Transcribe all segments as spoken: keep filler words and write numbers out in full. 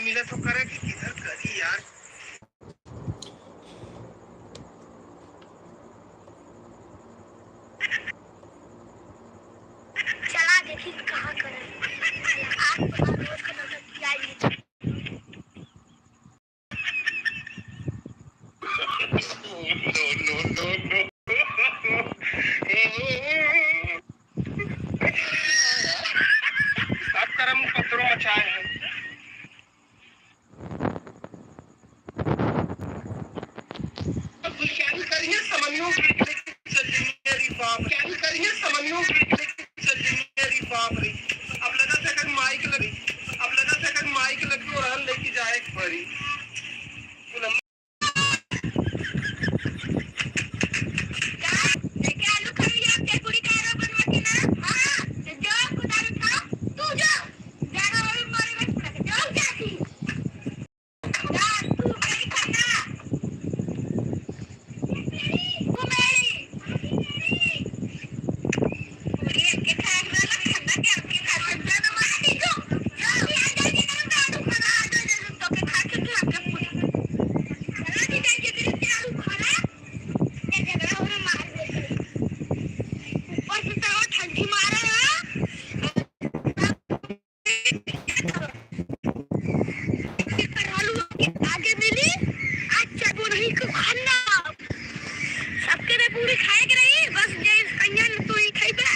मिला तो करे कि किधर करी यार। चला देखी कहाँ करे। आज तो हम रोज का नौटंकी आई है। No, no, no, no। सब करम उपद्रव मचाए हैं। अब क्या करिए समनियों के लेके चल रही है रे बाप, क्या करिए समनियों के लेके चल रही है रे बाप रे। अब लगा था अगर माइक लगी, अब लगा था अगर माइक लगी और हल लेके जाए एक बारी। आगे मिली, आज चाबो नहीं को खाना। सबके में पूरी खाए के रही, बस जे कन्या तू ही खाई बे,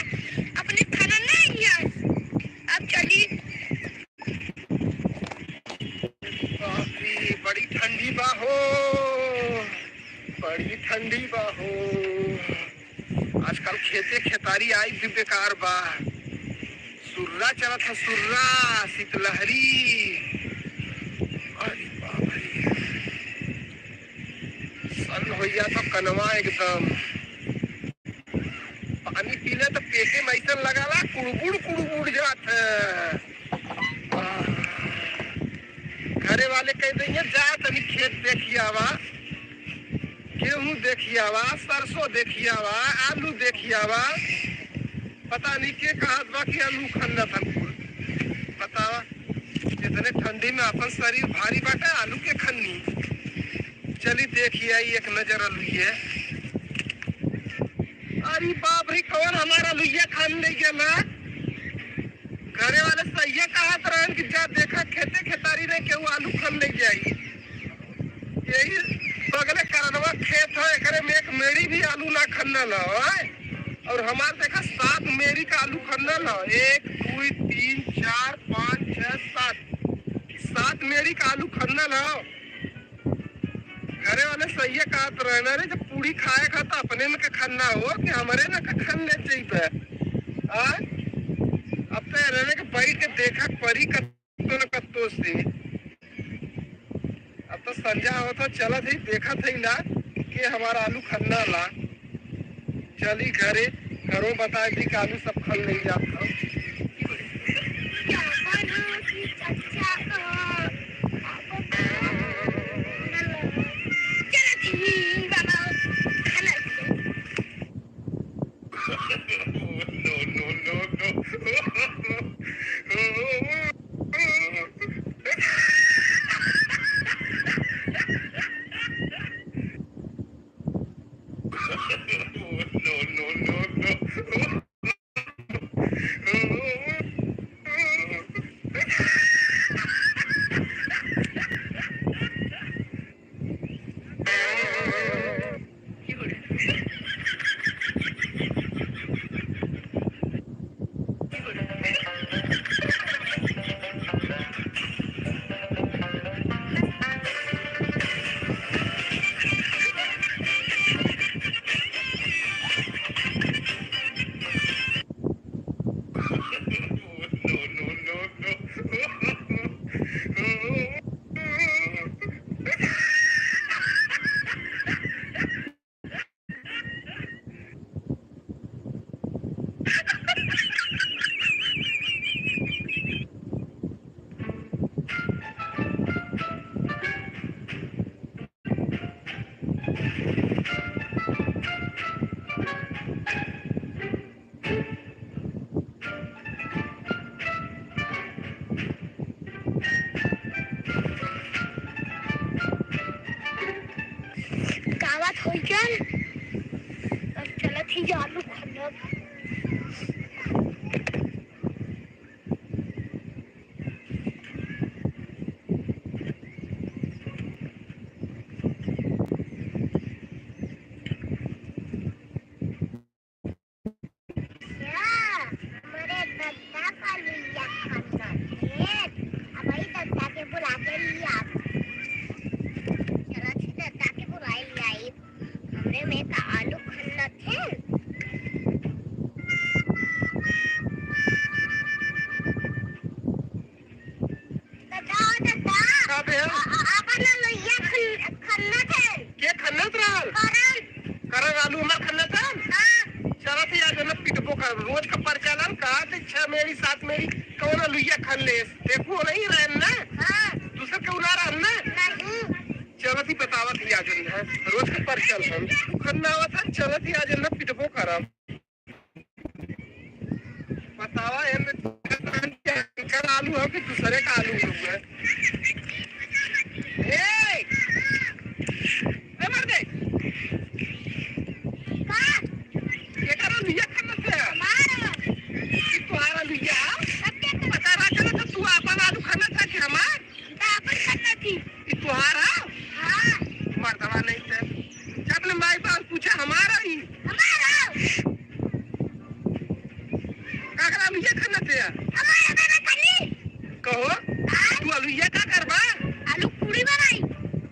अपने खाना नहीं है। अब चली। बाप रे, बड़ी ठंडी बा हो, बड़ी ठंडी बा हो। आजकल खेते खेतारी आई भी बेकार बा। सुर्रा चलत है, सुर्रा, शीतलहरी। अरे बाप रे, सन हो जात कनवा एकदम। पानी पीले तो पेटे में ऐसा लगाला, कुड़बुड़ कुड़बुड़ जात है। आह। घरे वाले कह देंगे, "जा तनी खेत देखियावा, गेहूं देखियावा, सरसों देखियावा, आलू देखियावा।" पता नहीं के कहत बा कि आलू खन्ना था कुल। बतावा, इतने ठंडी में अपन शरीर भारी बाटे, आलू के खन्नी। चली देखी आई एक नजर अलुइये। अरे बाप रे, कौन हमारा अलुइया खान ले गेला? घरे वाले सहिया कहत रहन कि जा देखा खेते खेतारी में केहू आलू खान ले जाई। यही बगले करनवा खेत है, एकरे में एक मेड़ी भी आलू ना खन्ना ना हो, हैं? और हमार देखा सात मेड़ी का आलू खन्ना ना हो, एक, दुई, तीन, चार, पाँच, छह, सात, सात मेड़ी का आलू खन्ना ना हो। घरे वाले सहिया कहत रहे ना रे, जब पूरी खाए खा तो अपने में के खन्ना हो कि हमरे में के खन्ने चाहिए। हाँ? अब तो रहने के बैठ के देखा परी कत्तो न कत्तो से। अब तो संझा होत है, चलत ही देखत ही ना कि हमारा आलू खन्ना ला। चली घरे, घरों बताए दी कि आलू सब खन नहीं जात हो। खन्नत है। के खन्नत रहल? करण। करण आलू हमार खन्नत रहल? हाँ। चलत ही आज न पिटबो कर, रोज का परचलन, कहा थे छह मेरी, सात मेरी, कौन आलूया खन लेस? देखो नहीं रहन ना? हाँ। दूसर के उना रहन ना? नहीं। चलत ही बतावत ही आज न, रोज का परचलन। खन्ना आवत है, चलत ही आज न पिटबो करब। बतावा, एमे इनकर आलू हो कि दूसरे का आलू हो है? ए! ए, मर दे। का? ये करो, लिया खाना से। हमारा। ये तुम्हारा लिया? सबके तो पता रहा चला तो तू आपन आलू खाना था कि हमार? दाबन करना थी। ई तोहार ह? हाँ। मर्दवा नहीं थे। जब ले माई बाप पूछा, "हमारा ही?" हमारा। का करा, आलू ये खाना थे? हमारा दादा खाली। कहो, हाँ। तू आलू ये का करबा? आलू पूरी बनाई।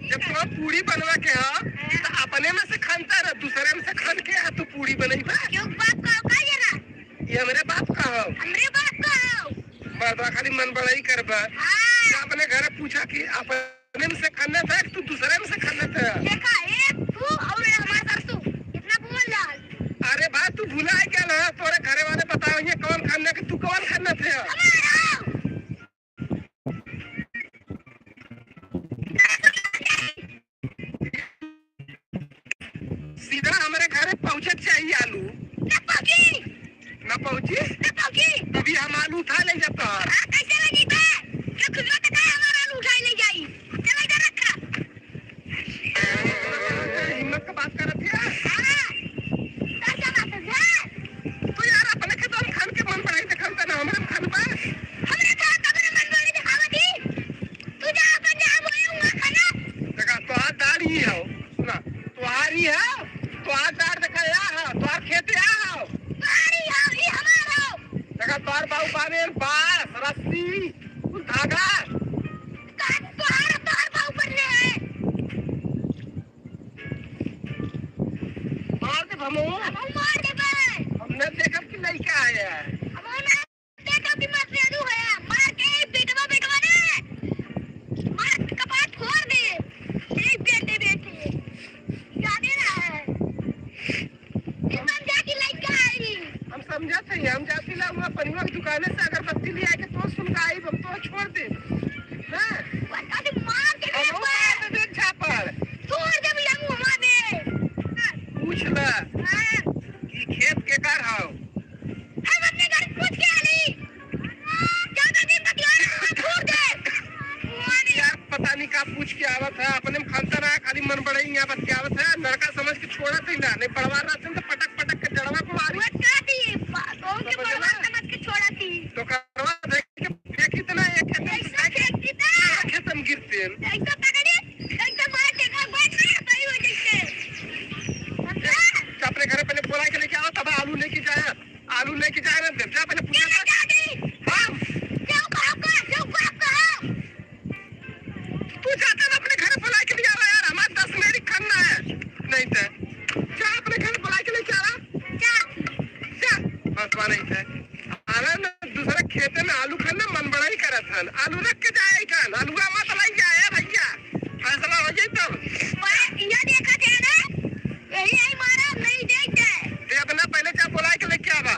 जब तो पूरी बनवा के ह, हाँ। तो अपने में से खनता रह, दूसरे में से खन के ह, तू पूरी बनई बा। क्यों बाप का औकात है ना? ये हमरे बाप का हो। हमरे बाप का हो। मर्दवा खाली मन बड़ाई करबा। हाँ। तू अपने घरे पूछा कि अपने में से खन्नत है कि तू दूसरे में से खन्नत है? देखा, एक तू और हमार सरसों, इतना बोल रहा है। अरे भाई, तू भुला गया ना, तोरे घरे वाले बताओ, ये कौन खन्नत है कि तू कौन खन्नत है? हमारा। सीधा हमरे घरे पहुँचे चाहिए आलू। न पहुँची। न पहुँची? न पहुँची। तभी हम आलू उठा ले जाता। हाँ, कैसे ले जाइबे? क्या खुदवा तक है हमारा आलू उठाई ले जाई? चला इधर रखा। हिम्मत का बात करत है। हाँ। कैसा बात है? तो यार अपने खेतवा में खन के मन बढ़ाई देखल त ना हमरे में खन बा। हमरे खेतवा में मन बढ़ाई देखावत ही। तू जा अपन जहाँ बोए हुआ खाना। देखा, तोहार दाढ़ ही हो, सुना, तोहार ही हो, तोहार दाढ़ देखा या हो, तोहार खेत या हो। तोहार ही हो, ई हमार हो। देखा, तोहार बाबू बाने बांस, रस्सी, कुल धागा। का तोहार, तोहार बाबू बनले है। मार दे भमो। हम मार देबे। हमने देखब कि लइका आया है। हम ना देखा भी मत रेडू है, मार के ई बेटवा, बेटवा ने मार कपार फोड़ दे। ए बेटे, बेटे, जाने ना है। ई समझा कि लइका आई। हम समझत है, हम जाती ला हुआ पनिवा की दुकाने से अगरबत्ती ले आके तो सुलगाई, हम तो छोड़ दे। हाँ? बता दे, मार के हम बेटवा। मार दे, देख झापड़। छोड़ दे भैया, मुँह मार दे। पूछ ला हाँ। कि खेत के कर हौ? हम अपने घर पूछ के आली। ज्यादा दिन बतिया ना, छोड़ दे। यार, पता नहीं का पूछ के आवत है, अपने में खनता रहा, खाली मन बड़े ही यहाँ बतियावत है, लड़का समझ के छोड़ा थी ना, नहीं बड़वा रहते तो पटक पटक के जड़वा को मारी। वो का थी, बा-, तो उनके समझ बड़वा ला? समझ के छोड़ा थी। तो करवा दे, देख इतना एक खेत में ऐसा फेंक देता। पूरा खेत में गिरते हैं। ऐसा पकड़े, ऐसा मार के, एक बार मार, सही हो जैसे। समझा? अपने घरे पहले बोला के लेके आओ, तब आलू लेके जाए। आलू लेके जाए ना, जा पहले पूजा कर। हाँ। तू जाता ना अपने घर बुला के लिया रहा यार, हमार दस मेरी खन्ना है। नहीं तो जा अपने घर बुला के लेके आ रहा। जा। जा। बस वहाँ नहीं थे। अरे ना, दूसरा खेते में आलू खन्ना मन बड़ा ही करत हन। आलू रख के जाए खान, आलूआ मत लाई जाए भैया। फैसला हो जाई तब। मैं इया देखा थे ना, यही आई मारा, नहीं देख जाए। ते अपना पहले जा बुला के लेके आवा।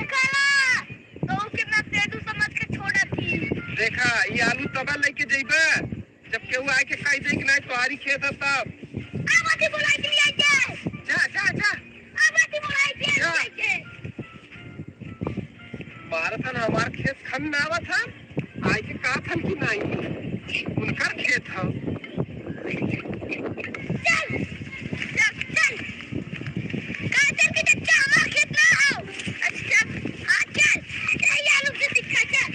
देखा ना, तो कितना तेजू समझ के छोड़ा थी। देखा, ये आलू तबा लेके जइबे, जब केहू आके कह दे कि नहीं, तोहारी खेत है तब। अब अभी बुला के ले आइए। जा, जा, जा। अब अभी बुला के ले जा। आइए। भारत हन हमार खेत खन ना आवत हन, आइके कहत हन कि नहीं, उनकर खेत ह। चल, चल, चल। का चल के चच्चा हमार खेत ना हो? अच्छा, हाँ, चल। ए, ये आलू के टिक्का, चल।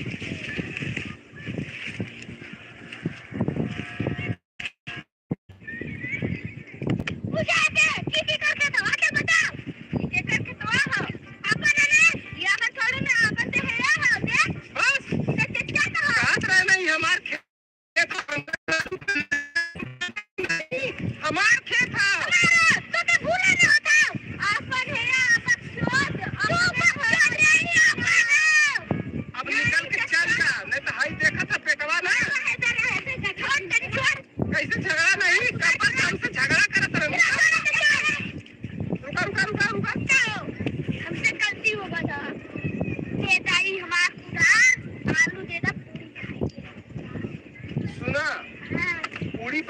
बुझाते, की की करके तो आके बताओ। की की करके तो आओ। अपन ने, ये अपन थोड़ी ना, अपन से है, आओ, देख। बस। तो चच्चा तो हो। कहत रहे नहीं, हमार खेत हम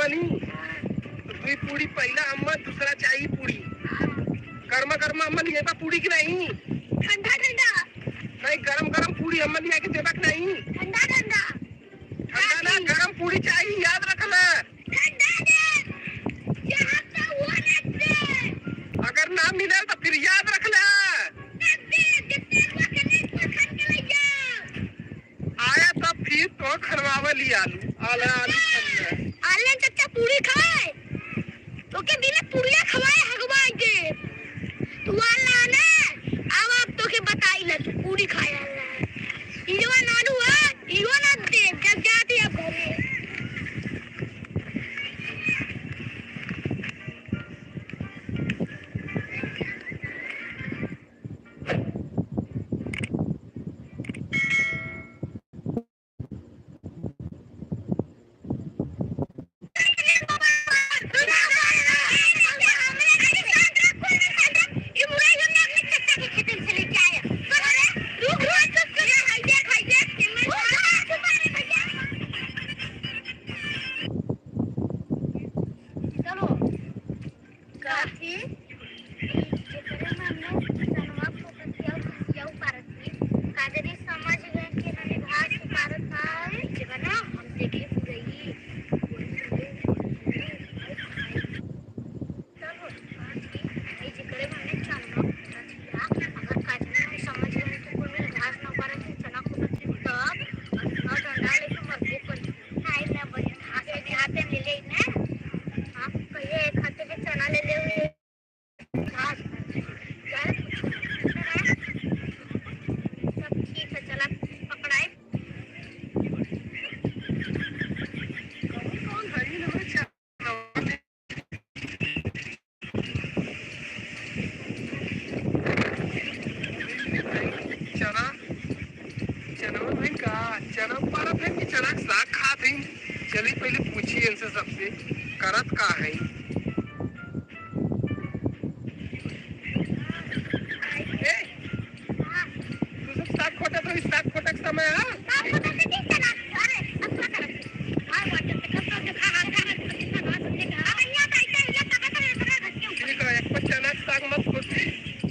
बनी। तो दुई पूड़ी पहिला अम्मा, दूसरा चाही पूड़ी। गरमा गरमा अम्मा लियाबा पूड़ी कि नहीं? ठंडा ठंडा। नहीं, गरम गरम पूड़ी अम्मा लिया के देबा कि नहीं? ठंडा ठंडा। ठंडा ना, गरम पूड़ी चाही, याद रखना। ठंडा दे। यहाँ तो वो रख दे। अगर ना मिले तो फिर याद रखना। रख दे, जितने वो के नहीं, तो खन के ले जाओ। आया तब फिर तो खनवावे ली आलू, आला आलू खनवा। आलन चाचा पूड़ी खाए, तोके बिना पूड़िया खवाए हगवाए दे। तू आला ना, अब आप तोके बताई ना, तू पूड़ी खाए आला। इजवा नानू है, इजवा ना दे, जब जाती अब घरे। चलो। काथी, जेकरे मन में चनवा फूटत है और खुशिया उपारत है, काजरी समझ गए कि नने घास उपारत है, जेबा ना हम देखे पूरई। चलो, काथी, जेकरे मन में चनवा फूटत है, अगर काजरी समझ गए कि कोई घास ना उपारत है, चना फूटत है, तब और डंडा लेके मरबो करी। खाए ना बने, हाथे में, हाथे में ले लेना। आप कहिए एक हाथे में चना ले ले हुए। सब ठीक है, चला पकड़ाई। कौन, कौन है ये लोग? चना, चनवा भाई का, चना पारत है कि चना के साग खात है? चली पहले पूछी इनसे सबसे, करत का है? ए, तू सब साग खोटा तो इस साग खोटा के समय है? ठीक है, एक पर चना के साग मत खोटी,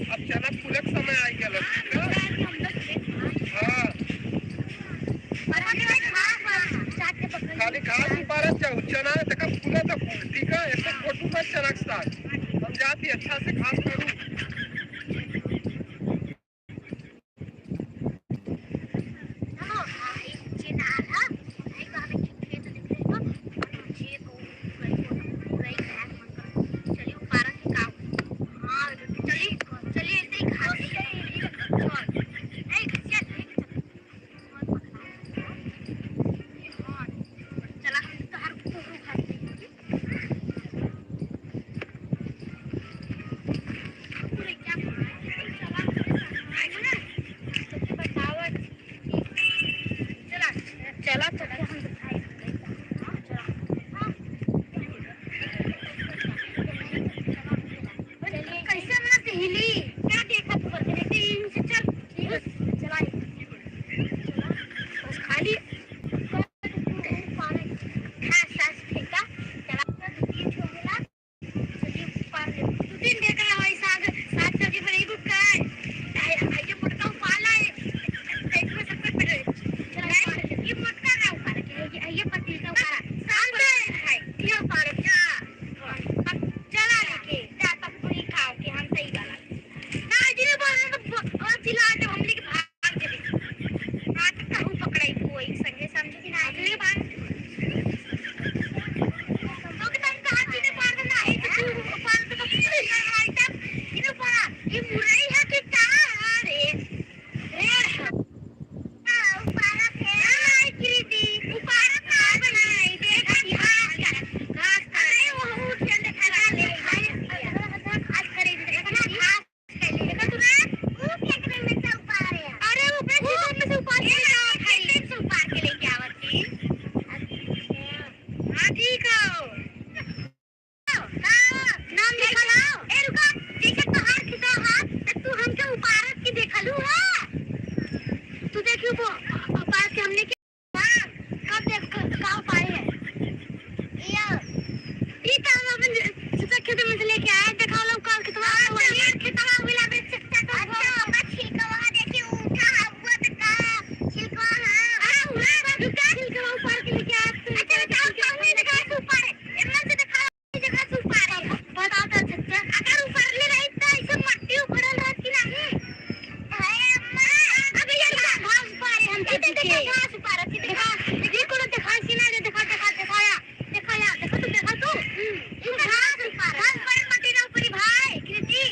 अब चना फूलक समय आ गया। हाँ, खाली घास उपारत जाओ, चना तक फूला था फूल, ठीक है, एक फोटो का चना के साग हम जाती अच्छा से घास करूँ। चला, चला, चला, हम दिखाई। कैसे हमरा हिली? क्या देखा तू करके? देखते ही से चल। ठीक है, चला। बस खाली घास, घास फेंका, चला, दू तीन ठो मिला। दू तीन देखा है साग, साग सब्जी बनाई बुक का है। आई, आई जो मोटका उपाला है, पेट में सब कुछ पड़े। चला, ये मोटका का उपाला। रुका, ऊपर के लेके आ, तू अच्छा, ऊपर के लेके आ। ऊपर, एमन से देखा। देखा तू ऊपर है। बता तो छत्ता। अगर ऊपर ले रही तो ऐसे मट्टी उखड़ल रहत कि नहीं? हाय अम्मा, अबे ये देखा घास ऊपर है, हम इधर देखा घास ऊपर है, देखा, देखा कोनो देखा कि ना, देखा, देखा, देखा या, देखा या, देखा तू, देखा तू। हम्म, इधर घास ऊपर है। घास ऊपर है, मट्टी ना ऊपरी भाई, कृति।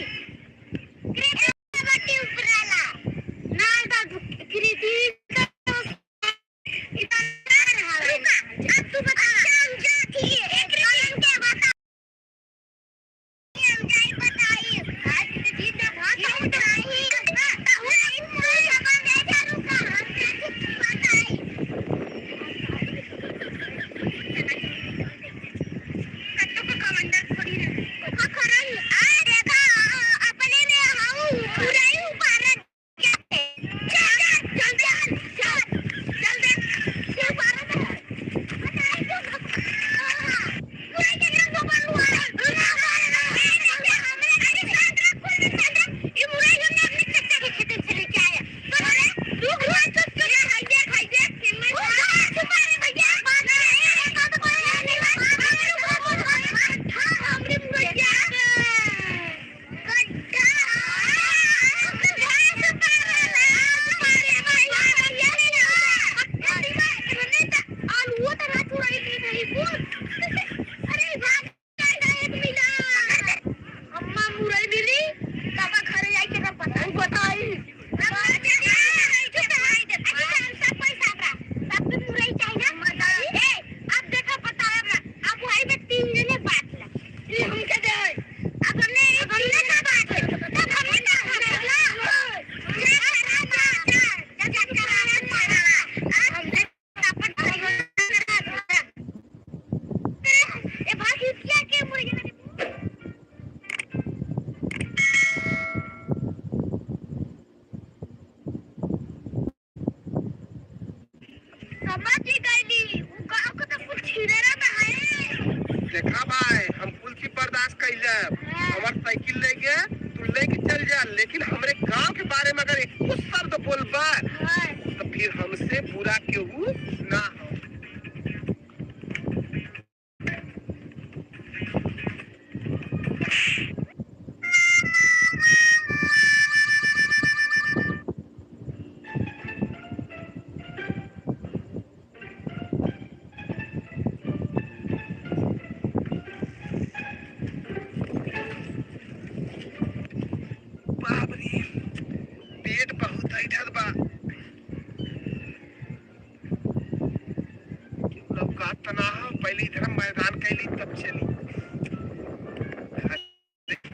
कृति मट्टी ऊपराला। ना, इधर कृति का इतना रहा है। रुका, अब तू बता। अच्छा, हम जाती है। एक मिनट। हम जाई बताई। आज से जीत ना भाग, हम जाई। रुका, हम जाती बताई। कत्तो का कमांडर थोड़ी ना। आ देखा, अपने में हाउ, पूरा ही ऊपर है। अम्मा मुरई मिली, तब घरे जाई के तब बताई। बताई। अम्मा, चुप रह, चुप रह, चुप रह। अच्छा, हम सब कोई साथ रहा। सबके मुरई चाहिए ना? अम्मा, जाई। ए, अब देखो, बताओ ना। अब वही में तीन जने बात ला। ये हमके दे। अब हमने, अब हमने का बात है? तब हमने का बात है? ए भाई, ये क्या, क्या मुर्गी मैंने समझ ही गईली, उ गाँव के तो कुछ छिनरा ना है। देखा भाई, हम कुल चीज बर्दाश्त कइले। हाँ। हमार साइकिल लेके तू लेके चल जा, लेकिन हमरे गाँव के बारे में अगर एको शब्द बोलबा, हाँ। तो फिर हमसे बुरा केहू ना हो। बाप रे, पेट बहुत ऐंठत बा। केहू लौकात त ना हो, पहिले इधर मैदान कैली तब चली।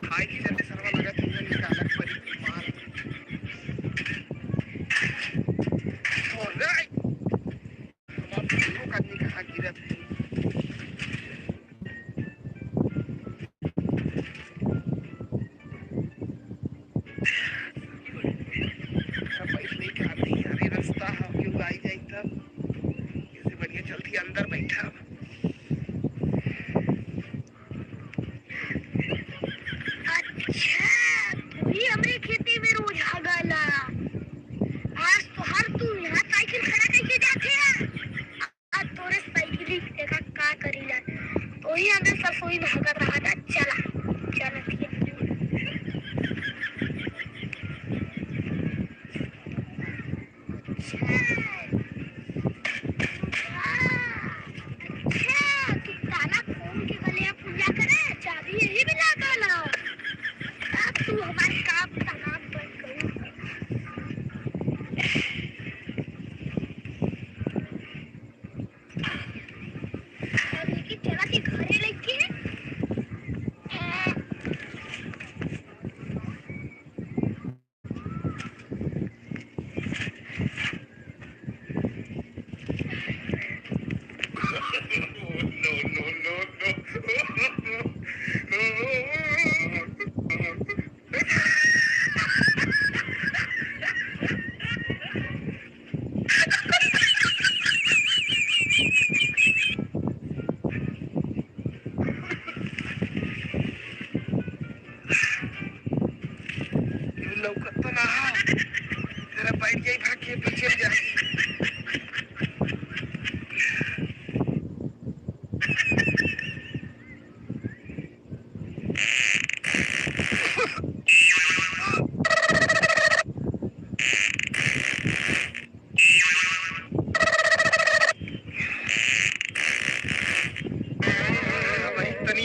खाए की जल्दी सरवा लगा, तुमने निकालत परी मार। और रे, हमार लोग आदमी कहाँ गिरत है? बैठ नहीं खाते यार, ये रास्ता है, केहू आई जाई तब। इससे बढ़िया जल्दी अंदर बैठा। अच्छा, तू ही हमरे खेती में रोज हगाला। आज तो हर तू यहाँ साइकिल खड़ा कैसे जाते हैं? आज तोरे साइकिल ही देखा का करीला। तो ही हमें सरसोई में हगत रहा था। चला, चला, ठीक है। अच्छा।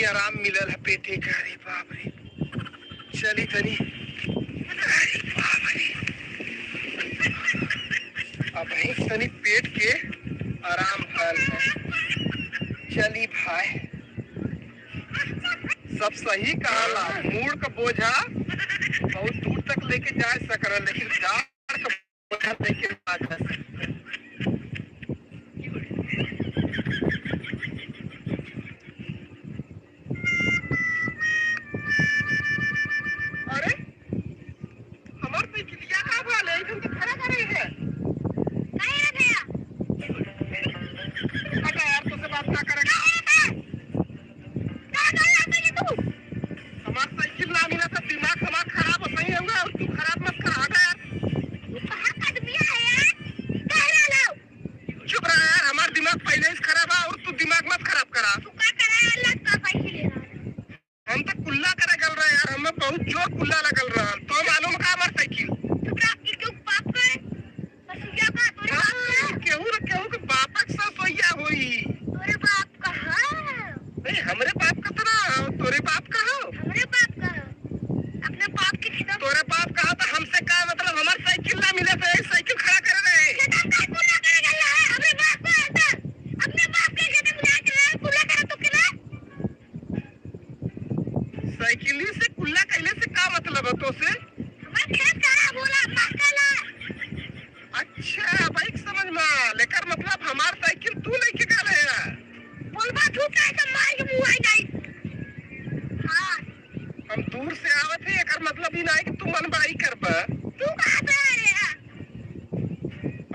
आराम मिलल है पेटे का। अरे बाप रे, चली तनी। अरे बाप रे, अबहीं तनी पेट के आराम भल है। चली भाई, सब सही कहला, मूड़ का बोझा बहुत दूर तक लेके जा सकला, लेकिन डांड का बोझा लेके ना जा सकते। अरे, हमार साइकिलिया का भा ले, इधर तो खड़ा करे है। नहीं रे भैया। हटा यार, तुझसे बात ना करे। नहीं रे भैया। का कर रहा है तू? हमार साइकिल ना मिला तो दिमाग हमार खराब हो सही होगा, और तू खराब मत कर, हटा यार। तू कहाँ का आदमी है यार? कहला लो। चुप रहा यार, हमार दिमाग पहले से खराब है और तू दिमाग मत खराब करा। तू का करा है, लग का साइकिल है? हम तो कुल्ला करे गल रहे यार, हमें बहुत जोर कुल्ला लगल रहा। तो मालूम का हमार साइकिल? तोरा के क्यों बाप पे? पसिया का तोरे बाप पे? हाँ, केहू न केहू के बापक सा सोइया होई। तोरे बाप का है? नहीं, हमरे बाप का तो ना, तोरे बाप का हो? हमरे बाप का है। अपने बाप के खिलाफ। तोरे बाप का हो तो हमसे का मतलब? हमार साइकिल ना मिले तो एक साइकिल खड़ा करे रहे। खेतन का कुल्ला करे गल रहा है, हमरे बाप का है तो। अपने बाप के खेतन में जाके रहे, कुल्ला करे तो के ना। साइकिली से कुल्ला कइले से का मतलब है तो से? हमार खेत खराब होला, महकाला। अच्छा, अब एक समझ में आल। एकर मतलब हमार साइकिल तू लेके गल है। बोलबा झूठ है तो मार के मुँह आई जाई। हाँ। हम दूर से आवत है, एकर मतलब ई ना है कि तू मन बड़ाई करबा। तू कहाँ से आ रहे है?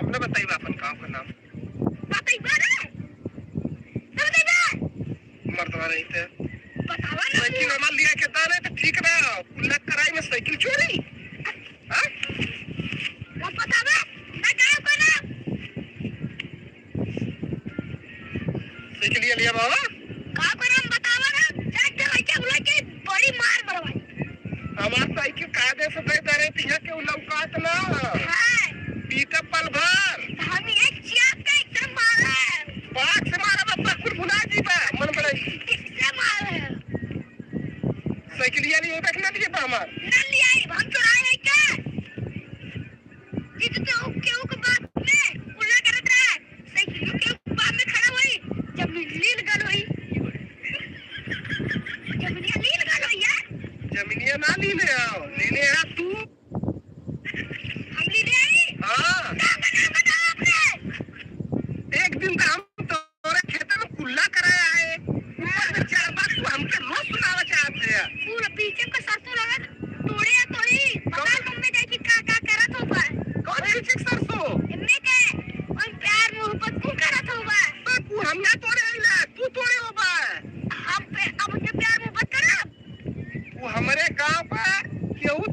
अपना बताइबा अपन गाँव का नाम। बताइबा रे। तब बताइबा। मर्दवा नहीं थे। बतावा ना। साइकिल हमार लिया के दाने तो ठीक ना। कुल्ला कराई में साइकिल चोरी। हाँ? वो बतावा, मैं गाँव का नाम। साइकिल लिया, लिया बाबा। गाँव का नाम बतावा ना, जाके लइका बुला के बड़ी मार मरवाई। हमार साइकिल कायदे से दे दे रहे, तो यहाँ के उ लौकात ना। हाँ। पीटा पल भर। हम ये चाप के एकदम मारे। बाघ से मारा बा, कुल भुला जीबा, मन बड़ाई। इससे मारे। साइकिलिया नहीं बैठना दिए बा हमार। ना लिया, हम चुराए हैं क्या? ये तो केहू, केहू के बाप में कुल्ला करत रहा। साइकिल केहू के बाप में खड़ा होई, जब लील गल होई। जमीनिया लील गल होई यार। जमीनिया ना लीले आओ, लीले आ तू। हम लीले आई? हाँ। ना बना, बना आपने। एक दिन तो हम तोरे खेते में कुल्ला कराया है। ऊपर में चार बात तू हमके रोज सुनावा चाहत है। पूरा पीछे का सरसों लगा तोड़े या तोड़ी। बताओ मम्मी देखी का, का करत हो बा। कौन पीछे का सरसों? एम्मे के, हम प्यार मोहब्बत कुल करत हो बा। तो तू हम ना तोड़े आइला, तू तोड़े हो बा। हम पे, अब उनके प्यार मोहब्बत करब। तू हमरे गाँव का केहू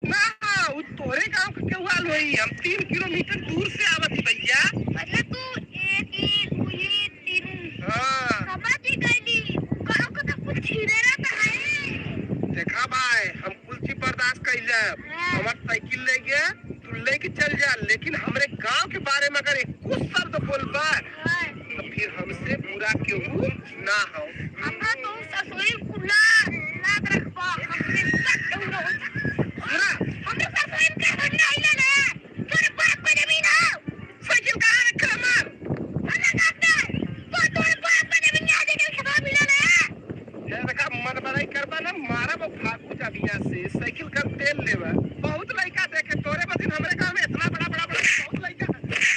ना, उ तोहरे गाँव के केहू आल होई, हम तीन किलोमीटर दूर से आवत ही भैया। मतलब तू एक ही, तू ही तीन। हाँ। समझ ही गइली, गाँव के तो कुछ छीने ना तो है। देखा भाई, हम कुल चीज बर्दाश्त कइले। हाँ। हमार साइकिल ले गए, तू लेके चल जा, लेकिन हमरे गाँव के बारे में अगर एक कुछ शब्द बोलबा, हाँ। तो फिर हमसे बुरा केहू ना हो। हमरा तो ससुरी कुल्ला लाग रखबा, हमरे सब केहू रहो। सुना। हमरे ससुरी के घर ना आइला ना, तोरे बाप का जमीन हो। साइकिल कहाँ रखले मार? अलग आता, तो तोरे बाप का जमीन यहाँ देखे खेतवा मिला ना। ये देखा, मन बड़ाई करबा ना, मारा वो फाकू जाबिया से, साइकिल कर तेल लेबा। बहुत लइका देखे, तोरे मतीन हमरे गाँव में इतना बड़ा, बड़ा, बड़ा, बहुत लइका।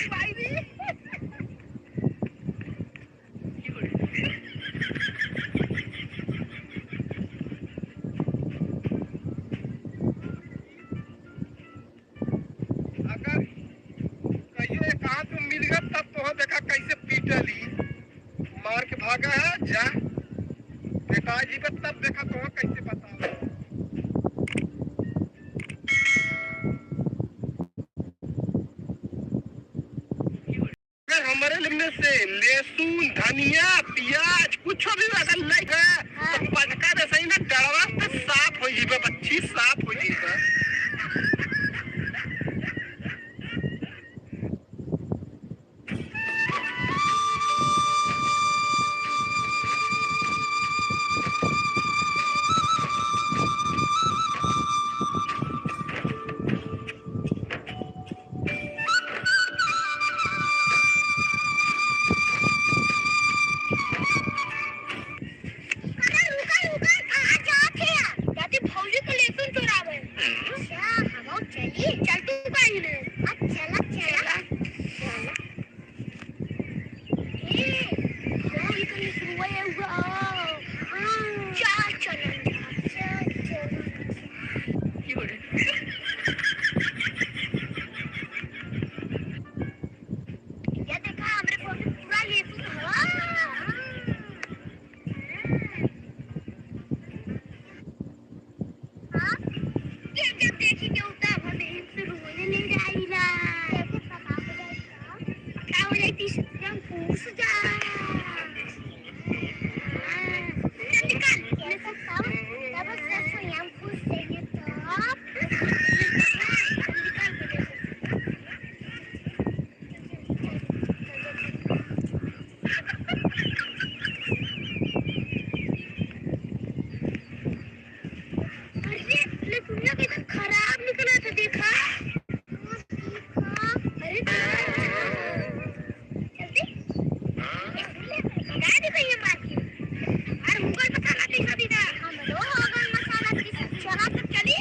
भाई रे। अगर कहियो एक हाथ में मिल गया, तब तो देखा कैसे पीटली। मार के भागा है, जा। बेटा जी पे तब देखा तो कैसे बताओ। अगर हमरे में से लहसुन, धनिया, प्याज, कुछ भी अगर लइका, हाँ। तो पटका दे सही ना, डरवा से साफ हो जीबा, बच्ची साफ हो जीबा। ए, ओ, ई तो निसुआ हुआ। हाँ। चल, चल, चल, चल। ये देखा, हमरे फोन में पूरा लेसुन हवा। हाँ? ये जब देखी के उता हम यहीं से रोने नहीं जाइला। का हो जाई, तीसरे हम पूछ जा। हाँ। चल निकाल, ये सब खाओ। तब से हम पूछ लेंगे तो। निकाल के दे। अरे, लेकिन ये कितना खराब निकला था, देखा? अरे, जल्दी। ये सुन ले, मंगा दे भैया मार के। अरे, उनका मसाला पीसा दीदा। हम लोग होगा मसाला पीसा। चला, सब चली।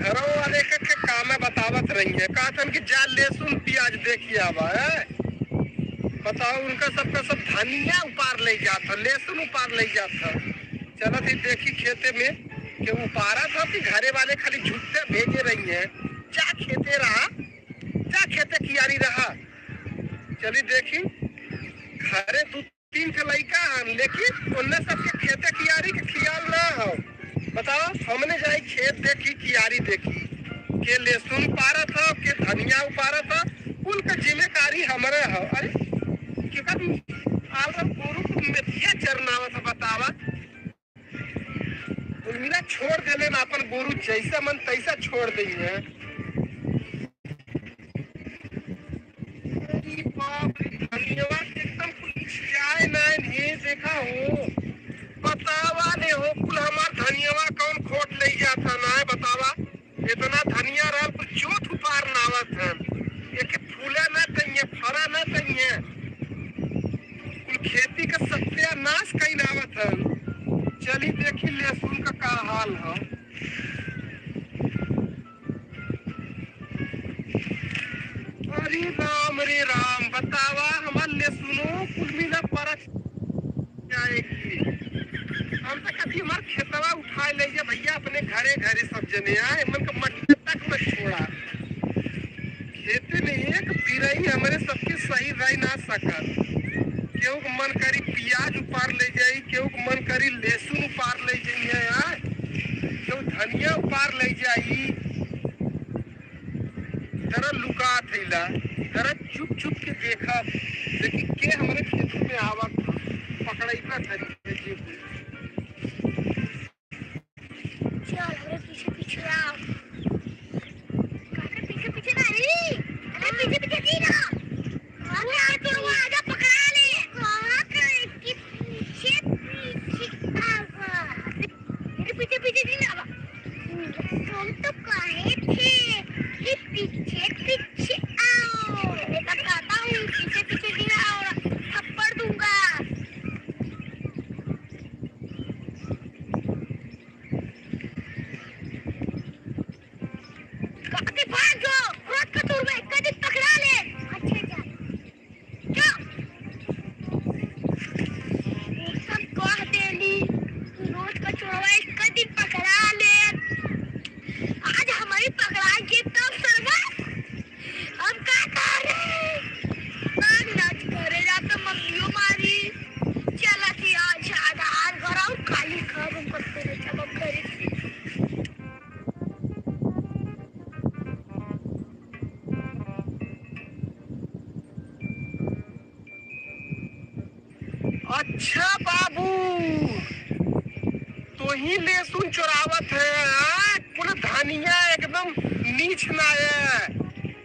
घरों वाले के, के कामे बतावत रही है, कहतन कि जा लहसुन प्याज देखी आवा है। बताओ, उनका सबका सब धनिया उपार ले जात है, लहसुन उपार ले जात है। चलत ही देखी खेते में के उपारा था कि घरे वाले खाली झूठे भेजे रही है। जा खेते रहा, जा खेते कियारी रहा। चली देखी, घरे दू तीन ठे लइका हन, लेकिन उन्ने सबके खेते कियारी के खियाल ना हो। बताओ, हमने जाई खेत देखी, कियारी देखी, के लहसुन उपारत हो, के धनिया उपारत हो, कुल के जिम्मेदारी हमरे हो। अरे, केकर आलर गोरू के मेथिया चरनावत हो, बतावा। उर्मिला छोड़ देले ना, अपन गोरू जैसा मन तैसा छोड़ देई है। अरे बाप रे, धनियवा एकदम कुछ जाए ना, ये देखा हो, बतावा ने हो, कुल हमार धनियवा कौन खोट ले जाता ना है, बतावा। इतना धनिया रहल, कुल चोथ उपार ना आवत हन, एक फूला ना तइये, फरा ना तइये, कुल खेती का सत्यानाश कई ना आवत हन। चली देखी लहसुन का का हाल है। अरे राम रे राम, बतावा, हमार लहसुनो कुल मिला परत जाएगी। हम तो कभी हमार खेतवा उठाए ले जा भैया, अपने घरे घरे सब जने आए, मन का मट्टी तक मत छोड़ा। खेते में एक बिरई हमरे सबके सही रह ना सकत। केहू के मन करी प्याज उपार ले जाई, केहू के मन करी लहसुन उपार ले जाई है, आय। केहू धनिया उपार ले जाई। जरा लुका थैला, जरा चुप चुप के देखा, देखी के हमरे खेतों में आवत, पकड़ाई का धरी है जी। चल, हमरे पीछे पीछे आओ। हमरे पीछे पीछे ना, ए, हमरे पीछे पीछे नहीं ना। अरे, आगे वो आगे पकड़ा ले। कहाँ का इसके पीछे पीछे आवा। मेरे पीछे पीछे नहीं आवा। तुम तो कहे थे कि पीछे पीछे आओ। मैं बताता हूँ, पीछे पीछे नहीं आओ। थप्पड़ दूंगा। अच्छा बाबू, तोही लहसुन चोरावत है, हाँ? कुल धनिया एकदम नीच ना है,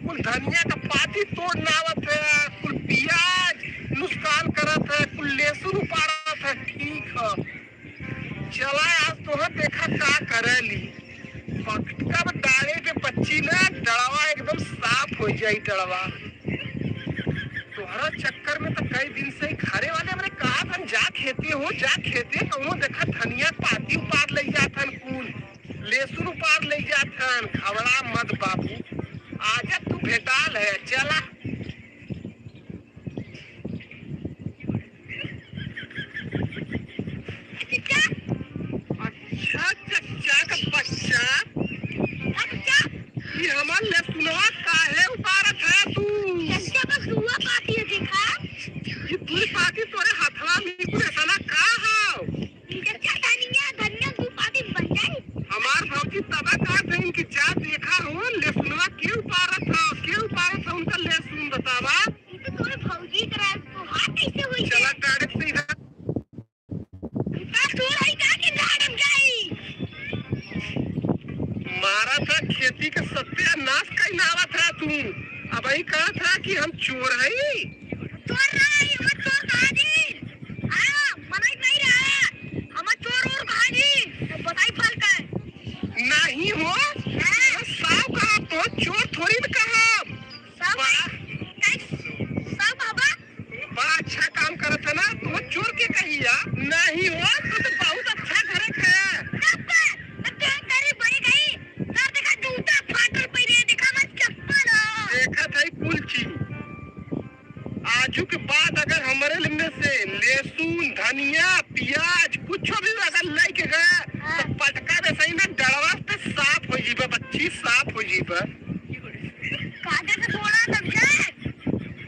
कुल धनिया का पाती तोड़ नावत है, कुल पियाज नुकसान करत है, कुल लहसुन उपाड़त है। ठीक है, चला आज तोहर देखा का करेली। पटका में डाले पे बच्ची ना, डड़वा एकदम साफ हो जाई डड़वा। तोहरा चक्कर में तो कई दिन से ही घरे वाले हमरे कहा था, "जा खेते हो, जा खेते।" कौनो देखा धनिया पाती उपार ले जात हन, कुल लहसुन उपार ले जात हन। घबरा मत बाबू, आजा तू भेटाल है, चला। अच्छा, चच्चा का बच्चा। अच्छा। ये हमार लहसुनवा काहे उतारत है तू? चच्चा, बस दुआ पाती है, देखा। ये दुई पाती तोरे हथवा में कुल ऐसा ना का हो? चच्चा, धनिया, धनिया दुई पाती बन जाए। हमार भौजी तबा का देन कि जा देखा हो, लहसुनवा के उतारत हो, के उतारत हो, उनका लहसुन बतावा। ई तो तोरे भौजी के राज, तोहार कैसे होई? चला direct सीधा। का तोर है का कि झाड़म जाई? मारा था खेती के सत्यानाश कई नावा था तू। अबही कहा था कि हम चोर हई। चोर ना हई, हम चोर कहा जी। हाँ, मनई नहीं रहा। हम चोर और कहा जी। तो बताई फल का। नहीं हो। हाँ। साव कहा तो चोर थोड़ी न कहा। साव बड़ा। साव बाबा। बड़ा अच्छा काम करत है ना, तू चोर के कहिया। नहीं हो, तू तो बहुत अच्छा घरे का है। तो तेरी बड़ी गई, सर देखा जूता फाटल पहने, देखा मत चप्पल हो। देखा था ही कुल चीज। आजू के बाद अगर हमरे में से लहसुन, धनिया, प्याज कुछ भी अगर लेके गए, तो हाँ। पटका दे सही ना, डड़वा पे साफ हो जीबे, बच्ची साफ हो जीबे। काटे से बोला तब से।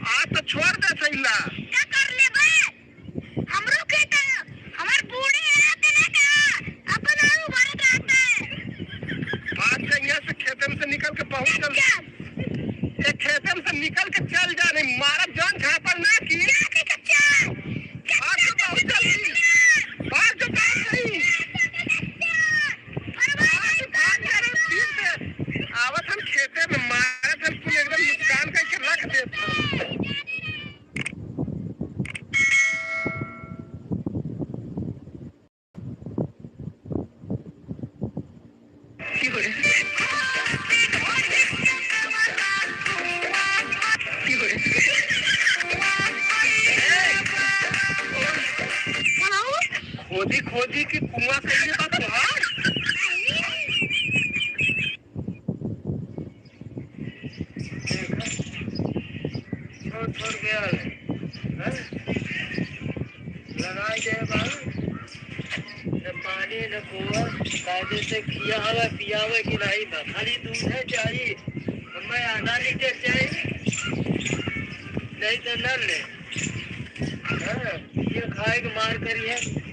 आ तो छोड़ दे सैला। का कर लेबे? हमरो खेत है, हमार बूढ़े रहते ना का, अपन आलू भरत रहता है। भाग जा यहाँ से, खेते में से निकल के बहुत जल्दी। चल। ये खेते में से निकल के चल जा, नहीं मारब जान झापड़ ना की। क्या के कच्चा? भाग जा बहुत जल्दी। भाग जा बहुत जल्दी। भाग जा, भाग जा रे, पीट दे। आवत हम खेते में मारत हम, तू एकदम नुकसान करके रख देत हम। खोदी खोदी के कुआं कइले बा तोहार। छोड़, छोड़ गया है, हैं? लगाई दे बाबू, न पानी, न गोबर, कायदे से खियावे, पियावे कि नहीं बा, खाली दूध है चाही, हमें आधा लीटर चाही, नहीं तो न ले। हाँ, ये खाए के मार करी है,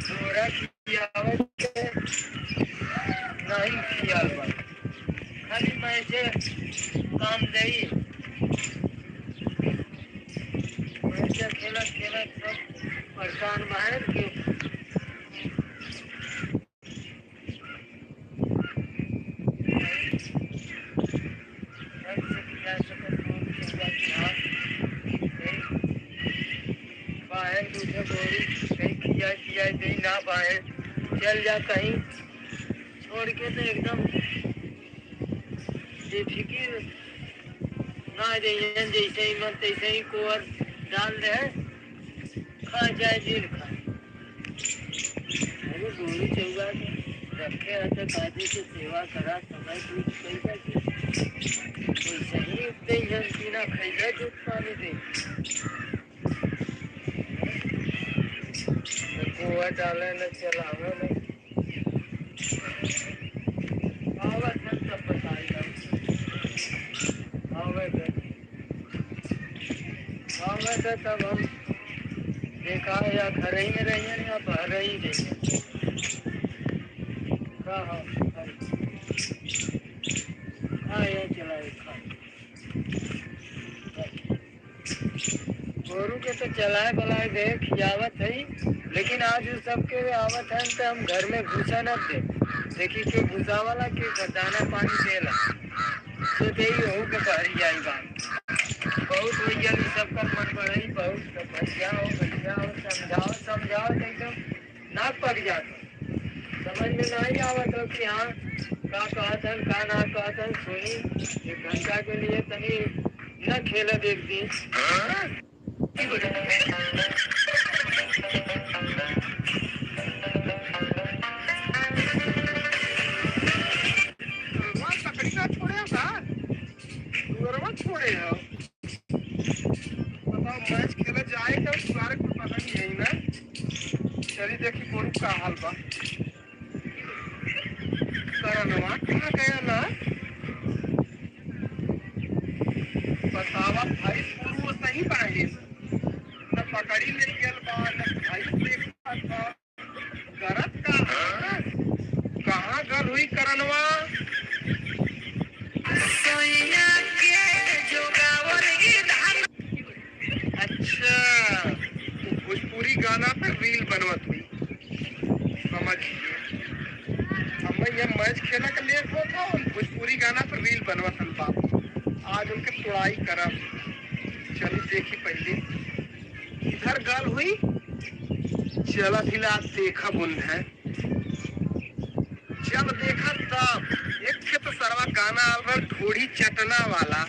गोरा खियावे के, नहीं खियावे, खाली मैं से काम देई। बच्चा खेलत खेलत सब परेशान बाहर के। घर से खिया सकत हो, खिया के हाथ। बाहर दूसरे गोरी कहीं खिया पिया दे ना, बाहर चल जा कहीं, छोड़ के तो एकदम बेफिकिर ना जइहन, जैसे ही मन तैसे ही कोवर डाल दे, खा जाए दिन खा। अरे गोरू चौगा के रखे रहते, कायदे से सेवा करा, समय पूछ पैसा की। वैसे ही दइहन बिना खैले दूध पानी दे। न कोवर डाले, न चलावे, न आवत है तब बताई हम। आवे दे। आवे दे तब हम देखा या घर ही में रहिए या बाहर ही रहिए। का हो? हाँ, ये चला एक। गोरू के तो चलाए बलाए गए खियावत है, लेकिन आज उ सबके आवत है तो हम घर में घुसा न दे। देखी के घुसावला के दाना पानी देला, तो दे हो के बहरी आई बात। बहुत भैया भी सबका मन बढ़ाई, बहुत भैया हो, भैया हो, समझाओ, समझाओ तो एकदम नाक पक जात। समझ में नहीं आवत हो कि हाँ, का कहत हन, का ना कहत हन। सुनी, एक घंटा के लिए तनी न खेलब एक दिन। छोड़े हो। बताओ, मैच खेले जाए का, सारे को पता नहीं है ना। चली देखी गोरू का हाल बा। करनवा कहाँ गया ना? बतावा भाई, पूर्व सही बाहिस। न पकड़ी ले गल बा, न भाई देखत बा। करत का? कहाँ गल हुई करनवा? सैया के जोगावल ई धान। अच्छा, भोजपुरी गाना पे रील बनवत हुई, समझ गए। हम यहाँ मैच खेला के लेट होत हो, भोजपुरी गाना पे रील बनवत हन बाप। आज उनके तुड़ाई करब। चली देखी पहले इधर गल हुई, चला फिलहाल देखब उन्हें। जब देखा तब एक ठे तो सरवा गाना आल रहा ढोढ़ी चटना वाला,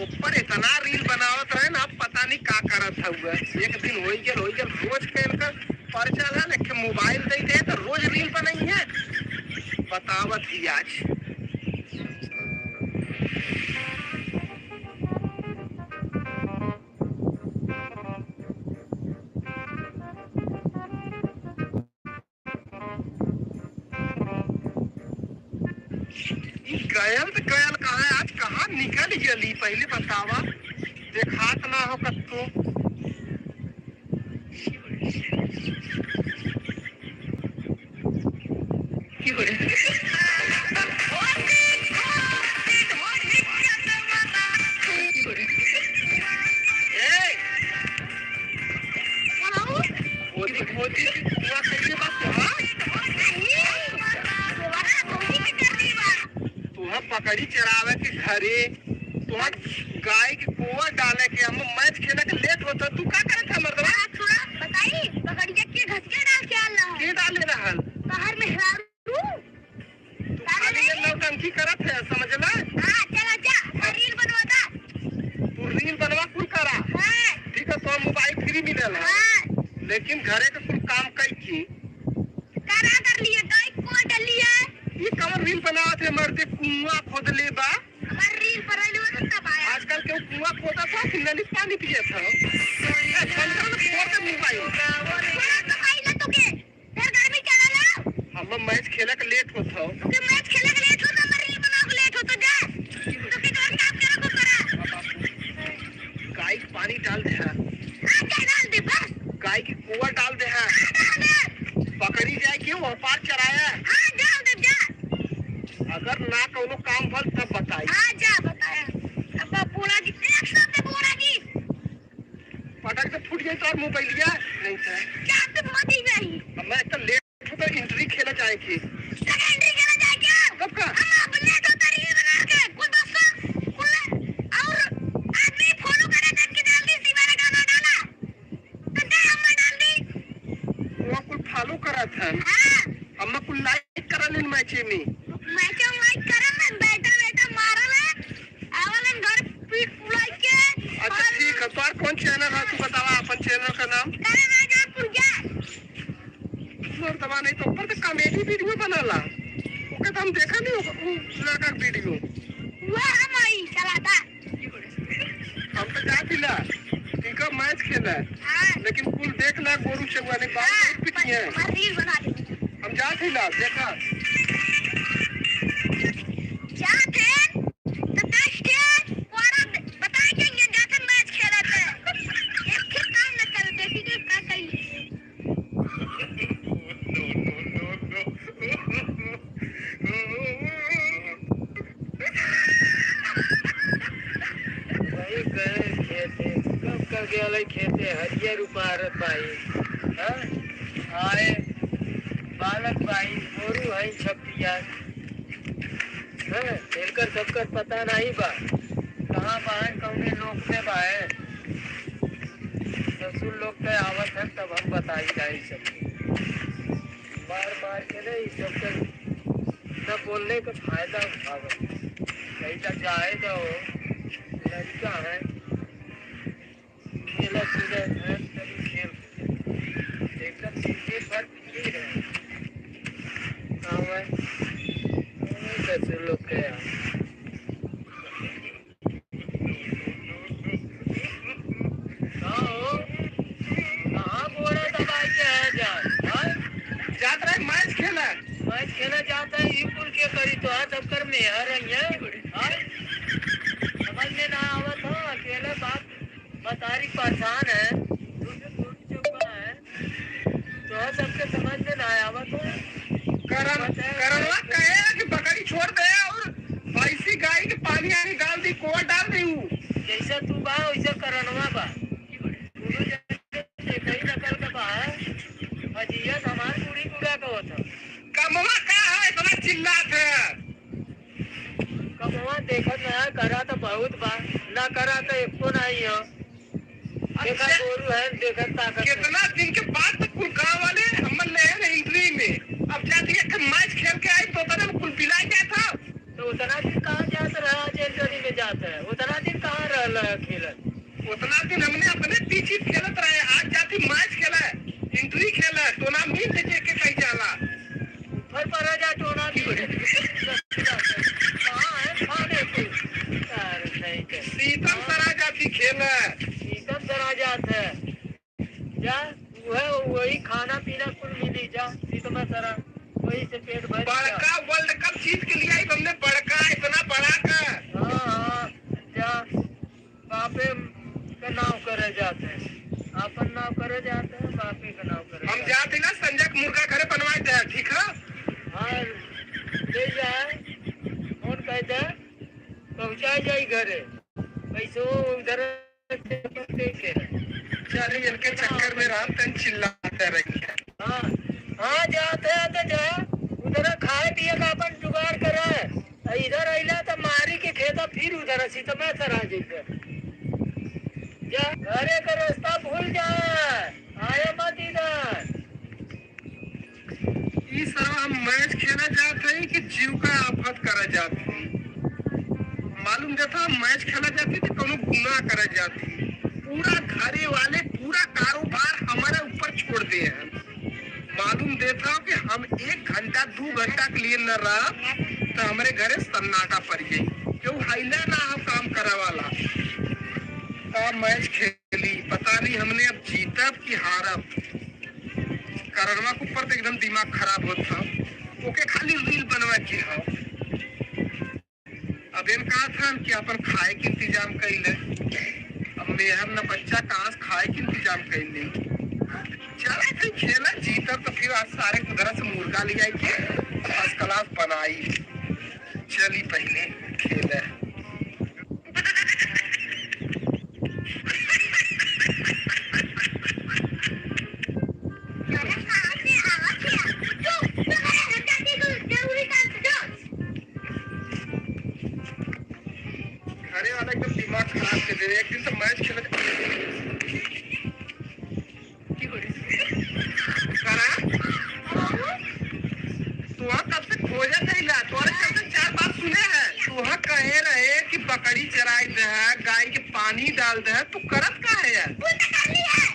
ऊपर इतना रील बनावत रहे ना, अब पता नहीं का करत हउए। एक दिन होई गल, होई गल, रोज के इनकर पर्चा ला लेके मोबाइल दे दे तो रोज रील बनई है, बतावत ही आज। ई गयल त गयल कहाँ है? आज कहाँ निकल गली? पहले बतावा, देखात ना हो कत्तो। तोहा पकड़ी चरावे के घरे, तोहा गाय के गोबर डाले के, हम मैच खेले के लेट होत, तू का करत है मर्दवा? हाँ, थोड़ा बताई, पकड़िया के घसिया डाल के आल रहा। के डाले रहल? बाहर मेहरारू। तू खाली ये नौटंकी करत है, समझला? हाँ, चला जा, तो रील बनवा दा। तू रील बनवा कुल करा। हाँ। ठीक है, तो मोबाइल फ्री मिलेला। हाँ। लेकिन घरे के कुल काम कई की। करा कर लिए, गाय को डाल लिए। ये कवन रील बनावत है मर्दे, कुआं खोद ले बा। हमार रील पर आइल बा, तब आया। आजकल के कुआं खोदा था कि नली पानी पिए था। ए, समझा ना, फोड़ दे मोबाइल। फोड़ा तो खाई ना तू के। फिर गर्मी चला लो। हम मैच खेले के लेट होत हो। तो मैच खेले के लेट होत, हमर रील बनावे के लेट होत, जा। तो के घर काम करे को करा। गाय के पानी डाल दे है। हाँ, जा डाल दे बस। गाय के गोबर डाल दे है। हाँ, डाल दे। बकरी जाए के वो पार चराया। हाँ, डाल दे, जा। अगर ना कौनो काम भल तब बताई। हाँ, जा बताया। अब बूढ़ा जी, एक साथ बूढ़ा जी। पटक से फूट जाई तोर मोबाइलिया, नहीं तो। क्या तुम मत ही नहीं। अब मैं तो लेट तो एंट्री खेला जाए के। तो एंट्री खेला जाए क्या? कब का? हम अब लेट होता रही बना के। कुल दोस्तों, कुल और आदमी फॉलो करे, देख के जल्दी से वाला गाना डाला। तो दे हम डाल दी। वो कुल फॉलो करत हन। हाँ। हम कुल लाइक करा लेन मैचे में। मैचे में लाइक करा में बैठा बैठा मारा में। आवलन घर पीठ फुलाई के। अच्छा, और ठीक है, तोर कौन चैनल है, तू बतावा अपन चैनल का नाम। करण राजापुर जा। मर्दवा नहीं तो ऊपर तो कॉमेडी वीडियो बनाला, ओके तो हम देखा नहीं, उ लड़का के वीडियो। वो हम आई चलाता। हम तो जात हिला, इनका मैच खेला, हाँ। लेकिन कुल देख ला, गोरू चौवा नहीं, बाल हाँ, बहुत पिटी है। पर रील बना दे। हम जात हिला, देखा। जात है, तो दस के, पूरा बताए के ये जात है मैच खेला था। एक ठे काम न कर, देखी के का कही। गेलै खेते हरियर उपारत बाई, हाँ? आए बालक बाई, गोरू है छपिया, हाँ? इनकर सबकर पता नहीं बा, कहाँ बा, कौने लोक में बा। ससुर लोग के आवत है, तब हम बताई जाई सब। मार मार के ना, ई सब के न बोलने का फायदा उठावे। कहीं का जाए जाओ, लड़का है, खेला कूदा है, तभी खेल एकदम सीधे पर की है। हाँ भाई, ससुर लोग के यार। का हो? कहाँ गोड़ा दबाई के आया जा? हाँ? जात रहे मैच खेला। मैच खेला जात है, ई कुल के करी? तोहार सबकर मेहर है ये। हाँ? समझ में ना आवत हो, अकेले बाप मतारी परेशान है, दूर से दूर चुका है। तोहरा सबके समझ में ना आवत हो। करण, बताए करणवा कहे कि बकरी छोड़ दे और भैंसी गाय के पानी आनी डाल दी, कोआ डाल दी ऊ। जैसा तू बा, वैसा करणवा बा। दोनों जने एक ही नकल के बा। अजियत हमार पूरी पूरा का होता। कमवा का है, इतना चिल्लात है? कमवा देखत ना, करा तो बहुत बा, ना करा तो एको नहीं हो। देखा अच्छा। गोरू है, देखा ताकत है। कितना दिन के बाद तो कुल गाँव वाले हमन ले आए ना एंट्री में। अब जाती एक मैच खेल के आई तो उतने में कुल बिला गया था। तो उतना दिन कहाँ जात रहा, आज एंट्री में जात है, उतना दिन कहाँ रहल है खेलत? उतना दिन हमने अपने पीछे खेलत रहे, आज जाती मैच खेला है, एंट्री खेला है, टूर्नामेंट के के कहीं जाला। घर पर रह जा, टोना भी। कहाँ है? खाने को। यार, नहीं कर। सीतम सरा जाती खेल है। सीतम सरा जात है। जा, वह, वही खाना पीना कुल मिली, जा, सीतम सरा, वही से पेट भर जा। बड़का वर्ल्ड कप जीत के लिए आई हमने, बड़का, इतना बड़ा का। हाँ, हाँ, जा। बापे के नाव करे जात है, आपन नाव करे जात है, बापे के नाव करे हम जात है। जात ही ना, संजय के मुर्गा घरे बनवाए दे, ठीक है? हाँ, ले जाए, फोन कर दे, पहुँचा जाई घरे। पैसो उधर दे के। चल, इनके चक्कर में रात दिन चिल्लाते रही है। हाँ, हाँ, जात है तो जा, उधर खाए पिए का अपन जुगाड़ करे। आ इधर अइला त मारी के खेता फिर उधर सीतमा सरा जइबे। जा, घरे का रास्ता भूल जा, आया मत इधर। ई सरवा हम मैच खेला जात हई कि जीव का आफत करा जात हई? मालूम देता हम मैच खेला जात हई कि कौनो गुनाह करा जात हई। पूरा घरे वाले, पूरा कारोबार हमारे ऊपर छोड़ दे हैं। मालूम देत हौ कि हम एक घंटा, दू घंटा के लिए न रहब, त हमरे घरे सन्नाटा पड़ जाई। केहू हइला ना हो काम करे वाला। का मैच खेली, पता नहीं हमने अब जीतब कि हारब। करणवा के ऊपर तो एकदम दिमाग खराब होत हौ। ओके खाली रील बनवा के हौ। अब एन कहत हन कि अपन खाए के इंतजाम कइले। अब मेहर न बच्चा कहाँ से खाए के इंतजाम कइले। चला फिर खेला, जीतब तो फिर आज सारे उधर से मुर्गा ले आई के फर्स्ट क्लास बनाई। चली पहले खेले। घरे वाला एकदम दिमाग खराब कर दे रहे। एक दिन तो मैच खेलत करा। तोहा कब से खोजत है ला, तोहरे चलते चार बात सुने हैं। तोहा कहे रहे कि बकरी चराई दे है, गाय के पानी डाल दे है, तू करत का है यार? कुल तो कर ली है।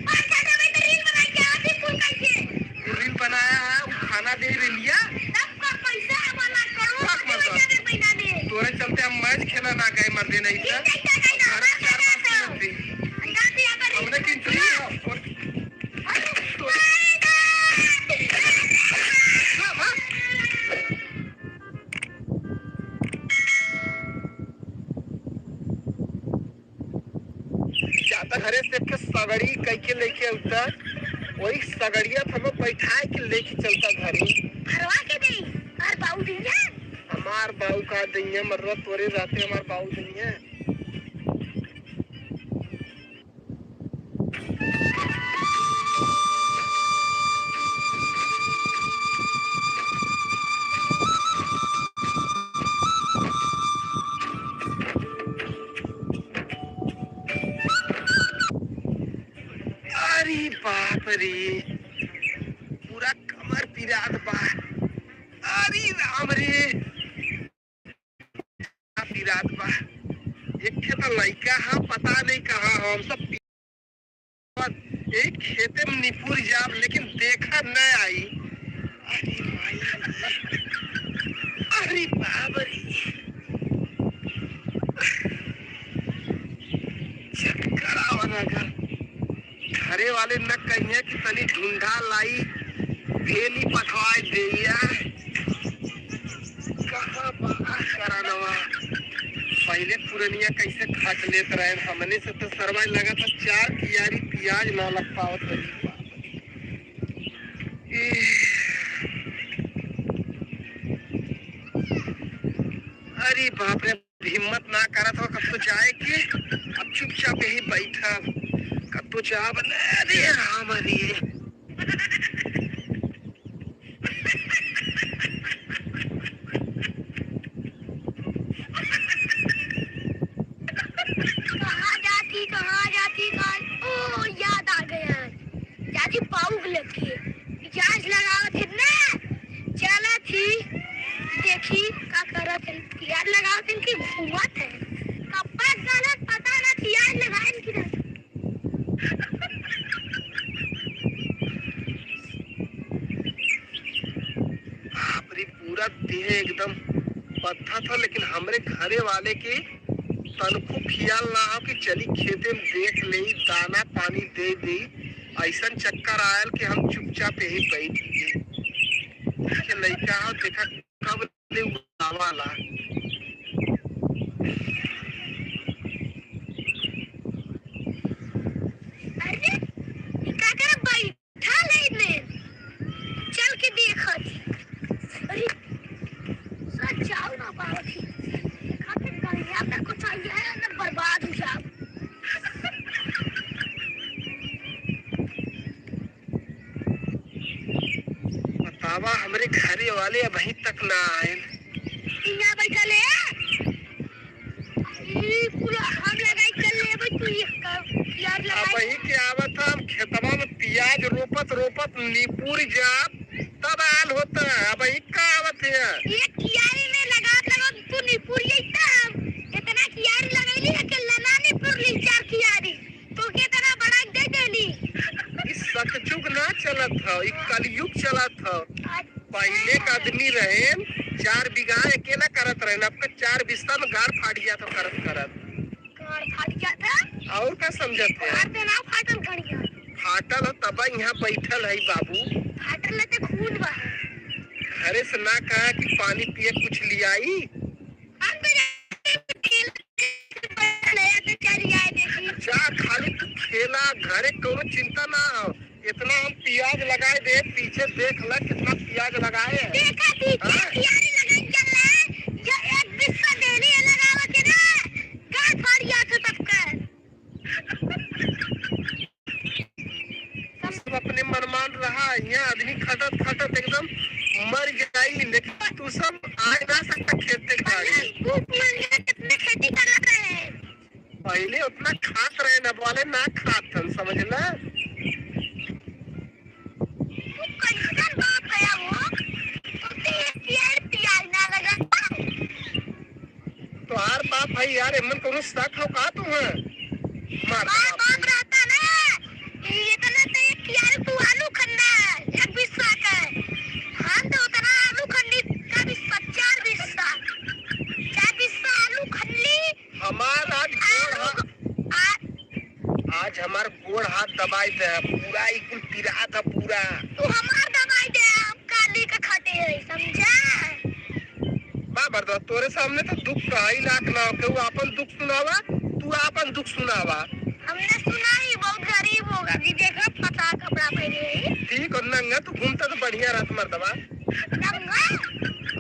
पाँच साल में तो रील बनाई के आवत ही कुल कैसे? तू रील बनाया है, वो खाना दे रही लिया। सबका पैसा वाला करोड़ बात मत कर। पति बचा दे महीना में। तोरे चलते हम मैच खेला ना गए मर्दे नहीं ई तो। कैसा कहना? अरे हमार चार बात कहना सुनत थी। अंदाज यहाँ पर हमने रील किन चुनी बनाई। है? अरे, तो हाँ, हाँ। जाता घरे से एक ठे सगड़ी कइके लेके उतर, वही सगड़िया पर हमें बैठाए के लेके चलता घरे। भरवा के दे, और बाऊ दइया? हमार बाऊ का दइया, मर्रा तोरे रहते हमार बाऊ दइया। रे, पूरा कमर पिरात बा। अरे राम रे, पिरात बा। एक ठे त लइका हा, पता नहीं कहाँ हम सब एक खेते में निपुर जाब, लेकिन देखा न आई। अरे माई, अरे बाप रे, चक्कर आवा लगा। घरे वाले न कहिए कि तनी ढूंढा लाई, भेली पठवाए देइया। कहाँ बा करानवा? पहिले पुरनिया कैसे खट लेत रहे, हमने से तो सरवा लगा था चार कियारी पियाज ना लग पावत रही। ए, अरे बाप रे, हिम्मत ना करत हो कब तो जाए के, अब चुपचाप यही बैठा, कब तो जाब न। अरे राम रे। कहाँ जाती, कहाँ जाती, कहाँ? ओ, याद आ गया। चाची पाउक लेके पियाज लगावत है ना, चला थी देखी का करत है। पियाज लगावत है कि घूमत है, कब तक गलत पता ना, पियाज लगाए कि ना। बाप रे, पूरा देह एकदम पत्था था, लेकिन हमरे घरे वाले के तनको खियाल ना हो कि चली खेते में देख लेई, दाना पानी दे देई। ऐसन चक्कर आयल कि हम चुपचाप यही बैठ गए। के लइका हो, देखा कब ले उड़ावाला। अरे, ई का करे बैठल है इने? चल के देखत ही। अरे, सच जाओ ना पावत ही। देखा के कहीं अपना कुछ आ गया है ना, बर्बाद हो जाओ। बतावा, हमरे घरे वाले अबहीं तक ना आएन। इहाँ बैठल है। ई पूरा हम लगाई कर लेबे, तू ये कर, पियाज लगाई। अबहीं के आवत ह, हम खेतवा में पियाज रोपत रोपत निपुर जाब, तब आल होता। अबहीं का आवत है? ये कियारी में लगात लगात तू निपुर जइता। हम इतना कियारी लगैली, अकेला ना निपुर ली चार कियारी। तोके इतना बड़ा दे देली। ई सतयुग ना चलत ह, ई कलयुग चलत ह। अच्छा। पहिले के आदमी रहेन, चार बीघा अकेला करत रहेन, अब का चार बिस्सा में गाड़ फाट गया था करत करत। गाड़ फाट गया था? और का समझत है? गाड़ तो ना फाटल खड़िया। फाटल हो तब यहाँ बैठल है बाबू। फाटल में तो खून बा। घरे से ना कहा कि पानी पिए कुछ लियाई। हम तो जाते खेल ले आते चल जाए देखी। जा खाली तू खेला, घरे कोनो चिंता ना हो। इतना हम पियाज लगाए दे, पीछे देख ल कितना पियाज लगाए हैं। देखा पीछे हाँ? कियारी लगाई चल रहा है, जो एक बिस्सा देनी है लगावा के ना, गाड़ फाड़ गया था सबका। तू सब अपने मनमान रहा, यहाँ आदमी खटत खटत एकदम मर जाई, लेकिन तू सब आ ना सकता खेते बाड़ी। भूख मर गया, कितने खेती करत रहे। पहिले उतना खात रहे ना, बोले ना खात हन, समझला? तू कैसन बाप है वो? तू तो एक पियाज पियाज ना लगा। तोहार बाप है यार, एमन कौनो शक हो का तू है? मार हमार बाप बाप है। रहता ना, ये इतना तो एक कियारी तू आलू खन्ना, एक बिस्सा का। हम तो उतना आलू खन्नी का बिस्सा, चार बिस्सा, चार बिस्सा आलू खन्नी। हमार आज गोड़ हा-, आज हमार गोड़ हाथ दबाई दे, पूरा ई कुल पिरात है पूरा। तू हमार दबाई दे, हम काली के खटे है, समझा? बा मर्दवा, तोरे सामने तो दुख कहाई लाख ना हो, केहू आपन दुख सुनावा, तू आपन दुख सुनावा। हमने सुनाई, बहुत गरीब होगा कि देखा फटा कपड़ा पहने है। ठीक और नंगा तू घूमता तो बढ़िया रहत मर्दवा। नंगा?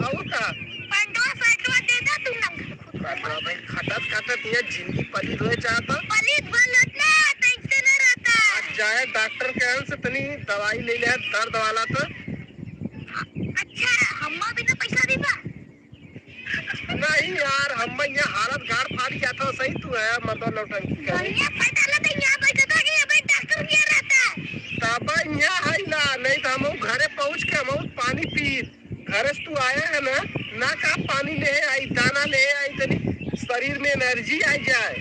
और का? पैंटवा शर्टवा दे दे, तू नंगा। बाबा भाई, खटत खटत ये जिंदगी पलीत होए चाहता। पलीत बनत ना, तैसे ना रहता। आज जाए डॉक्टर के यहाँ से तनी दवाई ले ले, दर्द वाला तो। अच्छा, हम्मा भी तो पैसा दी बा। नहीं यार, हम्मा यहाँ हालत गाड़ फाड़ गया था, सही तू है, मतलब नौटंकी करे। बढ़िया फटा ला तो यहाँ बैठा था कि अबे डॉक्टर के यहाँ रहता। तब आए हैं ना, ना का पानी ले आई, दाना ले आई, तनी शरीर में energy आ जाए।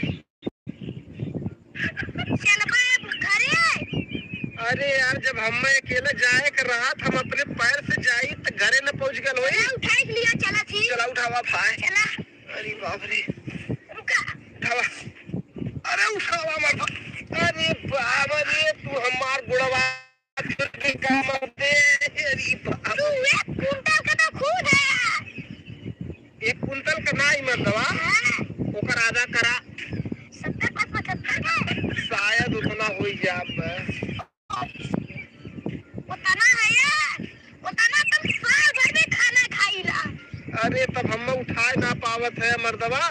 चलबा अब घरे। अरे यार, जब हम अकेला जाए के रहत, हम अपने पैर से जाई, त घरे न पहुँच गल होई। चला, उठाई के लिया, चला थी। चला, उठावा भाई। चला। अरे बाप रे। रुका। उठावा। अरे उठावा, मत। अरे बाप रे, तू हमार गुड़वा फिर भी काम दे। अरे बाप। तू एक कुंटल का तो खुद है। एक कुंटल का नाई मर्दवा, हाँ। ओकर आधा करा। सत्तर पचहत्तर का? शायद उतना होई जाब। उतना है यार, उतना तुम साल भर में खाना खाईला। अरे तब हम उठाए ना पावत है मर्दवा।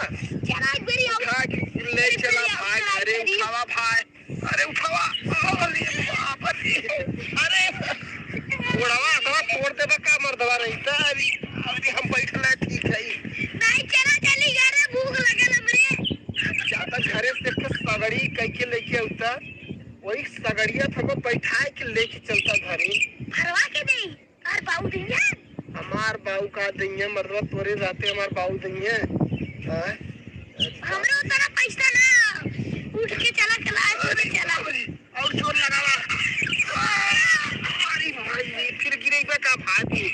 चला एक बेरी और। उठा के ले एक चला बेरी और भाई, try अरे करी। उठावा भाई। अरे उठावा, अरे बाप रे, अरे गोड़वा हथवा तोड़ देबा का मर्दवा रही त, अभी, अभी हम बैठल है, ठीक है। नहीं, चला चली यार, भूख लगल हमरे। ज्यादा घरे से के सगड़ी कह के लेके उता, वही सगड़िया थको बैठाए के लेके चलता घरे। भरवा के दे। और बाऊ दइया? हमार बाऊ का दइया, मर्रा तोरे रहते हमार बाऊ दइया। हाँ? हमरे उतना पैसा ना, उठ के चला, चला, चला, अरे चला। बाप रे, और जोर लगावा। अरे भाई, फिर गिरेगा का भाभी?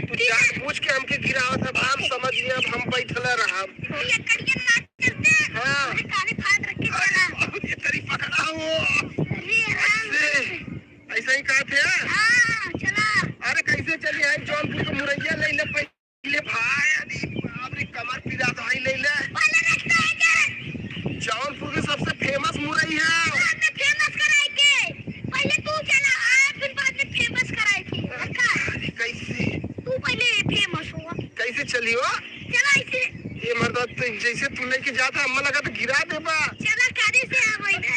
तू ठीक है। जानबूझ के हमके गिरावत है, हम समझ लिया, अब हम बैठला रहब। ये कड़िया ना चलते, हाँ। मुझे काने फाड़ रख के अरे चला। बाप रे, तेरी पकड़ा वो। अरे राम। ऐसे। ऐसा ही कहा थे? हाँ, चला। अरे कैसे चली आई जौनपुर के मुरैया ले ले पहले भाई, अरे बाप रे, कमर पिरात है, ले ले। पहले रखता है क्या? जौनपुर के सबसे famous मुरई है। बाद में famous कराई के। पहले तू चला, आए फिर बाद में famous कराई के। अच्छा। अरे कैसे? तू पहले famous हुआ। कैसे चली हो? चला ऐसे। ये मर्दा, तू जैसे तू लेके जाता, हमें लगा तो गिरा देबा। चला, कारे से आ भाई ना।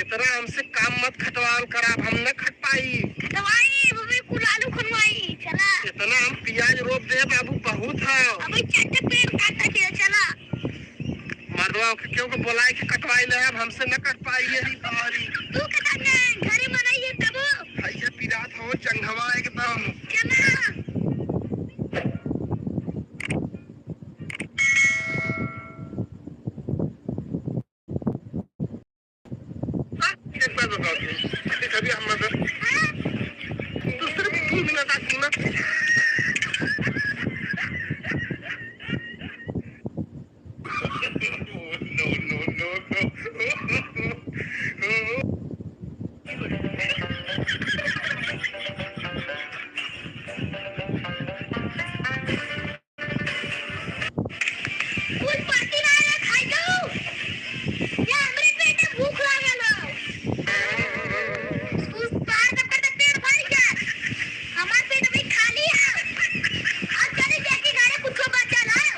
इतना हमसे काम मत खटवाल करा, हम न खट पाई। खटवाई, वो भी कुल आलू खनवाई, चला। इतना हम प्याज रोप दे बाबू, बहुत है। अबे चट्टे पेड़ काटा के, चला। मर्दवा के क्यों को बोलाए के कटवाई ले, अब हमसे न कट पाई, यही बारी। तू कटा के घरे बनाइए तब। भैया पिरात हो, चंगवा एकदम। चला। हाँ, एक बात बताओ तुम, अभी, अभी हम मतलब दूसरे की क्यों बिना बात सुना? No, no, no, no। कुल पत्ती ना रे खाई जाऊ। ये हमरे पेट में भूख लागल हो। तू बाहर का पेट, पेट भर गया। हमार पेट भी खाली है। अब चली जाके घरे कुछो बचल है।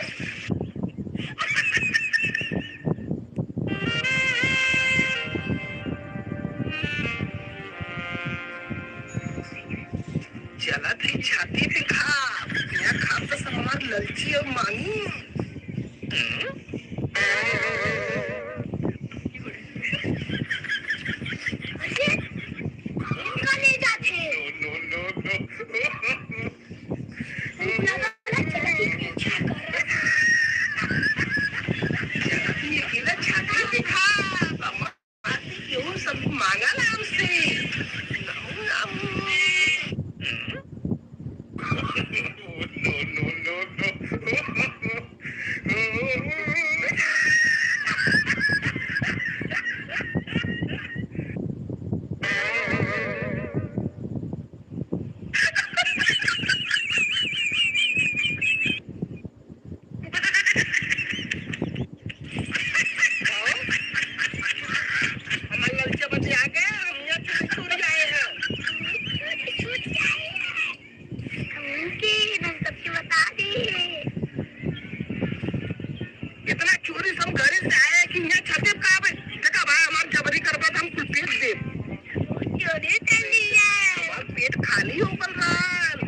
चलत ही छाती पे खा, यहाँ खा तो सब हमार ललची और मांगी। अरे, इनका ले जाते। No, no, no, no। भूख लगा, चलत ही पीछा कर। चलत ही अकेला छाती पे खा, केहू सब मांगल हमसे। हमार ललचा बच्चे आ गए, हम यहाँ चोरी छूट जाए हैं। छूट जाए हैं। हम उनके, हम सबके बता दे। इतना चोरी सब घरे से आए कि यहाँ छाती पे का बे? देखा भाई, हमार जबरी करबा तो हम कुल पीट देब। चोरी कर लिया। हमार पेट खाली हो गल रहल।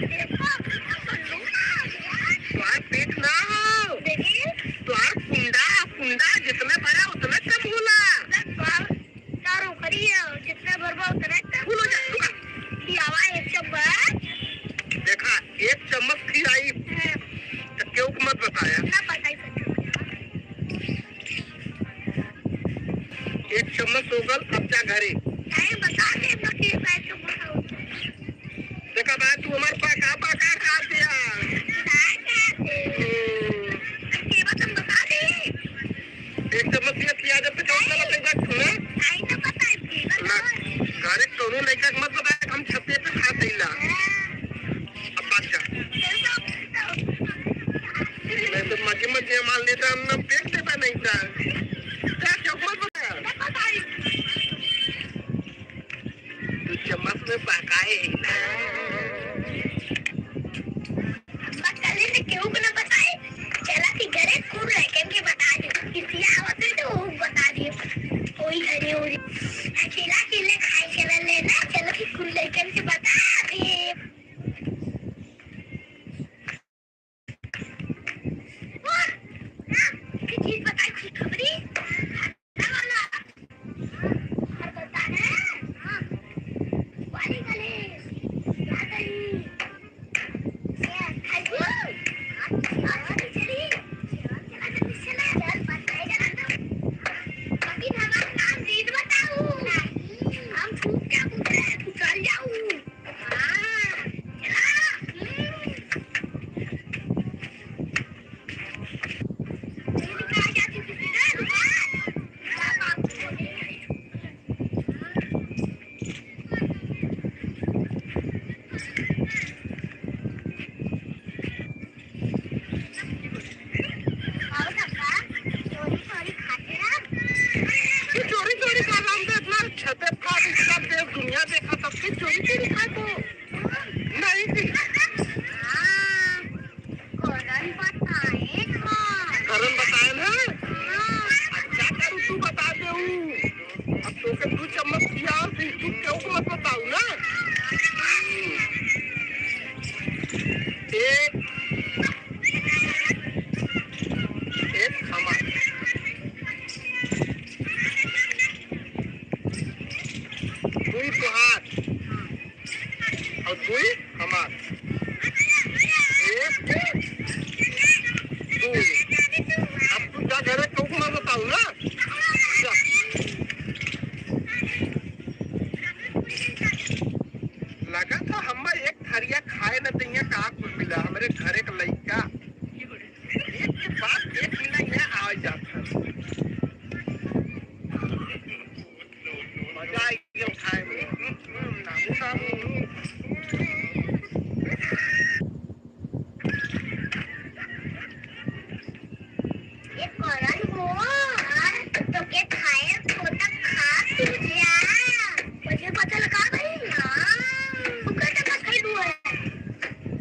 देखो, अभी तो पल्लू आ गया। तोहार पेट ना हो। देखिए। तोहार कुंडा, कुंडा जितने भरा उतने कम होला। बस बाल चारों करिए, जितने भरबा उतने कम। बोलो जा, रुका। दियावा एक चम्मच। देखा, एक चम्मच हो गल, अब जा घरे। टाइम बता दे, बाकी मैं तो बताऊँ। देखा बा, तू हमार पका पका खा दिया। का खा दे? हम्म। केवा तुम बता दे। एक चम्मच पिया, पिया जब तक नहीं। चला तक बात सुना। नहीं तो पता है, केवा ना, तो घरे कोनो लइका के मत बताए, हम छते पे खा देला। हाँ। अब बात जा। चल तो, तो। नहीं तो मजे मजे मार लेता, हम ना फेंक देता नहीं था। जा, क्यों मत बताया? नहीं पता है। तू चम्मच में पकाए है ना। बकले ने केहू को ना बताए। चला कि घरे कुल लइकन के बता दे। किसी आवत है तो वो बता दे। कोई घरे हो रही। अकेला अकेले खाए चला लेना। चला कि कुल लइकन के बता दे। वाह! हाँ, एक चीज बताई खुशखबरी। तू चोरी चोरी कर रहा हूँ, तो इतना छते फाड़, इसका देश दुनिया देखा, तब तू चोरी चोरी खाए तो नहीं थी। हाँ, करन बताए ना। करन बताए ना? हाँ। अच्छा, करू तू बता दे हूँ। अब तोके दू चम्मच पिया और फिर तू केहू को मत बताऊ ना। एक, एक हमार। दुई तोहार। और दुई हमार। एक, दुई। अब तू जा घरे, केहू को मत बताऊ ना। जा। लगा था हम्मा एक थरिया खाए न दइया, का कुल मिला हमरे घरे के लइका। एक के बाद एक मिला यहाँ आवे जात है। मजा आई गया खाए में। हम्म, हम्म, नामू, नामू। ये करन हो, तोके खाए को तक खा तू जा। मुझे पता लगा भाई ना। तू कहते मत खाई दुआ है।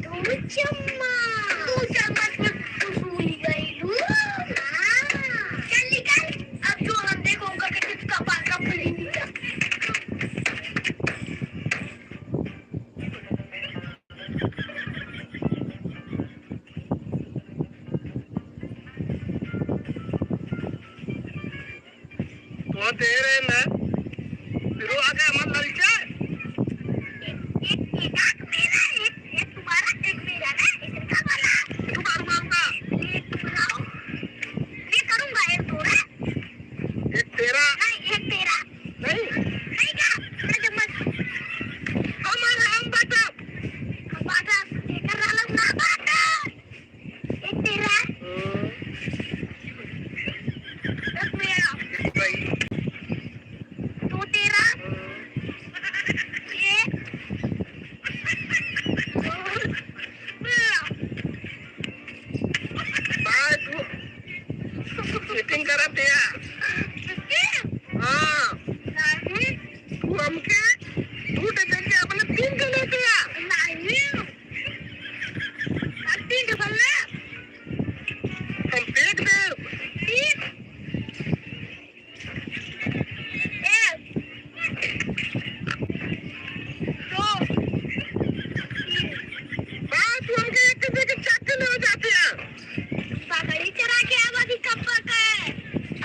दू चम्मच। दू चम्मच में तू भूल गई लू। हाँ। चल निकल। अब जो हम देखो उनका के किसका पास का फूली निकल। तो दे रहे ना, फिर वो आके हमारे लड़के। एक, एक, एक आंख मेरा, एक, एक तुम्हारा, एक मेरा ना, एक का वाला। एक बार मांगा। एक बुलाओ। मैं करूंगा एक तोरा। एक तेरा। नहीं, एक तेरा। नहीं। नहीं क्या? मैं जब मत। हमारा हम बाटा। हम बाटा, एक कर रहा ना बाटा। एक तेरा। हम्म। एक मेरा। एक भाई। दो तेरा। हम्म। ये। और मेरा। बाय तू। चीटिंग करत है। चीटिंग? हाँ। नहीं। तू हमके झूठ देके अपने तीन के लेके आ। नहीं। अब तीन के बोल रहे। हम फेंक दे। तीन। एक। दो। तीन। बात तू हमके एक के देके चार के ले जाते हैं। बकरी चरा के आवा की कब्बा का है।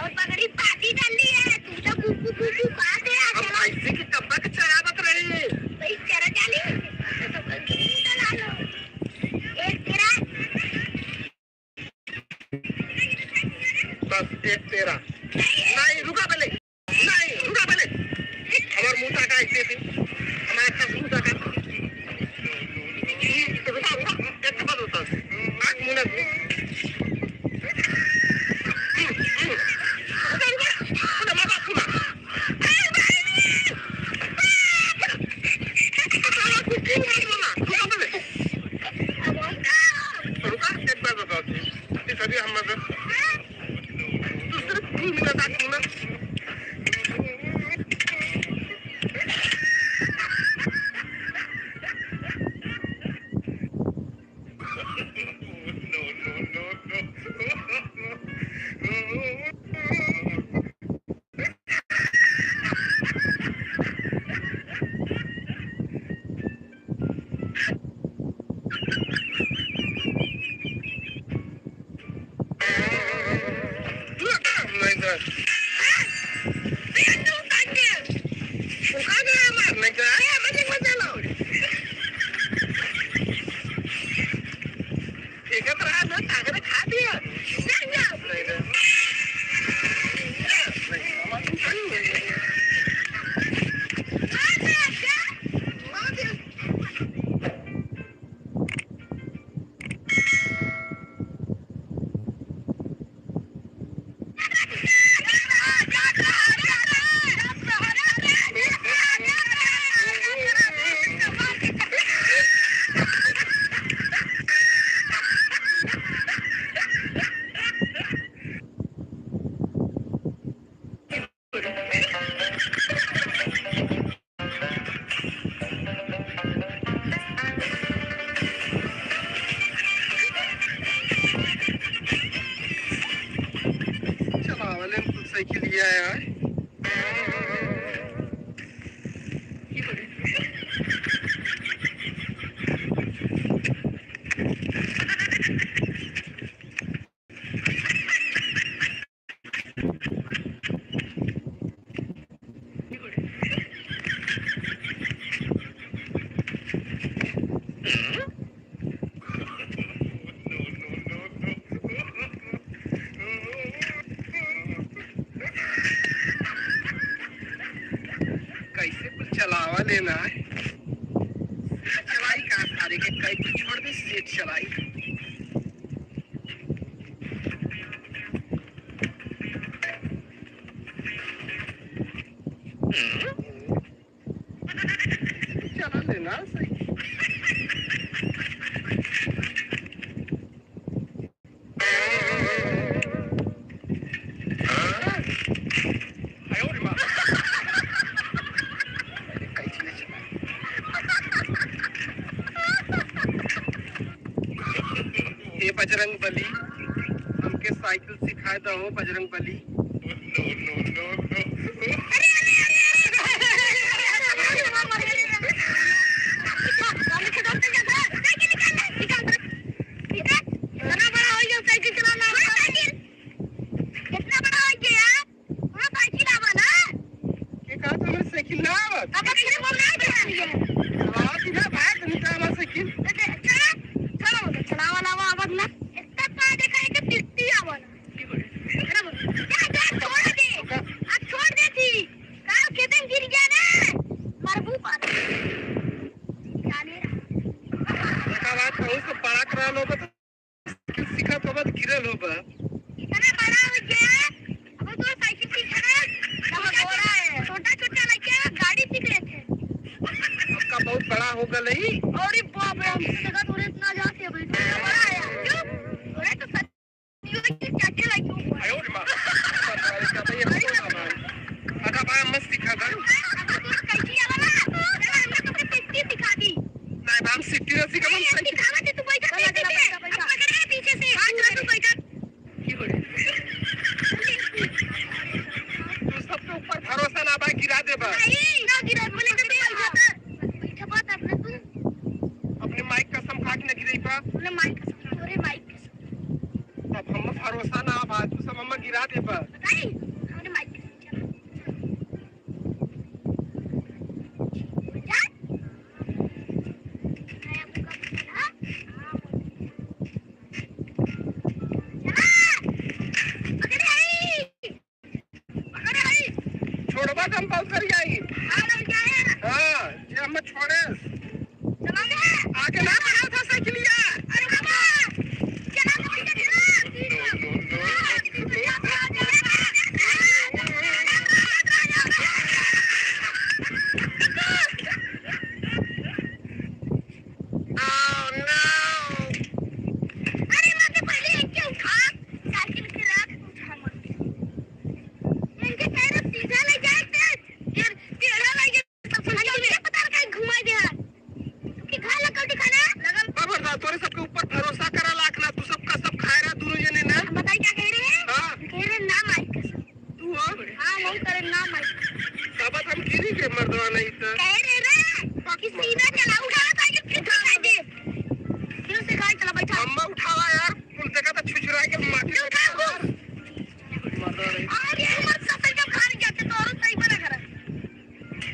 और बकरी पाती डाली है, तू तो कुकू कुकू पाते आ हम चला। ऐसे की कब्बा के चरावत रही। भाई चरा डाली, तो बकरी डाला लो। एक तेरा। बस एक तेरा। नहीं। नहीं, रुका पहले। नहीं, कैसे थे? हमारे साथ घूम जाता। ये तो बता, बता, एक बात बता। आँख मूंद। चलावले कुल साइकिल लिया है। कैसे कुल चलावा लेना है? चलाई का सारे के कई कुल छोड़ दे, सेठ चलाई। चला लेना सही। हे बजरंग बली, हमके साइकिल सिखाए दहो बजरंग बली। कितना बड़ा हो गया साइकिल चलाना? कितना बड़ा हो गया? हाँ, साइकिल आवा ना। के कहा था, हमें साइकिल ना आवत? अब अपने को ना चलानी है। हाँ, बिना भाई, तुम तो आवा साइकिल। तो दे, चला, चला बोलो, चलावा लावा आवत ना। इतना पा देखा है कि पिट्टी आवा ना। अरे बोलो, जा, जा, छोड़ दे। ओका। अब छोड़ दे थी। काल खेतन गिर गया ना, मरबू पर। जाने रहा। देखा बात, बहुत तो बड़ा करा लोग तो साइकिल सीखत होबा त गिरल होबा। इतना बड़ा हो गया, अब तो साइकिल सीखना, अब घोड़ा है। छोटा छोटा लइका गाड़ी सीख लेते हैं। आपका बहुत बड़ा हो गल है। अरे बाप रे, हमसे देखा तूने इतना जाके बैठा। इतना बड़ा है। क्यों? थोड़ा तो सच में चाचा लइका हुआ। आयो रे माँ। अच्छा भाई, मत सीखा था। अब तो साइकिल वाला, हम तो साइकिल सिखा दी। नहीं, हम सीखती रहती, कब हम साइकिल सिखावत है, तू बैठा पीछे से। अब पकड़े है पीछे से। हाँ, चल, तू बैठा। तू सबके ऊपर भरोसा ना बा, गिरा देबा। नहीं, ना गिरा, बोले कि तू बैठा। बैठा बात अपने तू। अपने माई कसम खा के ना गिराई बा। बोले माई कसम, तोरे माई कसम। अब हम भरोसा ना बा, तू सब हम गिरा देबा। बताई, हमरे माई कसम, चल। जा। छोड़बा त हम बहुत कर जाई। के ना बनावा था साइकिलिया। अरे बाबा, चला, चला, चला। Oh, no! अरे, वहाँ से पहले इनके उठा, साइकिल के रख, उठा मत। इनके पैर सीधा ले जाए, फिर टेढ़ा ले जाए, तो समझ में पता नहीं कहीं घुमा दे। कि घर लगल दिखाना, लगल। खबरदार, तोरे सबके ऊपर भरोसा करा लाख ना, तू सबका सब खाए रहा दोनों जने ना। हम बताई क्या कह रहे हैं? हाँ। कह रहे ना माई कसम। तू हो? हाँ, वही करे ना माई। तब हम गिरी के मर्दवा नहीं तो। कह रहे रे कि सीधा चला, उठा साइकिल फिर उठा दे। फिर से गाड़ी चला बैठा। अम्मा उठावा यार, कुल देखा तो छुछुरा के माटी तू उठा यार। मर्दवा नहीं। अरे, हमारे साथ एकदम खाने जाते तो और सही बना करा।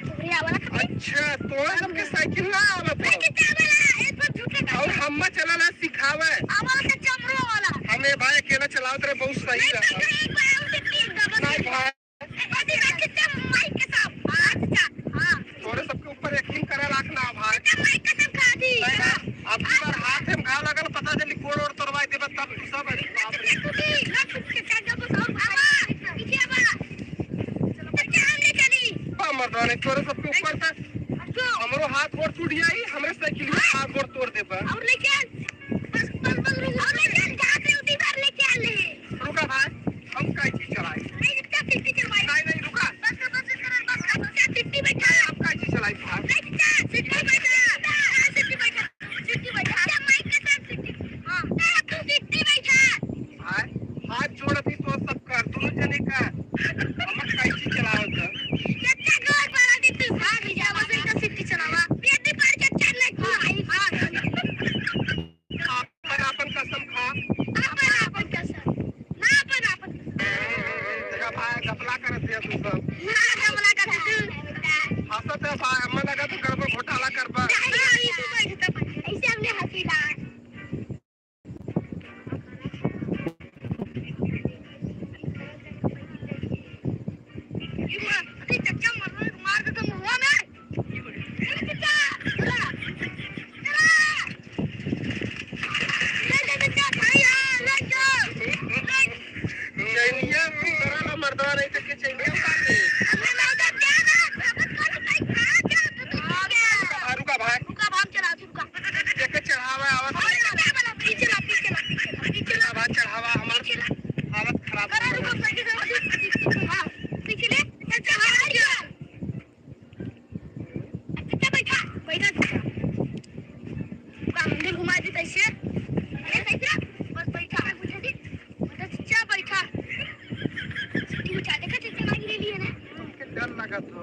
तोहरे आवेला खातिर? अच्छा, तोहरे सबके साइकिल ना आवत हो? नहीं, कितना आवेला? एक बार झूठे का। और हम्मा चलाला सिखावे। आवेला के चमरो वाला। हमें भाई अकेला चलावत रहे, बहुत सही नहीं, रहा। नहीं, एक बार और से तीन दबा नहीं दे। भाई। अभी ना कितना माइक के साथ। हाँ, चाचा, हाँ। तोहरे सबके ऊपर यकीन करे लाख ना भाई। कितना माइक के साथ खा दी। नहीं ना, अब की बार हाथ में घाव लगल, पता चली गोड़ ओड़ तोड़वाई देबे तब तू सब, अरे बाप रे। टूटी, ना टूट के चाचा बस और भाई। पीछे बा। चलो, बच्चा हम ले चली। बा मर्दाने, तोरे सबके ऊपर से हमरो हाथ गोड़ टूट जाई, हमरे साइकिल में हाथ गोड़ तोड़ देबा। और लेके आ। बस, बस, बस, रुक, और लेके आ, जहाँ से उतरी बार लेके आ ले। रुका भाई, हम काहे चीज चलाई? नहीं, रुका, सीटी चलवाई। नहीं, नहीं, रुका। बस कर, बस कर, बस कर, बस कर, सीटी बैठा। हम काहे चीज चलाई भाई? नहीं, सीटी बैठा। हाँ, सीटी बैठा। सीटी बैठा। अच्छा, माइक के साथ सीटी। हाँ। नहीं, अब तू सीटी बैठा। भाई, हाथ जोड़ अभी तो सब कर, दोनों जने का। हम कैसे चलाओ तो? चाचा, घर पर आके तू भाग जा, बस इनका सीटी चलावा। ये भी पड़ के चल ले, तू आई, भाग। आपन, आपन कसम खा। आपन, आपन कसम। ना आपन, आपन कसम। देखा भाई, घपला करत है तू सब। ना घपला करत तू। हंसत है भाई, हमें लगा तू गड़बड़ घोटाला करबा। नहीं, नहीं, तू बैठ, तू बैठ। ऐसे हमने हंसी ला। ये मार, अरे चच्चा मर रहा है, मार दे तो मुंह में। अरे चच्चा, चला, चला। ले जा चच्चा, भाई, हाँ, ले जा। ले जा। चैनिया उतारा ला मर्दवा, नहीं तो के चैनिया उतार दे। अरे ना उतार, जा ना, अब कौन भाई, कहाँ जा तू? रुका, रुका भाई। रुका भाई, चला, रुका। देखे चढ़ावा आवत है। अरे, पीछे ला, पीछे ला, पीछे ला, पीछे ला। चढ़ावा, चढ़ावा, हमार पीछे ला। हालत खराब हो गई। रुको, पीछे ले, पीछे ले। चल, चल, चल, चल। अच्छा, बैठा, बैठा, बैठा। पूरा मंदिर घुमा दे तैसे। अरे, बैठा, बस बैठा। बैठा, बैठा। सीटी उठा, देखा, सीटी मांग ले लिए ना। तुमके डर लगत हो?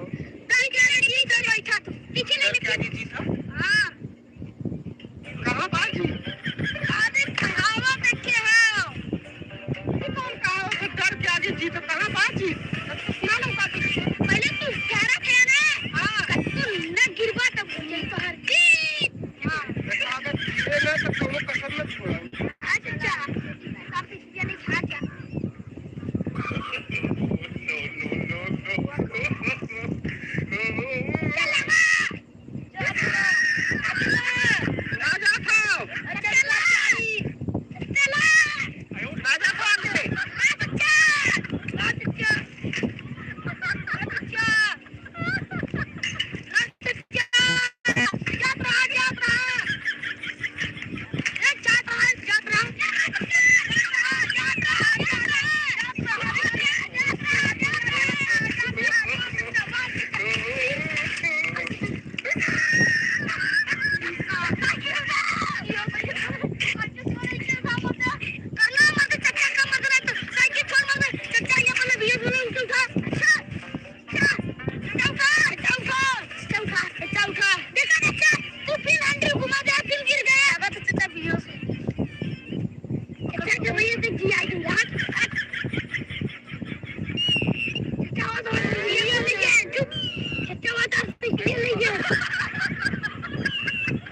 डर के आगे जीत हो, बैठा तू। पीछे ले, डर के आगे जीत हो? हाँ। कहाँ बाजी? अरे, कहावा देखे हो? ये कौन कहावा से डर के आगे जीत हो? कहाँ बाजी? तब तो सुना लो बात। पहले तू ग्यारह थे ना? हाँ। तब तू न गिरबा तब हो जाई तोहर जीत। हाँ। अगर ये ना तो कौनो कसर न छोड़ा। अच्छा, अच्छा। काफी चीजें नहीं खा जा।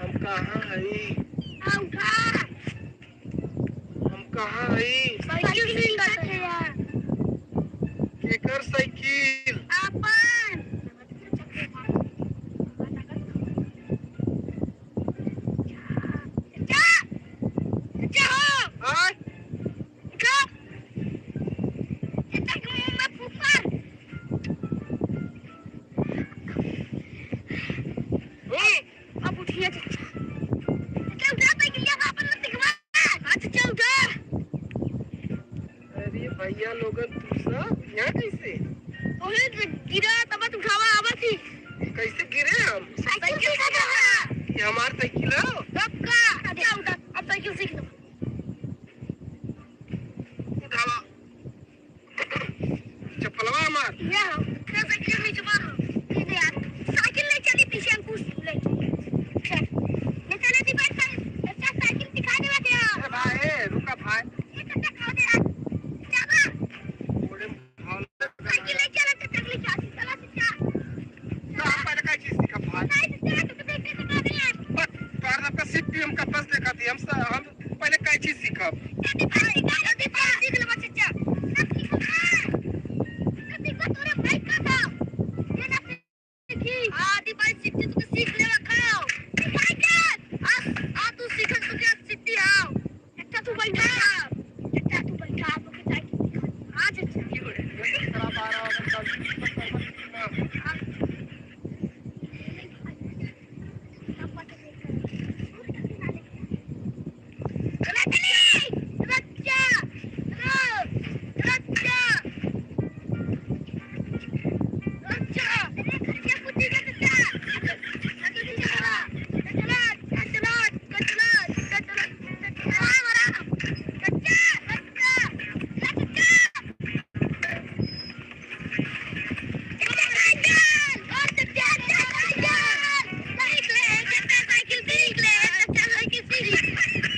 हम कहाँ हई? हम कहाँ हई? साइकिल सीखत है यार। केकर साइकिल? आपन। ए, अब उठिए चच्चा। चच्चा, उठा, साइकिलिया का अपन मत दिखवा। हाँ, चच्चा, उठा। अरे भैया लोगन, तू सब यहाँ कैसे? ओहे गिरा, तब उठावा, आवा थी। कैसे गिरे हम? साइकिल से गिरा। ये हमार साइकिल है? तब का? चच्चा, उठा, अब साइकिल सीख लो। उठावा। चप्पलवा हमार। या, तो साइकिल में चुपा हो। ये दे यार, साइकिल ले चली पीछे अंकुश ले। चल। ले चले दी भाई, साइकिल, अच्छा, साइकिल दिखा दे बे यार। ए भाई, ए, रुका भाई। ये तो दिखा दे यार। जावा। ओरे भाई। साइकिल ले चले तो चली चाची, चला से जा। तो आप पहले का चीज सीखा भाई? नहीं, तो चला तो देख के दिखा दे यार। बस, तोहर सबका सीख भी हम कतस देखा थी, हम स-, हम पहले का चीज सीखब? जल्दी भाई, जल्दी भाई, सीख ले बच्चा। सब सीखो ना। सब सीखो, तोरे भाई का था। ये ना सीखी। हाँ, दी भाई सीखती, तू तो सीख ले रखा हो। दी भाई जान। आ, आ, तू सीखत, तू क्या सीखती हो? अच्छा, तू बैठा। अच्छा, तू बैठा, आप लोग के साइकिल सिखा। हाँ, चाचा।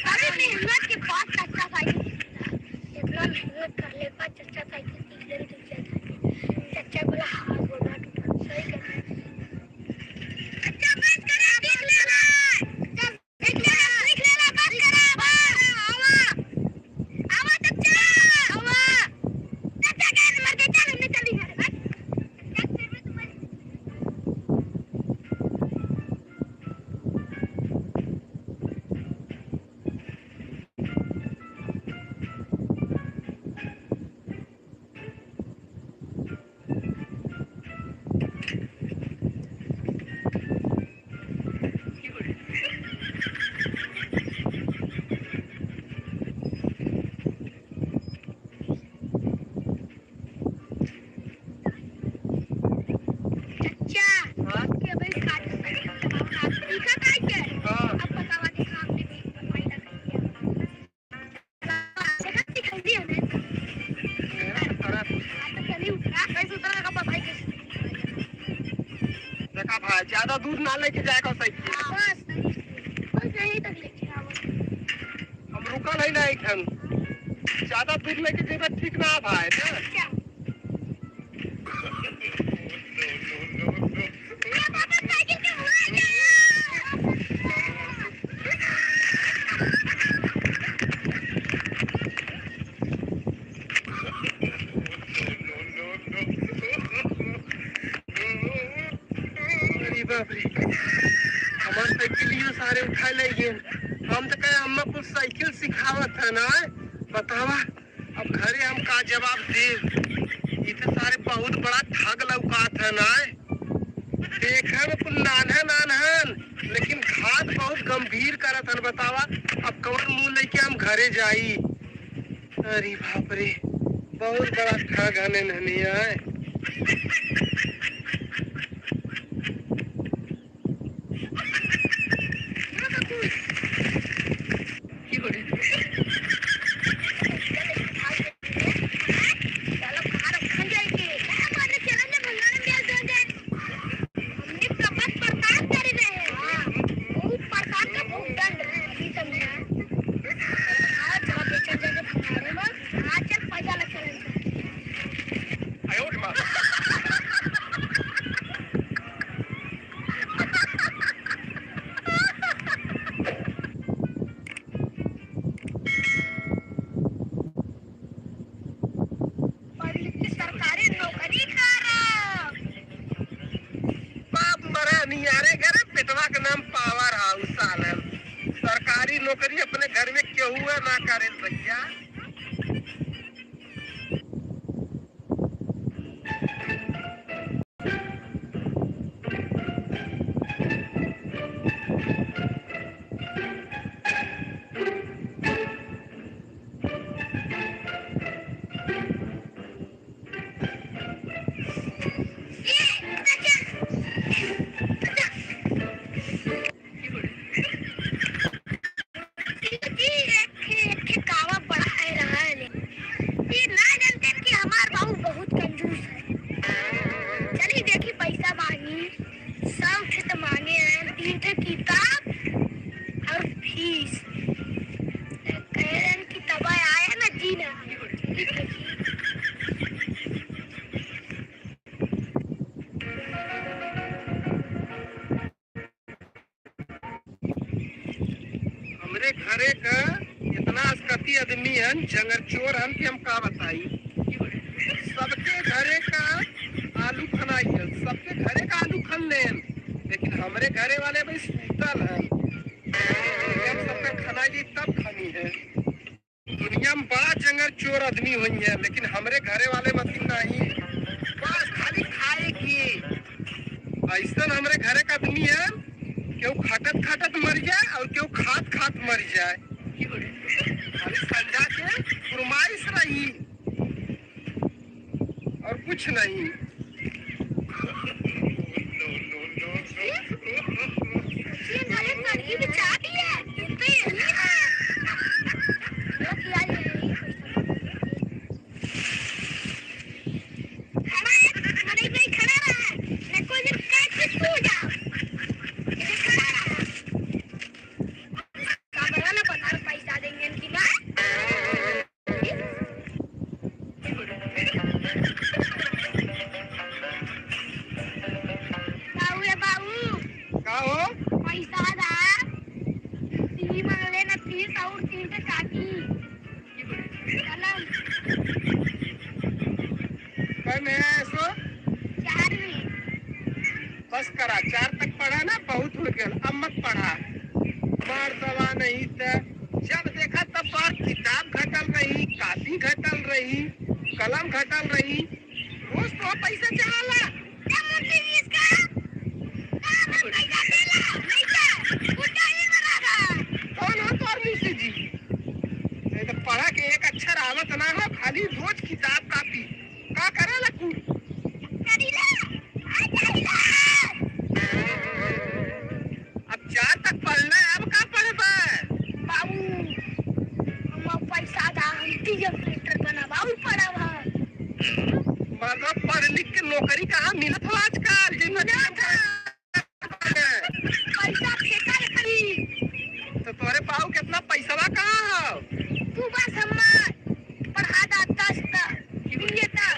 अरे मेहनत के बाद चाचा साइकिल सीखता है। इतना मेहनत कर लेता, चाचा साइकिल सीख ले, तो चाचा, चाचा बोला, "हाँ, बोला, तो सही कर।" चाचा, बस करा, देख लेना। देख लेला, देख लेला, बस करा, बस। आवा, आवा, चाचा, आवा। चाचा, क्या नंबर के? चल, हमने चली घर, बस। अच्छा, हाँ? आपके भाई खाट पे, आप लिखा था क्या? हाँ। अब बतावा, देखा आपने भी मोबाइल रख लिया। देखा, दिखाई दिया ना। मेरा तो खराब है। हाँ, तो चलिए उतरा। कैसे उतरा का पता है कैसे? देखा भाई, ज्यादा दूर ना लेके जाएगा साइकिल। हाँ, बस, बस यहीं तक लेके आओ। हम रुकल है ना एक ठन। ज्यादा दूर लेके जेबे ठीक ना है भाई, ना? क्या? अरे बाप रे, हमार साइकिलियो सारे उठा ले गए। हम तो कहे, अम्मा कुछ साइकिल सिखावत है ना, बतावा। अब घरे हम का जवाब देब? ई तो सारे बहुत बड़ा ठग लौकात है ना। देखे में कुल नान्हन नान्हन, लेकिन घात बहुत गंभीर करत हन। बतावा, अब कवन मुंह लेके हम घरे जाई? अरे बाप रे, बहुत बड़ा ठग हन इन्हनिया। पढ़ लिख के सरकारी नौकरी करा। बाप मरा नियारे घरे पेटवा के नाम पावर हाउस सालन। सरकारी नौकरी अपने घर में केहू ना करे भैया। घरे का इतना असकती आदमी हन, जंगर चोर हन कि हम का बताई। सबके घरे का आलू खनाई है, सबके घरे का आलू खन लेन, लेकिन हमरे घरे वाले भाई सूतल हन। हम सबका खनाई ली तब खनी है। दुनिया में बड़ा जंगर चोर आदमी होई है, लेकिन हमरे घरे वाले मतीन नहीं। बस खाली खाए की। ऐसन हमरे घरे का आदमी है, केहू खटत खटत मर जाए और केहू खात खात मर जाए। खाली संझा के फरमाइश रही और कुछ नहीं। ये साले सड़की बिछा दिए, इन पे यही है। लोग यार यही खड़ा है, मने भाई खड़ा रहा है, न कोई भी काट के सो जाओ। ये खड़ा रहा है। कमरा ना बता, पैसा देंगे इनकी माँ। बाबू, ए बाबू। का हो? पैसा दा। तीन मांगले ना, तीन सौ और तीन के काटी। कलम। कै में है सो? चार में। बस करा, चार तक पढ़ा ना, बहुत हो गया, अब मत पढ़ा। मार दवा नहीं त जब देखा तब तोहार किताब घटल रही, कापी घटल रही, कलम घटल रही, रोज तो पैसा चढ़ाला। ए मुंशी जी, इसका का हम पैसा देला? नहीं का? उल्टा ही बराबर। कौन हो तोहार मुंशी जी? नहीं तो पढ़ा के एक अक्षर आवत ना हो, खाली रोज किताब कापी। का करेला कुल? करीला, आ जाइला। अब चार तक पढ़ला, अब का पढ़बा? बाबू, हम पैसा दा, हम डीएम कलेक्टर बनब, और पढ़ब हम। मतलब पढ़ लिख के नौकरी कहाँ मिलत हो आजकल? जे मिलत है। पैसा फेंका रे करी। तो तोरे पाऊ कितना पैसवा कहाँ हो? तू बस हमार पढ़ा दा दस तक, बीए तक।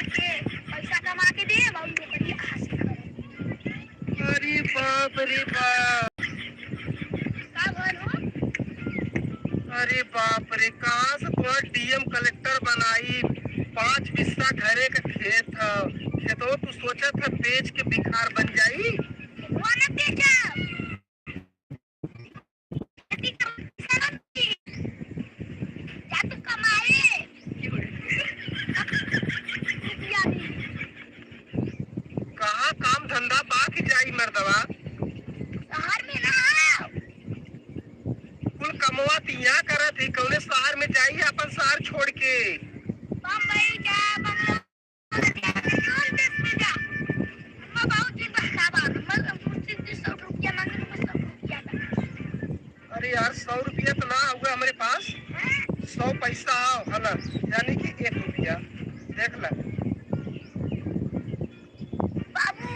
के पैसा कमा के दे, बाबू नौकरी हासिल कर। अरे बाप रे बाप। का भल हो? अरे बाप रे, कहाँ से तोहर डीएम कलेक्टर बनाई? पाँच बिस्सा घरे के खेत ह, खेतवा तू सोचत ह बेच के भिखार बन जाई? खेतवा न बेचा, खेती कर, जा तू कमाए। रुपया दी। कहाँ काम धंधा बा कि जाई मर्दवा? शहर में ना आओ। कुल कमवा तिया करत ही, कौने शहर में जाई अपन शहर छोड़ के? बम्बई जा, बंगलोर जा, कौन देश में जा? हमार बाबूजी बहकावा, हमार बाबूजी सौ रुपया मांगे, हमार सौ रुपया दे। अरे यार, सौ रुपया तो ना हुआ हमरे पास, सौ पैसा आओ हला, यानी कि एक रुपया। देख ला। बाबू,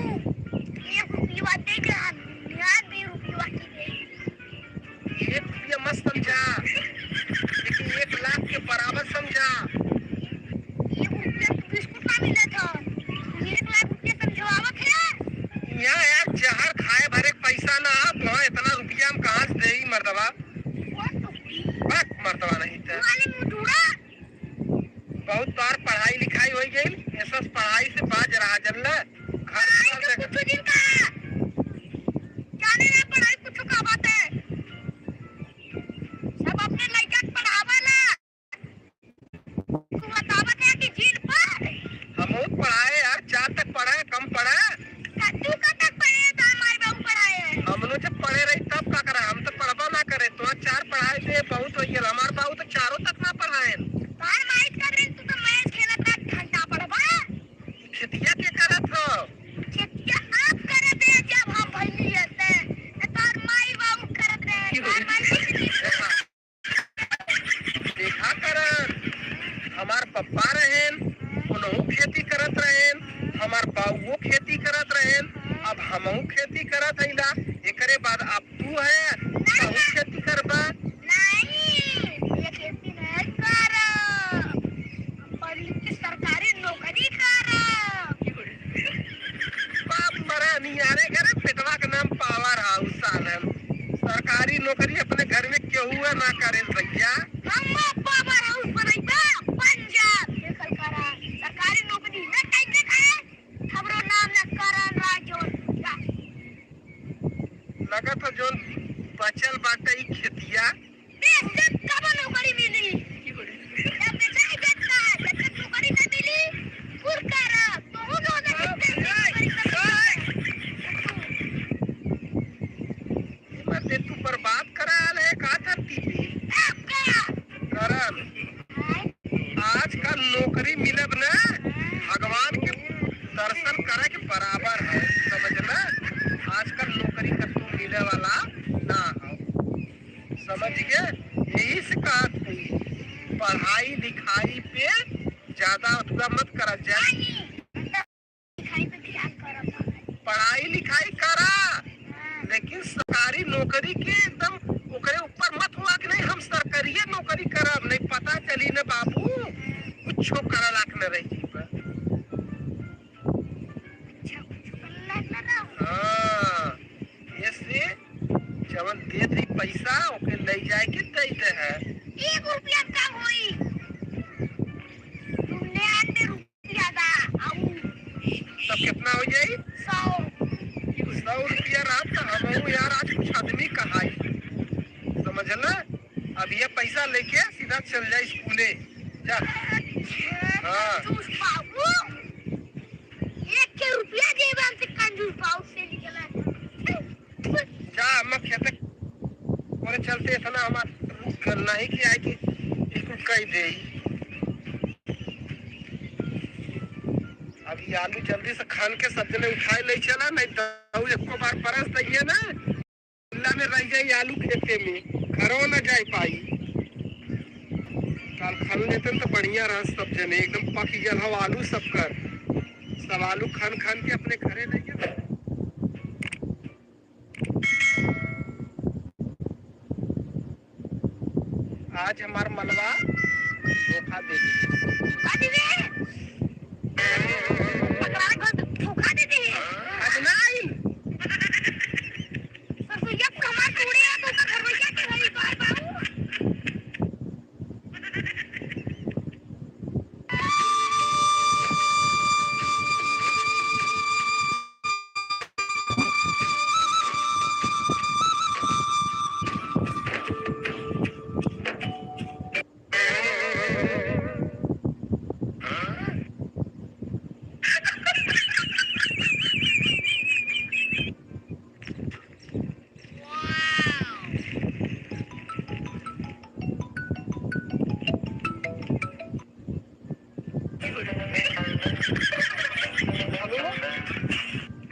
एक रुपया दे दे, हम यार भी रुपया के दे। एक रुपया मत समझा, लेकिन एक लाख के बराबर समझा। एक रुपया तो बिस्कुट ना मिला था, एक लाख रुपया समझवावत है। यहाँ यार जहर खाए भरे पैसा ना, तो इतना रुपया हम कहाँ से देई मर्दवा? बस मर्दवा नहीं था। वाले मुंह टूड़ा। बहुत तोहार पढ़ाई लिखाई होइ गइल, एसस पढ़ाई से बाज रहा जल्ला। घर पढ़ाई तो कुछ दिन का जाने ना, पढ़ाई कुछ का बात है, सब अपने लइका के पढ़ावा ला। तू बतावत है कि जिन पर हमहू पढ़ाए यार, चार तक पढ़ा, कम पढ़ा। का तू कब तक पढ़े, तार माई बाबू पढ़ाए हैं? हमनो जब पढ़े रही तब का करा, हम तो पढ़बा ना करे। तोरा चार पढ़ाए से बहुत हो गया, हमार बाबू तो चारों तक ना पढ़ाए। तार माई कर रही, तू तो मैच खेलत रह, घंटा पढ़बा। खेतिया के करत हो? खेतिया आप करत है, जब हम भइली है ते, तार माई बाबू करत रहे, तार माई बाबू देखा करन, हमार पप्पा रहेन, उनहु खेती करत रहेन, हमार बाउओ खेती करत रहेन, अब हमहू खेती करत हइला। एकरे बाद अब तू है, तहू खेती करबा। नहीं, ये खेती नहीं करब। हम पढ़ लिख के सरकारी नौकरी करब। बाप मरा नियारे करे, पेटवा के नाम पावर हाउस सालन। सरकारी नौकरी अपने घर में केहू ना करे भैया। हम पावर हाउस बनइबा, पंजाब देखल करा। सरकारी नौकरी ना कइके खाए, हमरो नाम ना करा राजन। लगत ह जौन बचल बाटे ई खेतिया। बेशक कबो नौकरी मिली। जब बेचाई देता है, जब तक नौकरी ना मिली, कुल करा, तो हो गया, जब तक नौकरी ना मिली। एमा ते तू बर्बाद करा ले का धरती पे? करन। आजकल नौकरी मिलब ना, भगवान के दर्शन करे के बराबर है, समझला? आजकल नौकरी कतौ मिले वाला ना है, समझ गए? यही से कहत हई, पढ़ाई लिखाई पे ज्यादा अथुआ मत करा जाए। लिखाई पे ध्यान करब। पढ़ाई लिखाई करा, हाँ। लेकिन सरकारी नौकरी के एकदम ओकरे ऊपर मत हुआ कि नहीं हम सरकारिये नौकरी करब, नहीं पता चली न बाबू, कुछो करे लायक न रह जइबा। अच्छा, कुछो करे लायक न रह। हाँ, ऐसे जवन देत ही पैसा ओके ले जाए के दे दे है। एक रुपया कम होई। तुमने आते रुपया ज्यादा, आऊ। तब कितना हो जाई? सौ। सौ रुपया रहत त हमहू यार आज कुछ आदमी कहाई, समझला? अब ये पैसा लेके सीधा चल जा स्कूले, जा। अच्छा, हाँ। तू बाबू, एक के रुपया जेबा से कंजूस बाबू से निकला। जा, हम खेते करे चलते इतना हमार रुक गल नहीं कि आई कि बिल्कुल कह दे। अब ये आलू जल्दी से खान के सब जने उठाए ले चला, नहीं तो एको बार परस दइए ना, खुला में रह जाई आलू खेते में, घरो न जाए पाई। काल खान लेते तो बढ़िया रह सब जने, एकदम पक गल हो आलू सब कर, सब आलू खान खान के अपने घरे ले गए। आज हमार मलवा धोखा दे दी। धोखा दे दे। पकड़ा गल तो धोखा दे दे। आज ना आई। सरसोईया पूरा हमार पूरे है, तो ओकर घरवैया के घरी बार बाबू।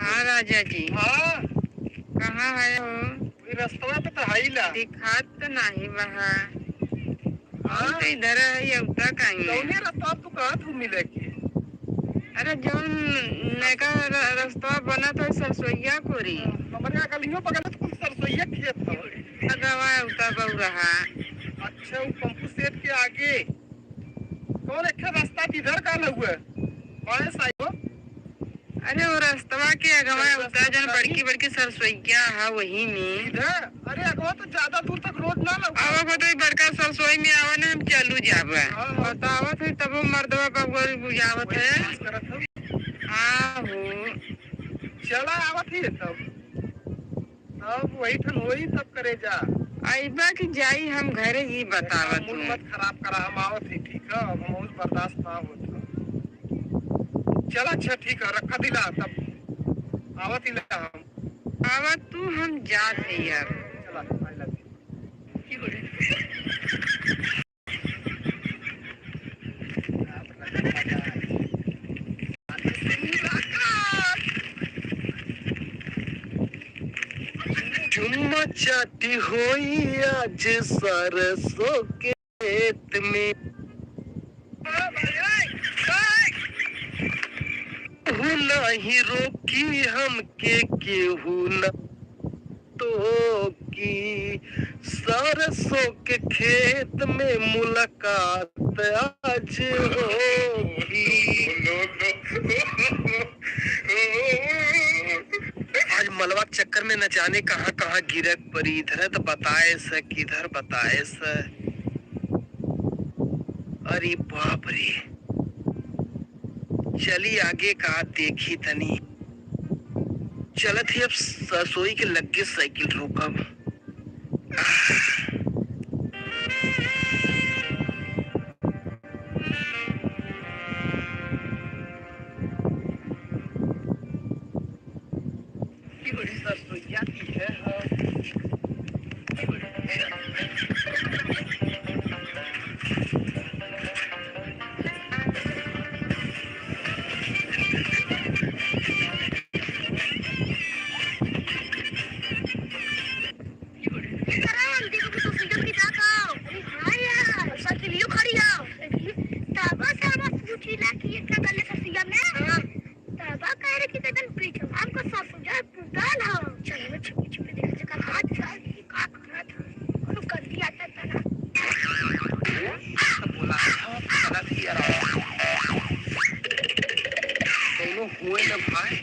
हाँ राजा जी। हाँ। कहाँ है हो? वही रस्तवा पे तो है ही ना। दिखात तो नाही बा। हाँ। हम तो इधर है, अवता कहीं। कौने रस्ता तू कहाँ तू मिले के? अरे जौन नयका र-, रस्तवा बनत है सरसोईया कोरी। हमरे अगलियो बगल में तो कुल सरसोईया खेत है। अगवा अवता बहु रहा। अच्छा, वो पंपू सेठ के आगे। कौन एक ठे रास्ता किधर का लहुए? बाएं साइड हो? अरे वो रस्तवा के अगवा अच्छा, उता जौन बड़की बड़की सरसोईया है वही में। इधर? अरे अगवा तो ज्यादा दूर तक रोड ना लहुए। अब अगवा तो ई बड़का सरसोई में आवा ना, हम चलू जाबा। हाँ, हाँ। बतावत है तब वो मर्दवा बबुआ भी बुझावत वही है। बात करत हूँ। हाँ हो। चला आवत ही है तब। तब वही ठन होई तब करे जा। अइबा कि जाई हम घरे, ई बतावत मूड हूँ। मत खराब करा, हम आवत ही, ठीक है? अब हम बर्दाश्त ना होत है। चल अच्छा ठीक है, रखा दिला तब आवत ही ला हम। आवत तू, हम जात ही अब। चला, I love you। चुम्मा चाटी होई आज सरसों के खेत में। केहू नाही रोकी हमके, केहू ना टोकी। सरसों के खेत में मुलाकात आज होगी। आज मलवा के चक्कर में न जाने कहाँ कहाँ कहाँ गिरक परी, इधर त बताए स, किधर बताए स। अरे बाप रे, चली आगे का देखी तनी। चलत ही अब ससोई के लग्गे साइकिल रोकब। अरे हाँ यार, साइकिलियो खड़ी है। ताबा से हम पूछी ना कि ये का गले ससुइया में? हाँ। ताबा कह रहे कि कदन पीछे हमको ससुइया पुतल हो। चलो, मैं छुपी छुपी देख के का करत है, का करत है। कोनो गलती आता था ना। तो बोला था, गलत ही आ रहा है। दोनों हुए ना भाई।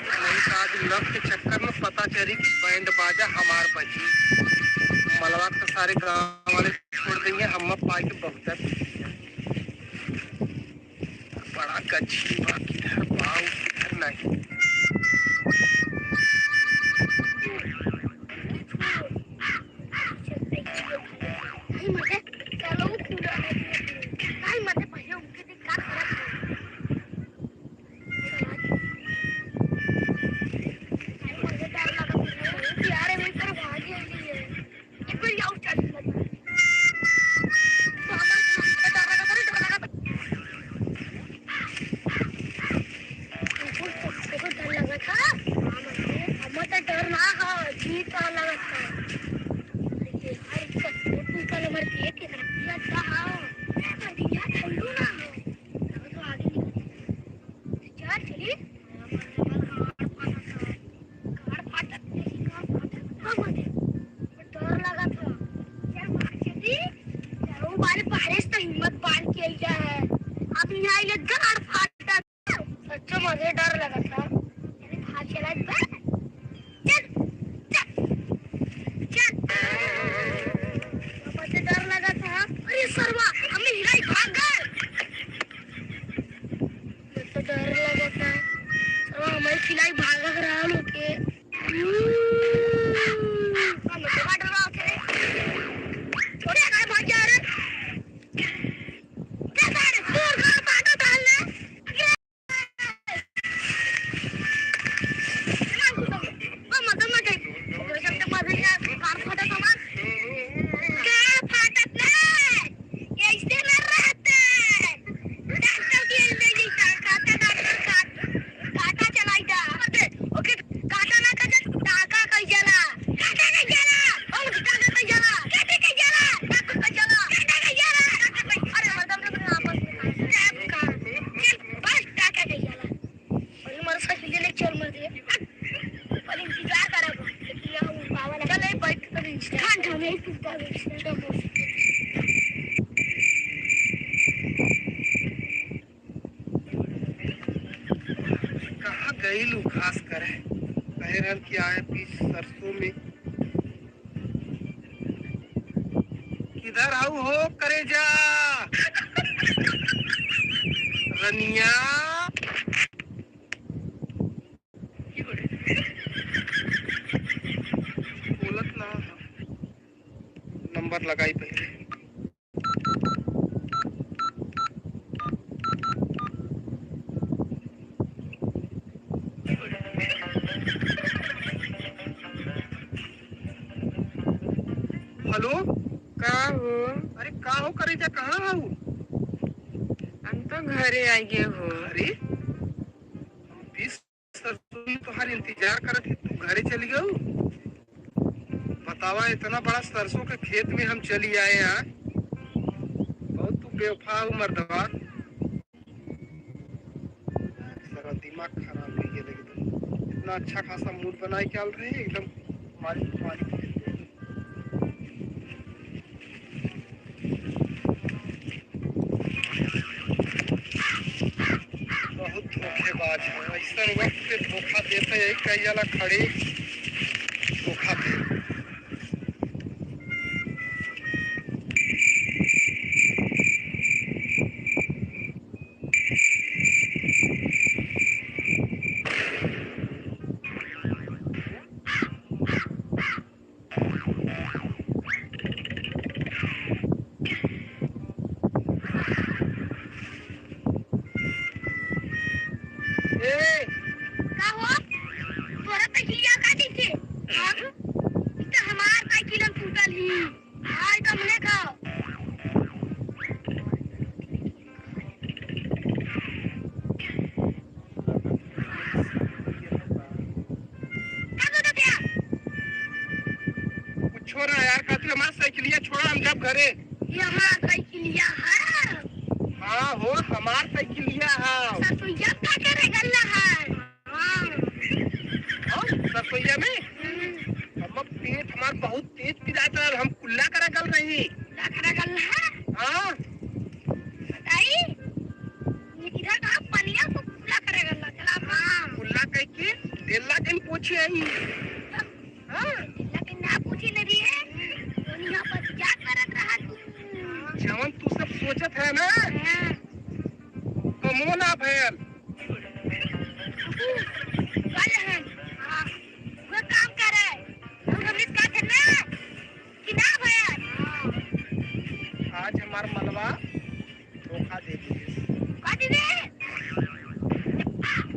नहीं तो आज love के चक्कर में पता चली कि बैंड बाजा हमार बजी। मलवा के सारे गाँव वाले छोड़ देंगे, हम पाई के बहुत है। बड़ा गच्छी बा, किधर बाऊ, किधर नहीं। हमको तो डर ना है, जी तो लगत है। ये हर एक का फोटो का नंबर दिए के रख दिया था। बढ़िया ठंडू ना है। तो आगे निकल। चल चली। गाड़ फाटत नहीं, गाड़ फाटत नहीं, गाड़ फाटत। डर लगा था। चल मार चली। वो बारे बारिश तो हिम्मत बांध के अइया है। अब यहाँ ये गाड़ फाटत। सच्चो मुझे डर लगा था। अरे भाग चला बे। चल, चल, चल। मुझे डर लगा था। अरे सरवा, हमें हिलाई भाग गए। मुझे तो डर लगा था। सरवा, हमें हिलाई भाग रहा लोग के। हम तो डर रहा थे। छोड़े, कहाँ भाग जा रहे? काटा ना कइसे, टाका कइसे जाला, हम टाका कइसे जाला, काटे कइसे जाला, टाका कइसे जाला, टाका कइसे जाला, टाका कइसे, अरे, मतलब, मतलब, आपस में टाइप का, चल, बस, टाका कइसे जाला। अरे, हमारे साथ ले, ले, चल, मर दे। पर इंतजार करा, ये हम पावा लगा। चल, ए, बैठ कर इंतजार। हाँ, हाँ, मैं इंतजार कर। चल, बस। कहाँ गइल उ घास करे? कहे रहल कि आए बीच सरसों में। किधर हऊ हो करेजा? रनिया। बोलत ना। नंबर लगाई पहिले। हेलो। का हो? अरे का हो करेजा, कहाँ हऊ? हम तो घरे आइगे हो। अरे, हम बीच सरसों में तोहार इंतजार करत ही, तू घरे चली गऊ? बतावा, इतना बड़ा सरसों के खेत में हम चली आए हैं। बहुत तू बेवफा हो मर्दवा। सारा दिमाग खराब हो गया एकदम। इतना अच्छा खासा मूड बनाए के आल रहे, एकदम मारी मारी। बहुत धोखेबाज है, ऐसन वक्त पे धोखा देते है, कई जाला खड़े धोखा हो रहा यार, कहती हमार साइकिलिया छोड़ा, हम जाब घरे। ये हमार साइकिलिया है। हाँ हो, हमार साइकिलिया है। ससुइया का करे गल्ला है? हाँ। हाँ, ससुइया में? हम्म। अब पेट हमार बहुत तेज पिरात रहल, हम कुल्ला करे गल रही। कुल्ला करे गल रहा? हाँ। बताई, ये इधर कहाँ पनिया को कुल्ला करे गल रहा? चला, हाँ। कुल्ला कह के, डेला दिन पूछे आई। हाँ। लेकिन ना पूछी न रही है, तो यहाँ पर क्या करत रहा तू? जवन तू सब सोचत है ना, हाँ। कमो ना भयल। तू कल है, हाँ, वो काम करे, तू हमने कहा था ना कि ना भयल। आज हमार मनवा धोखा दे दिए। का दे दे?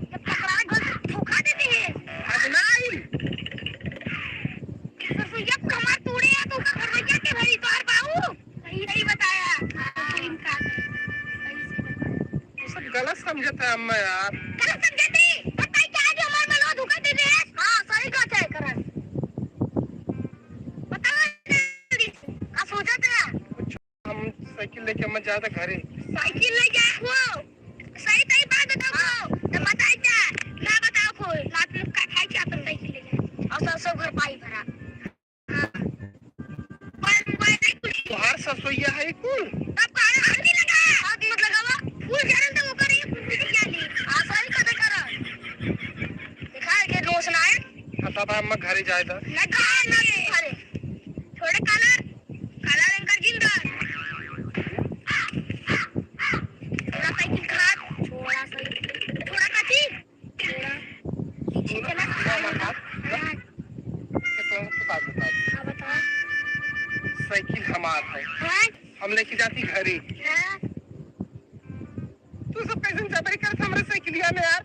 जब पकड़ा गल तो धोखा दे दे। आज ना आई। ससुइया को हमार तोड़े है तो ओकर घरवैया के भरी तोहर बाऊ। सही नहीं बताया। तो इनका सही से बता। तू सब गलत समझत है अम्मा यार। गलत समझती? बताई क्या आज हमार मनवा धोखा दे दे? हाँ, सही बात है करण। बताओ जल्दी। का सोचत है? हम साइकिल लेके मत जाता घरे। साइकिल ले जाए हो। सही सही बात बताओ हो। तो बताई क्या? ना बताओ हो। लात मुक्का खाई क्या अपन साइकिल ले जाए। और सब सब घर पाई भरा। हाँ। पर मोबाइल नहीं कुछ। तोहार ससुइया है कुल? तब कहाँ आग नहीं लगा? आग मत लगावा। फूल झरन तो वो करे, फूल भी नहीं जाने। हाँ, सही कदे करा। दिखा के दोस्त ना आए। हाँ, तब हम घरे जाए था। नहीं, कहाँ नहीं घरे? छोड़े काला। काला रंग का जिंदा। थोड़ा साइकिल खराब, थोड़ा सा, थोड़ा काटी, थोड़ा पीछे चला। हाँ, हाँ, हाँ। हाँ। ये तो हमको बात बता दो। हाँ, बताओ। साइकिल हमार है। हाँ। हम लेके जाती घरे। हाँ। तू सब कैसन जबरी करत हमरे साइकिलिया में यार?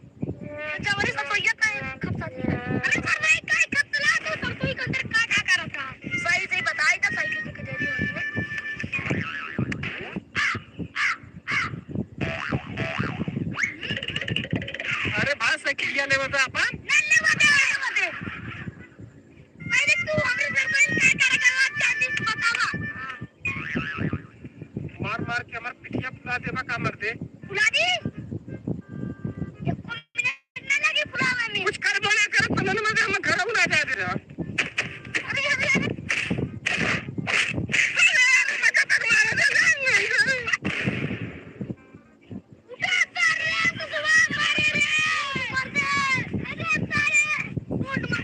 जबरी ससुइया काहे खपसाती है? अरे सर, मैं काहे खपसला तो सर, तू ही के अंदर का, का करत रहा? सही, सही बताई तो साइकिल लेके दे दी होती है। अरे भाई, साइकिलिया लेवे तो अपन? ना लेवे दे, लेवे दे। अरे तू हमरे सर में का करे का बात चाहती बतावा। मार मार के हमार पिठिया फुला देबा का मर्दे? फुला दी? एको मिनट ना लगी फुलावे में। कुछ करबो ना करब, तो मन में हम घर उड़ा जा दे रहा। अरे, अरे, अरे। अरे, अरे, लगा तक मारा जा, जा, जा, जा। उठा सारे, कुछ मार मारे रे। मर्दे, अरे सारे, कूट मार।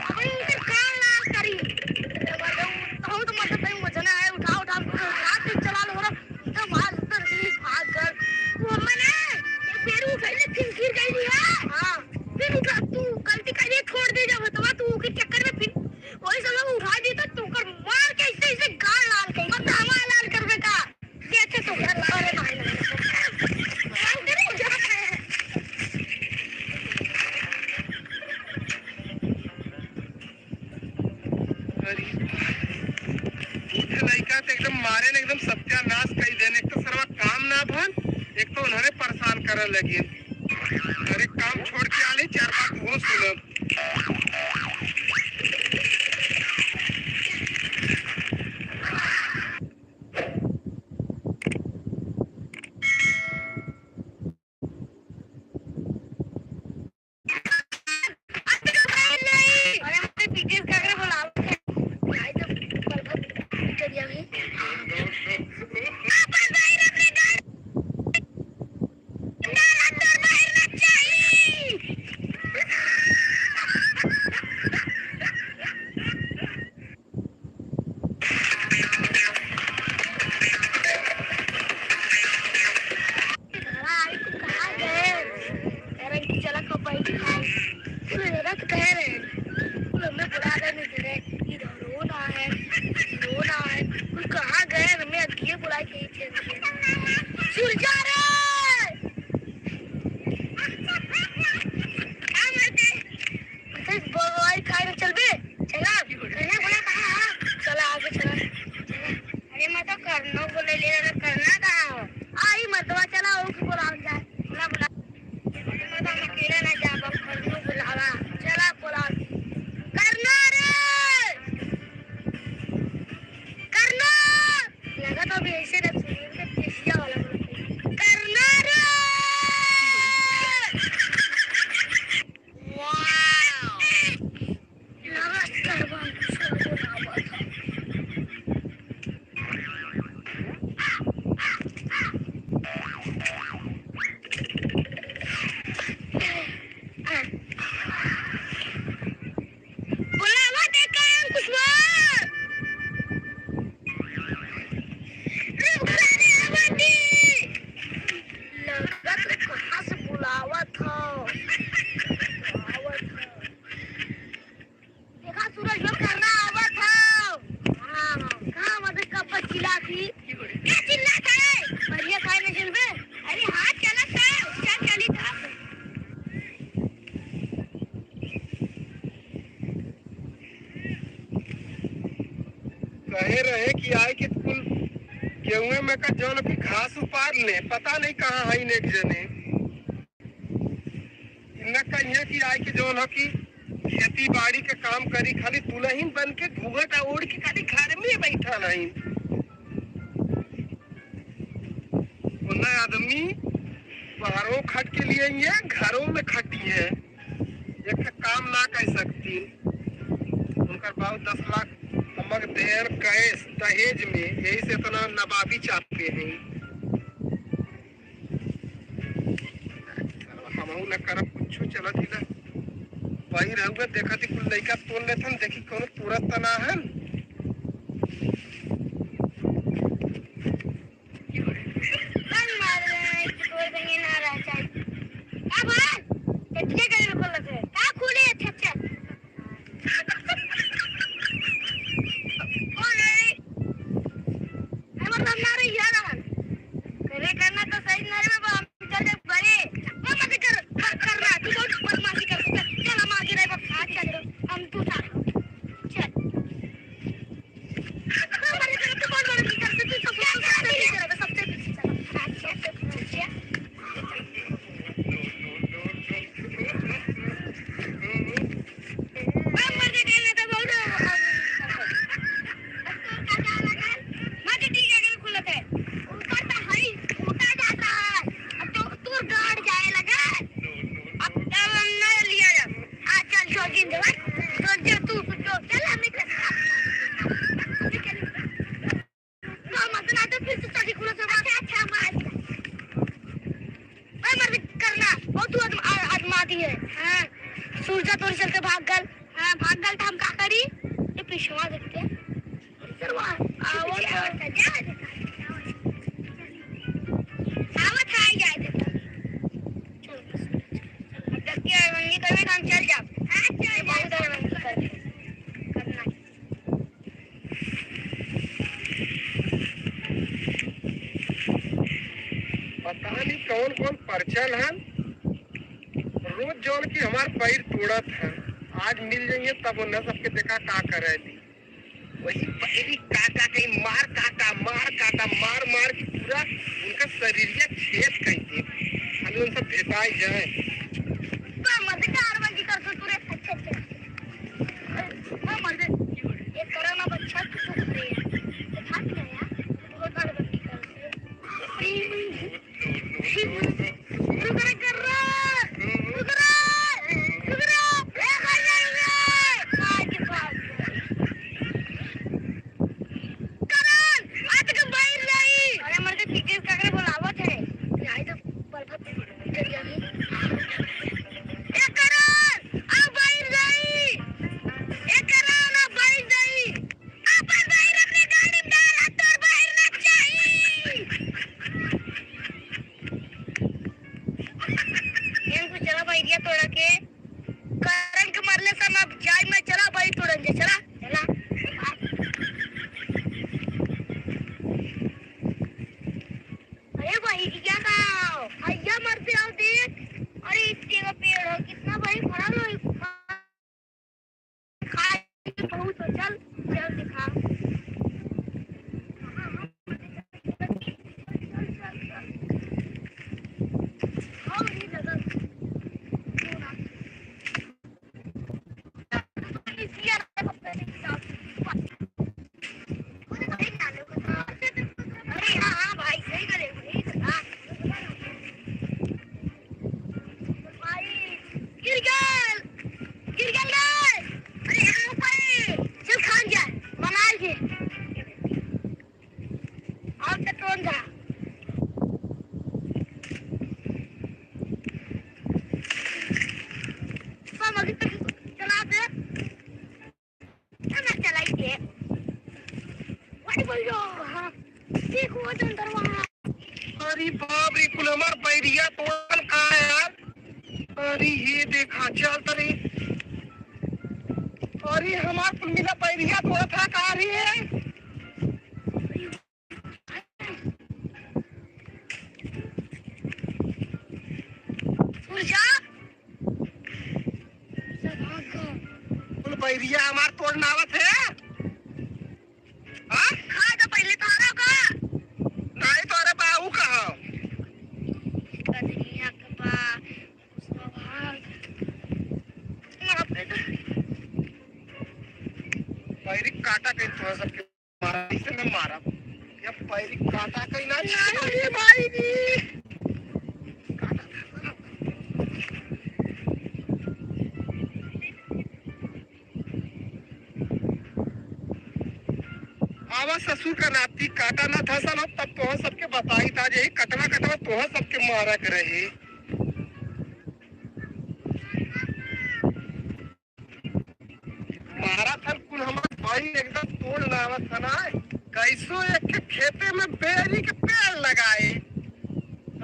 अबे उनकर कान लाल करी। बहुत मतलब भाई वजन है, उठा, उठा, उठा के चला लो रे। तो भाग, उधर से भाग कर। वो अम्मा ना, ये पैर उठा ले, फिर गिर गई थी, हाँ? हाँ। फिर उठा, तू गलती कर, ये छोड़ दे जब, तो तू के चक्कर में फिर वही सब लोग उठा दी, तो तू कर मार के ऐसे, ऐसे गाल लाल कर, और धावा लाल कर बेटा। ये अच्छा तो घर वाले भाई लोग। अरे, ई लइका तो एकदम मारे न एकदम सत्यानाश कई देन। एक तो सरवा काम ना भन, एक तो उन्हरे परेशान करे लगिन। अरे काम छोड़ के आले, चार बात वो सुनब। कहे रहे कि आए के कुल गेहूं में का जौन कि घास उपार ले, पता नहीं कहाँ है एक जने। इन्ना कहिए कि आए के जौन हो कि खेती बाड़ी के काम करी, खाली दुलहिन बन के घूंघट ओढ़ के खाली घर में बैठा नहीं। उन्ना आदमी बाहरों खट के लिए ये घरों में खटी है, एक काम ना कर सकती। उनकर बाबू दस लाख हमक देहन कैश दहेज में, यही से इतना नवाबी चापे हैं। हमहू ना करब कुछो, चलत ही ना। वही रहुआ देखत ही कुल लइका तोड़ लेथन, देखी कौनो तुरत त ना हन। बंद मार रहे हैं, इसको कोई कहीं ना रह जाए। का भाई? इतने गरीब को लगे। का खुले अच्छा अच्छा? कौन है? हमर नाम ना रही यार। करे करना तो सही ना रे बाबा, हम चल जाए बड़े। वो मत कर, कर, करना। तू बहुत बदमाशी करते। चल, चल, हम आगे रहे, बस हाथ चल रहे। हम तू था। चल। सूरजा तोरी चलते भाग गल। हाँ, भाग गल तो हम का करी? ये पिछवा देखते। आवत है, आवत है, आ जाए देता। चल, बस। अब जब के अरवंगी करबे तो हम चल जाब। हाँ, चल जाब। बहुत अरवंगी करबे। करना। पता नहीं कौन कौन परचल हन, रोज जौन की हमार पैर तोड़त हन। आज मिल जाइए तब उन्हें सबके देखा का करे दी। वही पैरी काटा कहीं मार काटा, मार काटा, मार मार के पूरा उनका शरीरिया छेद कहीं दे। खाली उनसे भेटाई जाए। तो मत कारवाई कर तू रे। अच्छा, अच्छा। ओ मर्दे, ये करो ना बच्चा, तू चुप रहे। ये भाग ना यार, बहुत बड़ गलती कर दी। रुक रे, कर रे, रुक रे, रुक रे, ए, भाग जा, भाग जा। आज भाग जा। करण, आज के बाहर नहीं। अरे मर्दे, पीके काकरे बुलावत है। आई तो बर्फत कर जानी। ए करण, आ बाहर जाई। ए करण, आ बाहर जाई। अपन बाहर अपने गाड़ी में डाल, आ तोर बाहर ना चाही। इनको चला बाहर ये तोड़ा के। करण के मरले से हम अब जाई में चला बाहर तोड़न जे, चला, चला। अरे भाई, ये क्या था? भैया मरते आओ देख। अरे, इतने का पेड़ हो, कितना भाई फरा लो। खाए बहुत हो, चल, चल दिखा। और ये जगह अरे हाँ, हाँ भाई, सही करे, वही तो था। भाई, गिर गया, गिर गया रे। अरे हाँ भाई, चल खान जा, मनाल के। और तो कौन था? पापा, मगर तो चला दे। ना चलाई के। वही बोल रहा हूँ। हाँ। देखो, वो तो अंदर वहाँ। अरे बाप रे, कुल हमार बैरिया तोड़न का है यार? अरे ये देखा, चल तरे। अरे हमार कुल मिला बैरिया तोड़ा था का रे? सूरजा? सब भाग गए। कुल बैरिया हमार तोड़न आवत है। पैरी काटा कहीं तोहर सबके मारा, इसे न मारा। या पैरी काटा कहीं ना, ना, ये भाई जी। आवा ससुर का नाती, काटा ना धसल हो, तब तोह सबके बताई था, यही कटवा कटवा तोह सबके मारा के रही। मारा थन कुल हमार भाई एकदम तोड़ लावत थन आए। कैसो एक के खेते में बेरी के पेड़ लगाए।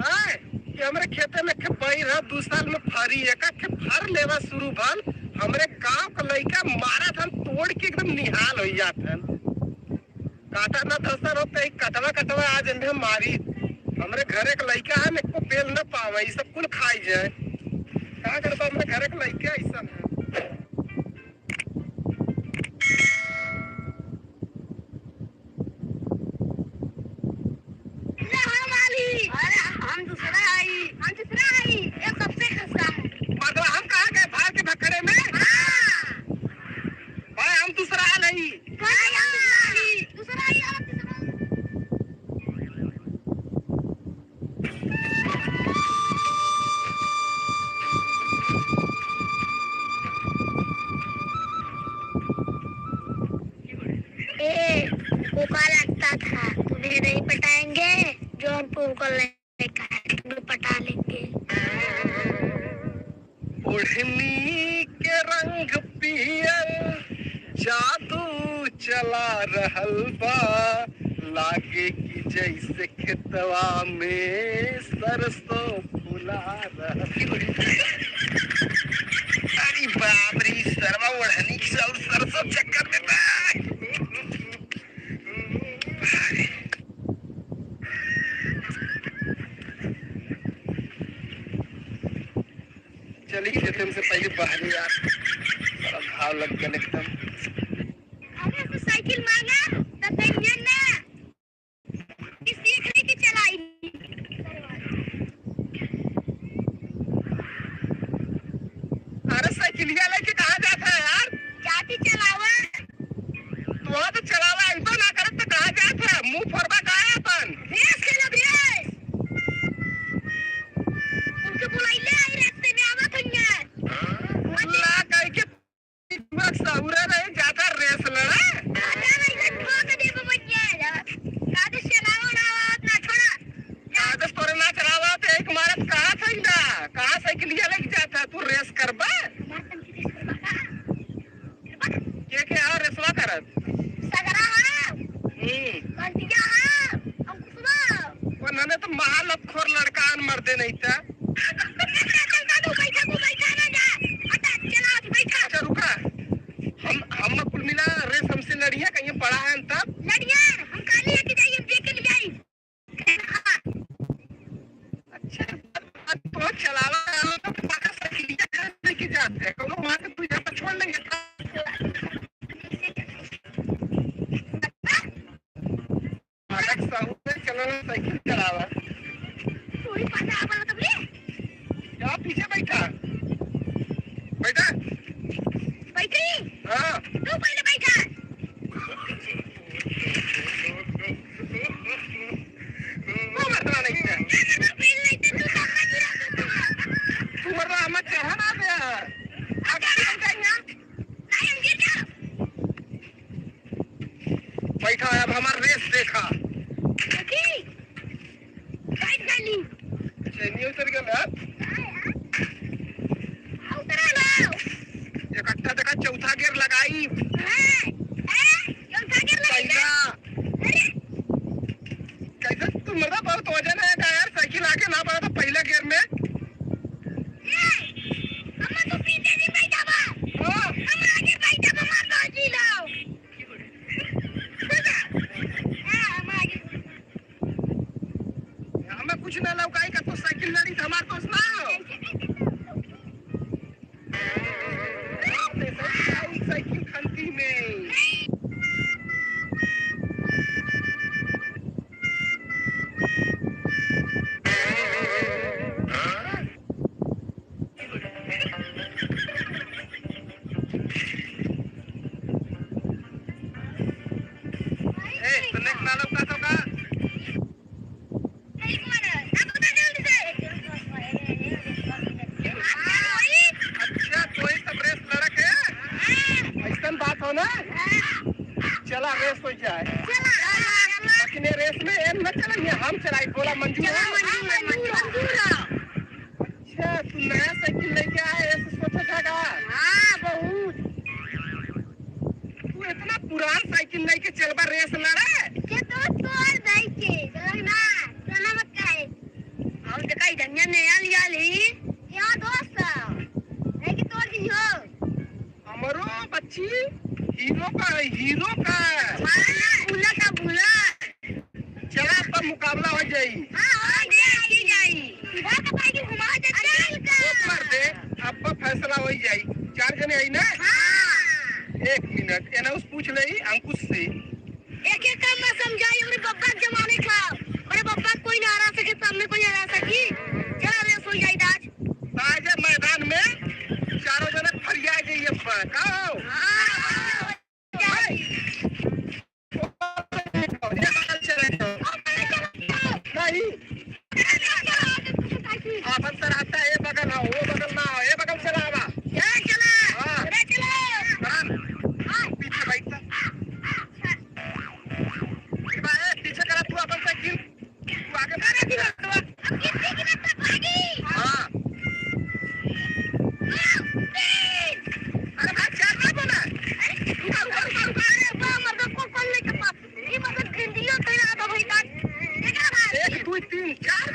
आए कि हमरे खेते में एक बैर है, दू साल में फरी, एक एक फर लेवा शुरू भल। हमरे गांव के लइका मारा थन तोड़ के एकदम निहाल हो जात हन। काटा ना धसल होते ही कटवा कटवा आज इन्हें मारी। हमरे घरे के लइका है, एको बेल न पावे, ई सब कुल खाई जाए। का करबा, हमरे घरे के लइका ऐसा है। ना हम वाली। अरे, हम दूसरा आई। हम दूसरा आई। ये सबसे खसरा है। मतलब हम कहाँ गए भाग के भक्कड़े में? हाँ। भाई, हम दूसरा आई। भाई, हम दूसरा आई। दूसरा आई, हम दूसरा आई। ए, वो का लगता था, तुम्हें नहीं पटाएंगे, जौनपुर को लेकर तुम्हें पटा लेंगे। ओढ़नी के रंग पियर जादू चला रहल बा, लागे कि जैसे खेतवा में सरसों फुला रहल। अरे बाप रे, सरवा ओढ़नी के और सरसों चक्कर में बा। चली, खेते में से पहले बाहर यार, बड़ा घाव लग गया एकदम। अरे, तो साइकिल मांगा, तो कहिए ना। कि सीख ली कि चलाई। अरे साइकिलिया लेके कहाँ जात है यार? चाची चलावा। तू तो चलावा, अइबो ना करत तो कहाँ जात है? मुंह फोड़बा का अपन? रेस खेलब, रेस। उनके बुलाइले आई, रास्ते में आवत हइया। ला कह के पूरा सहुरे रहे, ज्यादा रेस लड़ा। अरे भाई, मैं ठोक दे बबैया। कादे चलावा ना, ना छोड़ा। कादे तोरे ना चलावा, तो एक मारत कहाँ था ना? कहाँ साइकिलिया लेके जाता, तू रेस करबा? हमार तन की रेस करबा का? के के आ रेसवा करत? सगरा हा, हम्म। बंटिया हा, अंकुशवा। वो नने तो महालतखोर लड़का आन मर्दे नहीं था। चल, चल, तू बैठा, तू बैठा ना जा। हटा, चला, तू बैठा। अच्छा, रुका। हम, हम कुल मिला रेस हमसे लड़िया, कहीं पड़ा है तब? लड़िया, हम काली है कि जाइए, देख के ले आई। अच्छा, तो चलावा, तो पाका साइकिलिया खरीदने की जात है, कोनो वहाँ से तू यहाँ पर छोड़ लेंगे। पाका साहू में चलावा, साइकिल चलावा। तू ही पाका आवा तब ले। जा पीछे बैठा। बैठा। बैठी? हाँ। तू पहले बैठा। तू मरना नहीं है। तू मरना, हम चढ़ा ना दे। अब क्या हो जाएगा? नहीं, हम गिर जाओ। बैठा, अब हमार रेस देखा। देखी? बैठ गली। चैनिया उतर गल यार। हाँ, उतरा लो। इकट्ठा देखा, चौथा गियर लगाई। हाँ, हाँ, चौथा गियर लगाई। कैसा? अरे। कैसे तू मर्दा बहुत वजन है का यार, साइकिल आगे ना बढ़ा तो पहला गियर में। ए, हम तो पीछे नहीं बैठा बा। हाँ। हम आगे बैठा बा, मार दो जी लो। हाँ, हम आगे। हमें कुछ ना लौकाई का तो साइकिल लड़ी तो हमार दोस्त ना हो। साइकिल खान ए, तो नेक ना लौका तो का? अच्छा, तो ये सब रेस लड़क है? ऐसन बात हो ना? चला, रेस हो जाए। लेकिन ये रेस में एम न चला, ये हम चलाई, बोला मंजूर है? मंजूर है। अच्छा, तू नया साइकिल लेके आए, ऐसे सोचा था का? हाँ, बहुत। तू इतना पुरान साइकिल लेके चलबा रेस लड़े? के तो तोड़ दई के, चल ना, चल मत काहे। हम देखा इधर नया लिया ली। क्या दोस्त? है कि तोड़ दी हो? हमरो बच्ची हीरो का है, हीरो का। मारना बुला का बुला। चला, अब मुकाबला हो जाई। हाँ, हो जाई, हो जाई। बहुत भाई की घुमाओ चाचा। चुप कर दे, अब फैसला हो जाई। चार जने आई ना? हाँ। एक मिनट, एना उस पूछ ले अंकुश से। एक एक काम ना समझाई, हमरे बब्बा के जमाने का। हमरे बब्बा के कोई ना हरा सके, सामने कोई हरा सकी। चला रे, सो जाई आज। ताजे मैदान में चारों जने फरिया जाइए पर। का हो? हाँ। नहीं। आपन सराता ए बगल हो, ओ बगल ना हो, ए बगल चलावा। ए चला। हाँ। ए चला। करण, पीछे बैठ। ए, पीछे करा तू आपन साइकिल। तू आगे बढ़। अब कितने की नंबर भागी? हाँ। अरे भाई, चार ना बोला। अरे, रुका, रुका, रुका, रुका। अरे, वाह, मतलब, को-, कौन लेके पास? ये मतलब, गिनतियों तो याद हो भाई, काट। देखा भाई? एक, दो, तीन, चार।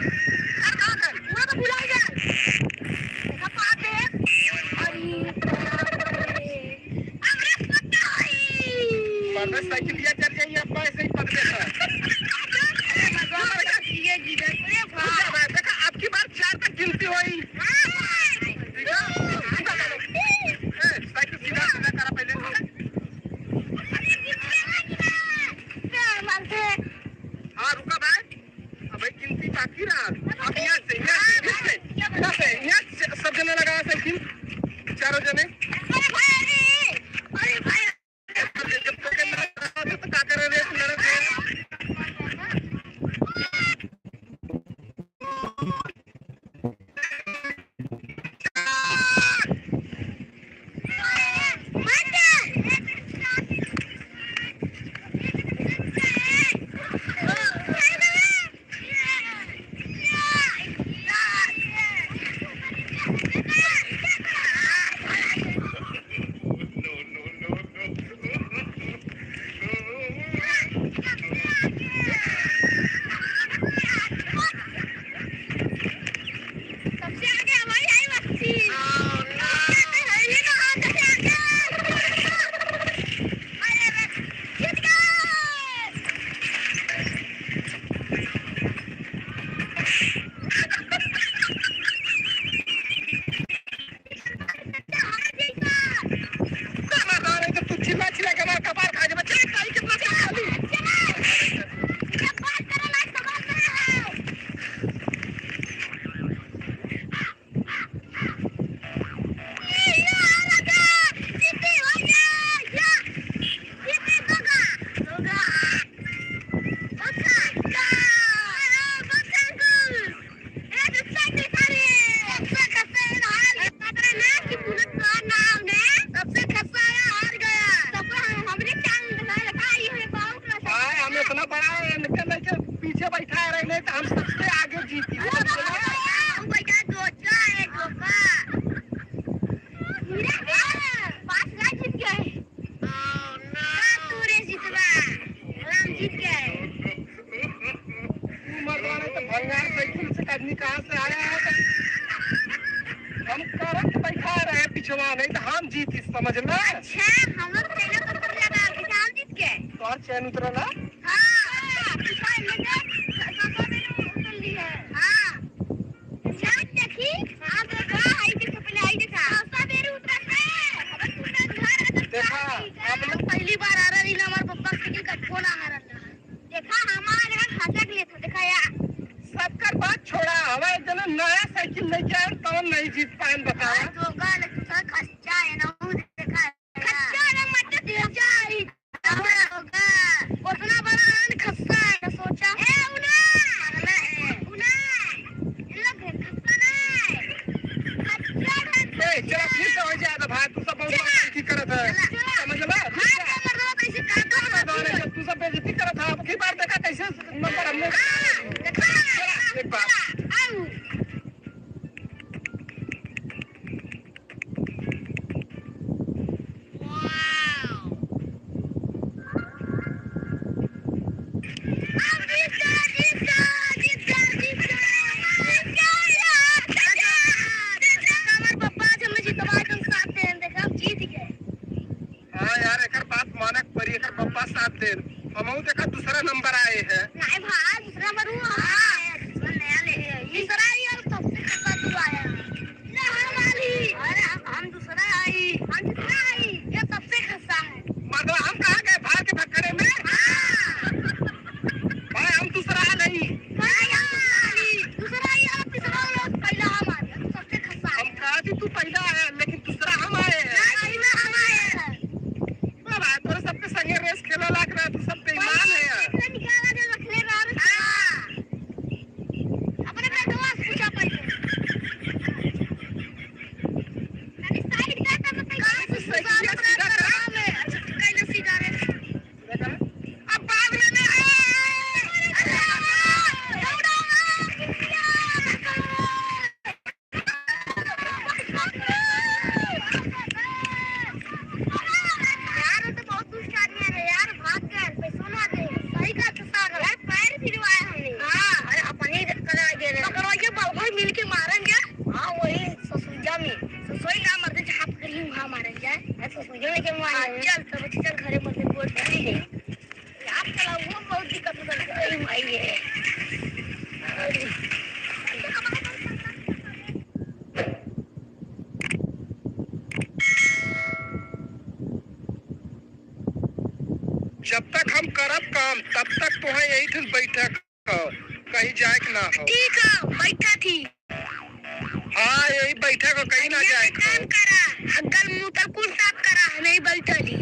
चार कहाँ कर? पूरा तो भुला गया। देखा, पास है। अरे, अरे, पता है। मर्द साइकिलिया चल जाई, अब्बा ऐसे ही पकड़े था। ये जीजा, ये वाह। देखा, अब की बार चार तक गिनती होई। ठीक है? ए, साइकिल सीधा, सीधा करा पहले। हाँ, रुका भाई। अबे गिनती बाकी रहा। अब यहाँ से, यहाँ से, यहाँ से, यहाँ से, यहाँ से सब जने लगा साइकिल, चारों जने। अरे भाई, अरे, अरे भाई, जब तक ना लगा, तो का करे रे, लड़त है। सबसे आगे हमारी आई बच्ची। Oh, no। सबसे आगे हमारी ना, हाँ, सबसे आगे। अरे, अरे, जीत गए। हाँ, हम इतना बड़ा है, इनके में के पीछे बैठा रहे नहीं तो हम सबसे आगे जीती। पाँच लाख जीत गए। हाँ, तू रे जीतवा, हम जीत गए। तू मरवाने तो भंगार साइकिल से आदमी कहाँ से आया है? हम करंट बैठा रहे पिछवा, नहीं तो हम जीती, समझ लो। अच्छा, हम लोग चैनल पर तुम लगा के हम जीत गए। तोहर चैन उतरला? हाँ, पिछवा लगे, पापा मेरे उतर ली है। हाँ। जान देखी, हाँ, तो हाँ, हाई देखो, पहले हाई देखा। पापा मेरे उतर गए। अब तू तो घर है, तो देखा, क्या हम लोग पहली बार आ रहा, हमारे पापा के साइकिल का फोन आ रहा। देखा, हमारा जगह खसक लेत हो, देखा यार। सबकर बात छोड़ा, हमारे जना नया साइकिल लेके आए, तब नहीं जीत पाए, बताओ। अरे, तो गाल, तू तो खच्चा है ना, वो देखा है। खच्चा ना, मत दे जाई। होगा। उतना बड़ा बेइज्जती करत है। अब की बार देखा कैसे नंबर हमने एक बार। हमार पप्पा आज हमें जितवा के साथ देन, देखा, हम जीत गए। हाँ यार, एकर बात मानक परी, एकर पप्पा साथ देन। हमहू देखा दूसरा नंबर आए हैं। नहीं भाई, दूसरा नंबर हुआ। हाँ, दूसरा नया ले है। तीसरा ही और सबसे खतरा तू आया। ना हम वाली। अरे हम, हम दूसरा आई। हम दूसरा आई। ये सबसे खस्सा है। मतलब हम कहाँ गए भार के भक्कड़े में? हाँ। भाई हम दूसरा आ नहीं। भाई हम दूसरा आई। दूसरा आई और तीसरा वाला पहला हम आ गया। तू सबसे खस्सा है। हम कहा थी तू पहला आया, लेकिन दूसरा हम आए हैं। नहीं, पहला हम आए हैं। बाबा, तोरे सबके संगे रेस खेला लाग रहा, तू सब बेईमान है यार। इतना निकाला जो रखले रहा रे। हाँ। अपने बेटवा से पूछा पहले। अरे साइड का तो बताइए। कहाँ से सीधा सीधा कर रहा है? अच्छा, तू कैसे सीधा रे? अब बाद में ना। यार, वो तो बहुत दुष्ट आदमी है रे यार, भाग गए, पैसों ना दे। सही कहा तो साहब, यार, पैर फिरवाए हमने। हाँ, अरे, अपने इधर करा दे रहे। पकड़वाइए, बाबू भाई मिल के मारेंगे। हाँ, वही ससुजा में। ससुई ना मरते, जहाँ पकड़ी, वहाँ मारेंगे। अरे, ससुजा में क्या मारेंगे? हाँ, चल, तब चल, घरे मरते, बोल, ठीक है। यार, साला, वो बहुत दिक्कत हो गई। अरे, माई है। अरे। जब तक हम करब काम, तब तक तोहे यही ठन बैठक हो, कहीं जाए के ना हो। ठीक है, बैठा थी। हाँ, यही बैठक हो, कहीं ना जाए के हो। काम करा, हगल मूतल कुल साफ करा, हम यही बैठल ही।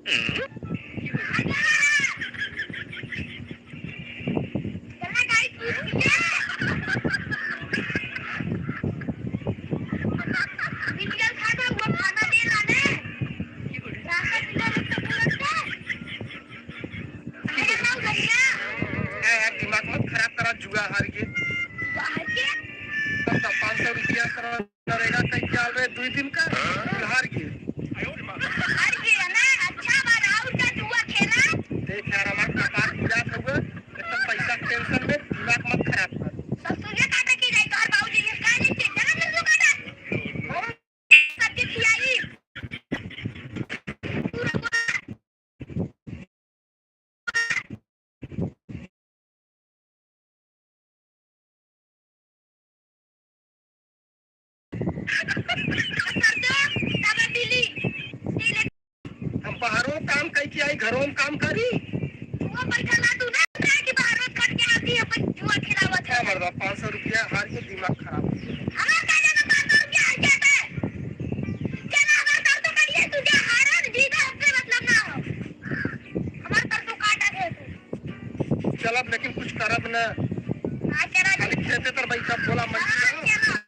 ए, यार, दिमाग मत खराब करा, जुआ हार के। जुआ हार के? तब तो पाँच सौ रुपया करो, करेगा, कहीं क्या रे, दुई दिन का हार के। हार के है ना? अच्छा बात, और का जुआ खेला? देख यार, हमार कपार पूरा था हुआ, एक तो पैसा के tension में दिमाग मत खराब कर। तो तुझे काटा की जाए, तोहर बाबूजी ने कहा नहीं, चला जल्दी काटा। सबके खियाई। हम बाहरों काम करके आई, घरों में काम करी। वो पैसा ला तू ना, ना कि बाहरों खट के आती है, अपन जुआ खिलावत है। मर्दा, पाँच सौ रुपया हार के दिमाग खराब हो गया। हमार का जाना पाँच सौ रुपया हार के आता है? चला, हमार सर तो करिए, तुझे हारा जीता, हमसे मतलब ना हो। हमार सर तो काटा दे तू। चलब, लेकिन कुछ करब ना। हाँ, चला खाली जी। खेते तर बैठा, बोला मत हाँ, चला।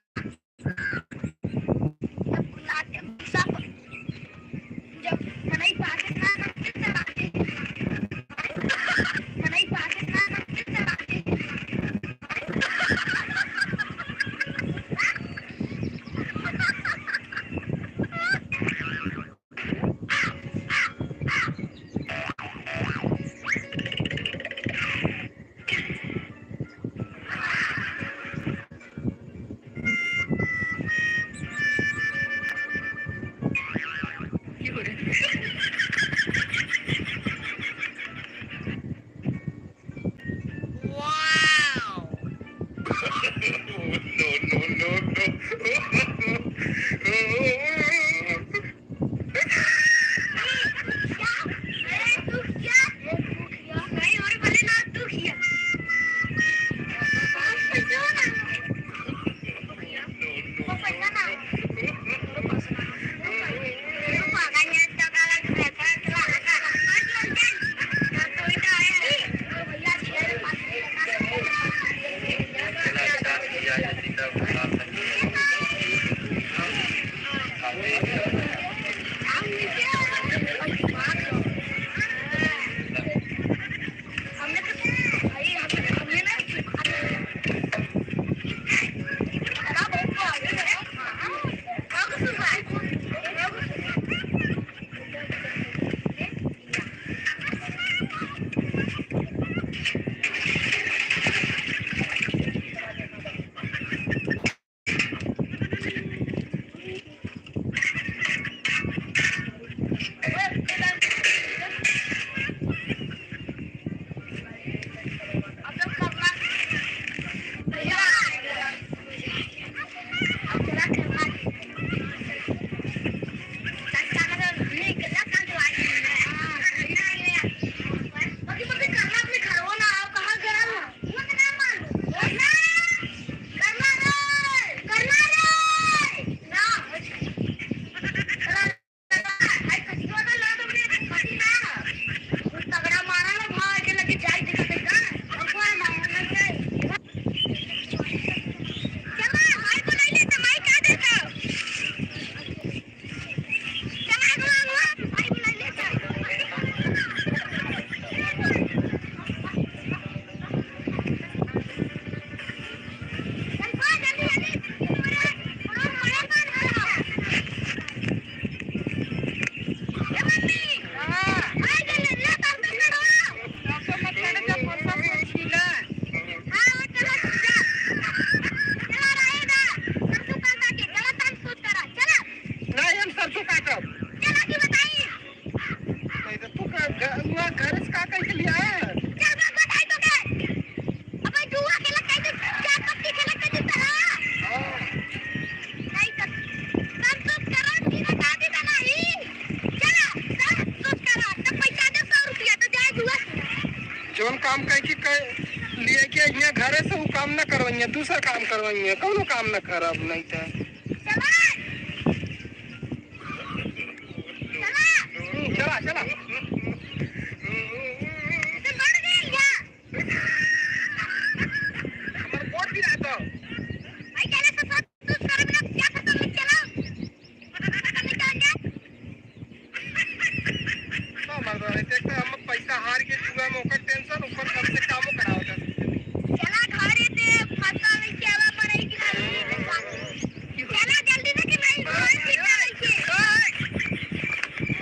Wow! No, no, no, no. नहीं, हम सरसों काटब। नहीं तो तू का घ-, हुआ घर से का कह के लिया है? चल, मैं बताई तो के। अबे जुआ खेलत कह के, चार पत्ती खेलत कह के चला। हाँ। नहीं तो सब कुछ करा, बिना शादी का नहीं। चला, सब कुछ करा, तब पैसा दे सौ रुपया, तो जाए जुआ खेला। जौन काम कह के कह, लिए के यहाँ घरे से वो काम न करवाइए, दूसरा काम करवाइए, कौनो काम न करब नहीं तो। चला। चला। हम्म, चला, चला।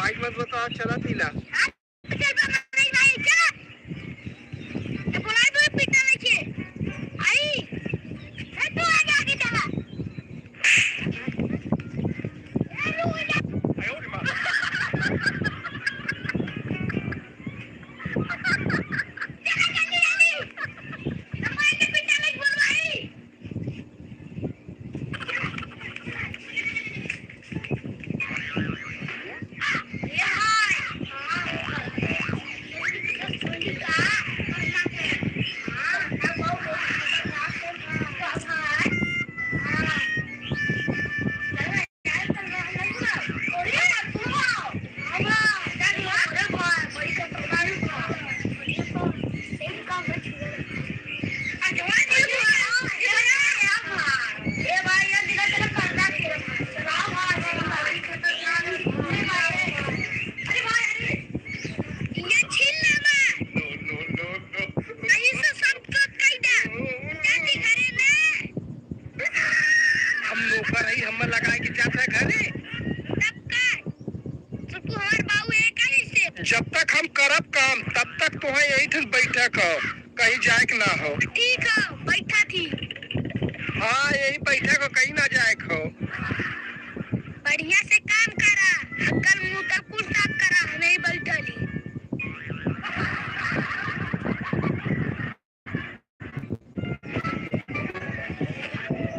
आज मत बताओ, चला थी ला। हाँ, तो चल बा, भाई, भाई, चला। तो बोला तो पिटा लेके। आई। ए, तू आगे, आगे चला। ए, तू आगे। चला, जल्दी, जल्दी। तो बोला तो पिटा लेके बोल भाई। हम नौकर हई, हमें लगाए के जात है घरे। तब का? तो तू हमार बाऊ है का जैसे? जब तक हम करब काम, तब तक तोहे यही ठिन बैठे क, कहीं जाए के ना हो। ठीक हो, बैठा थी। हाँ, यही बैठे क, कहीं ना जाए के हो। बढ़िया से काम करा, हक्कल मुंह तक कुल साफ करा, हम यही बैठल ही।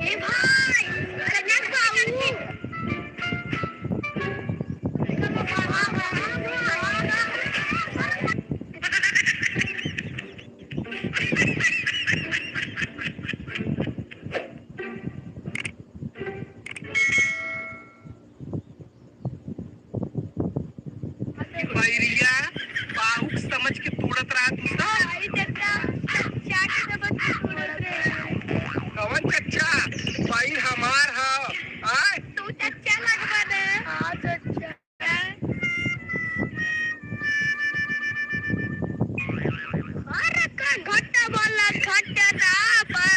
ए भाई, कन्या बाबू। बैरिया, बाहुक समझ के तोड़त रहा तू सब। अरे चच्चा, चाट के समझ के तोड़त रहे। कवन चच्चा? बैर हमार ह। आय? तू चच्चा लगबा ना। हाँ, चच्चा। अरे का घट्टा वाला घट्टा ना बा,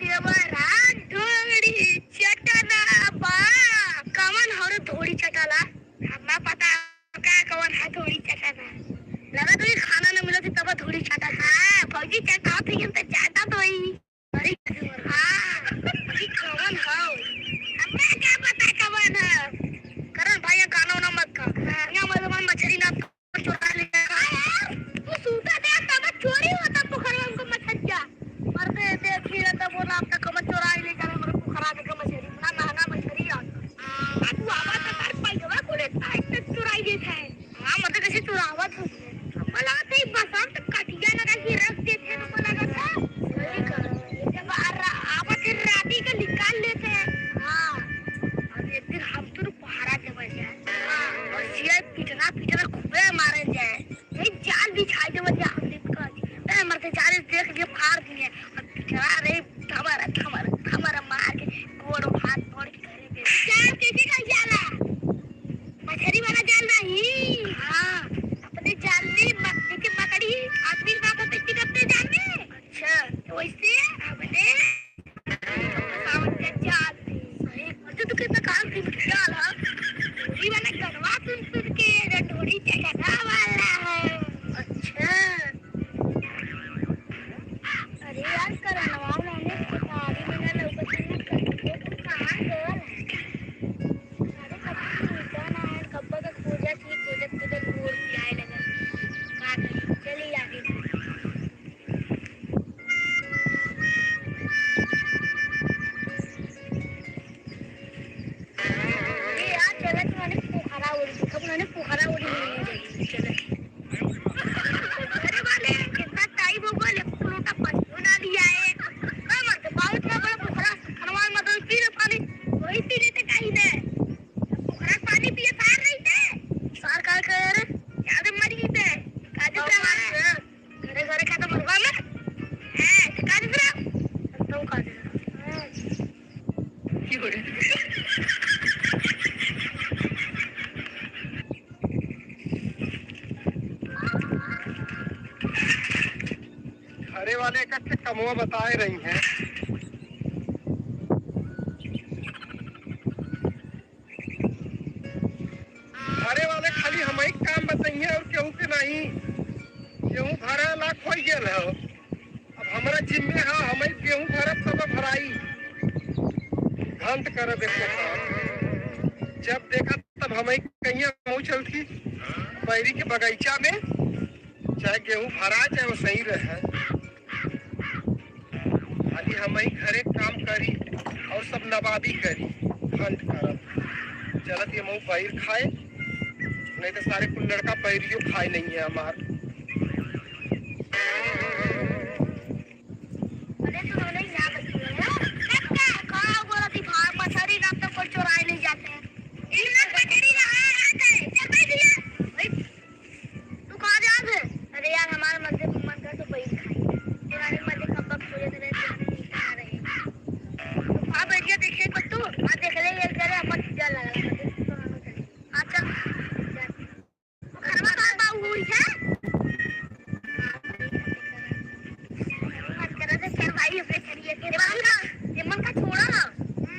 देवरा ढोड़ी चटना बा। कवन हरे ढोड़ी चटाला? हम्मा पता का कवन है ढोड़ी चटाना। लगा तो ये खाना न मिलो थी तब ढोड़ी चटाना। हाँ, भौजी चटावत है, हम तो चाटत होई। अरे, हाँ, ई कवन हौ? हमें का पता कवन हौ? करण भैया, गाना वाना मत गा। हाँ। यहाँ मजमान मछली ना चोरा ले। हाँ यार, तू सूता दे, तब चोरी होता पोखरवा में मछलिया। मरते देखी ना, तब वो ना आपका कमर चोरा ले जा रहे, हमारे पोखरा में का मछली, इतना महंगा मछली आ। आ, तू आवाज तो कर पाई होगा, कुल एक साइड से चुराई देता है। हाँ, मतलब कैसे चुरावत हो? हमको लगा था, ये बसंत कटिया लगा के रख देते हैं, हमको लगा था। सही कहा। जब आ रा-, आवत है राती के निकाल लेते हैं। हाँ। अब एक दिन हम तो पहरा देवे जाए। हाँ। और सियाई पिटना, पिटना खूबे मारे जाए। ये जाल बिछाई देवे जाए, हम दिन का। ए, मरते जाल देख लिए, फाड़ दिए। और पिटना रे, थमर, थमर, थमर मार के, गोड़ हाथ मोड़ के घरे गए। जाल कैसे कल जाला? मछरी वाला जाल नहीं। हाँ, अपने जाल में म-, जैसे मकड़ी, आदमी का तो इतनी करते जाल में। अच्छा। तो वैसे हमने फंसावत के जाल में। सही। और जो तू कितना काम की जाल है? ढोरी वाला गनवा सुन सुन के, जो ढोरी चढ़ा वाला है। अच्छा। अरे यार, करनवा मैंने किताबी में ना लौकत है, ना कहीं पे तू कहाँ गल है? अरे, कब की सुनता ना है, कब का खोजत ही, खोजत, खोजत भोर भी आए लगल। का करी, चली आगे। अरे यार, चलत माने पोखरा उड़ी, कब माने पोखरा उड़ी नहीं जाई, चलत। अरे वाले, कितना टाइम हो गया, एक लोटा पानी ना लिया है। का मत, बहुत ना बड़ा पोखरा, खनवा में तो पी ले पानी, वही पी लेते कहीं ने। पोखरा पानी पिए सार नहीं थे। सार का करे रे? याद मर गई थे। काजू से हमारे। घरे घरे खा तो मरवा मत। हैं, तो काजू से। तो काजू। घरे वाले एक अच्छे कमवा बताए रही हैं। घरे वाले खाली गेहूं भरे लाख होइ गेल है। अब हमरा जिम्मे है, हमइ गेहूं भरब तब भराई। घंट करब एक काम। जब देखा तब हमइ कहिया मुँह चलती बैरी के बगीचा में, चाहे गेहूं भरा चाहे वो सही रहे। खाली हमइ घरे काम करी और सब नवाबी करी, घंट करब। चलत ये मऊ बैर खाए, नहीं तो सारे कुल लड़का बैरियो खाए नहीं है हमार। अरे तू नहीं यहाँ बच्चे हो, हैं? कब का? कहाँ बोला थी भाग मछली ना तो कोई चुराए नहीं जाते हैं। इधर पकड़ी रहा है, आते हैं। चल भाई भैया, भाई, तू कहाँ जा रहे? अरे यार, हमारे मर्दे को मन कर तो बैर खाए। पुराने मर्दे कब वक्त पूरे तरह से नहीं खा रहे। तो खा बैठिया देखे तो तू, आ देख ले ये करे अपन डर लगा लगा दे, तो हम चले। हाँ, चल। घरवा का बाबू हुई है? मत करा दे, चल भाई, अपने चलिए। ये मन का, ये मन का छोड़ा ना,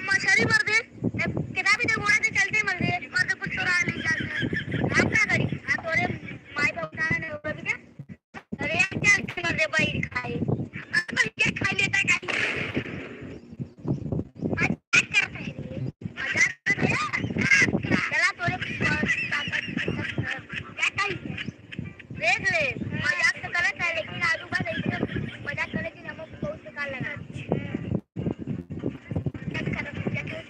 मछली मार दे। ए, किताबी तो घोड़ा से चलते मर दे, मर दे कुछ चुरा नहीं जाते। आप क्या करी? हाँ, तोरे माई बाबू का नहीं होगा भी क्या? अरे यार, चल के मर दे, बैर खाए। अब क्या खा लेता है? मजाक कर रहे हैं। मजाक कर रहे हैं। चला तोरे पापा की कसम। क्या कही है? देख ले, मजाक तो करत है, लेकिन आलू बात ऐसे मजाक करे कि हमको बहुत बेकार लगा। चल, चल, चल, चल, चल।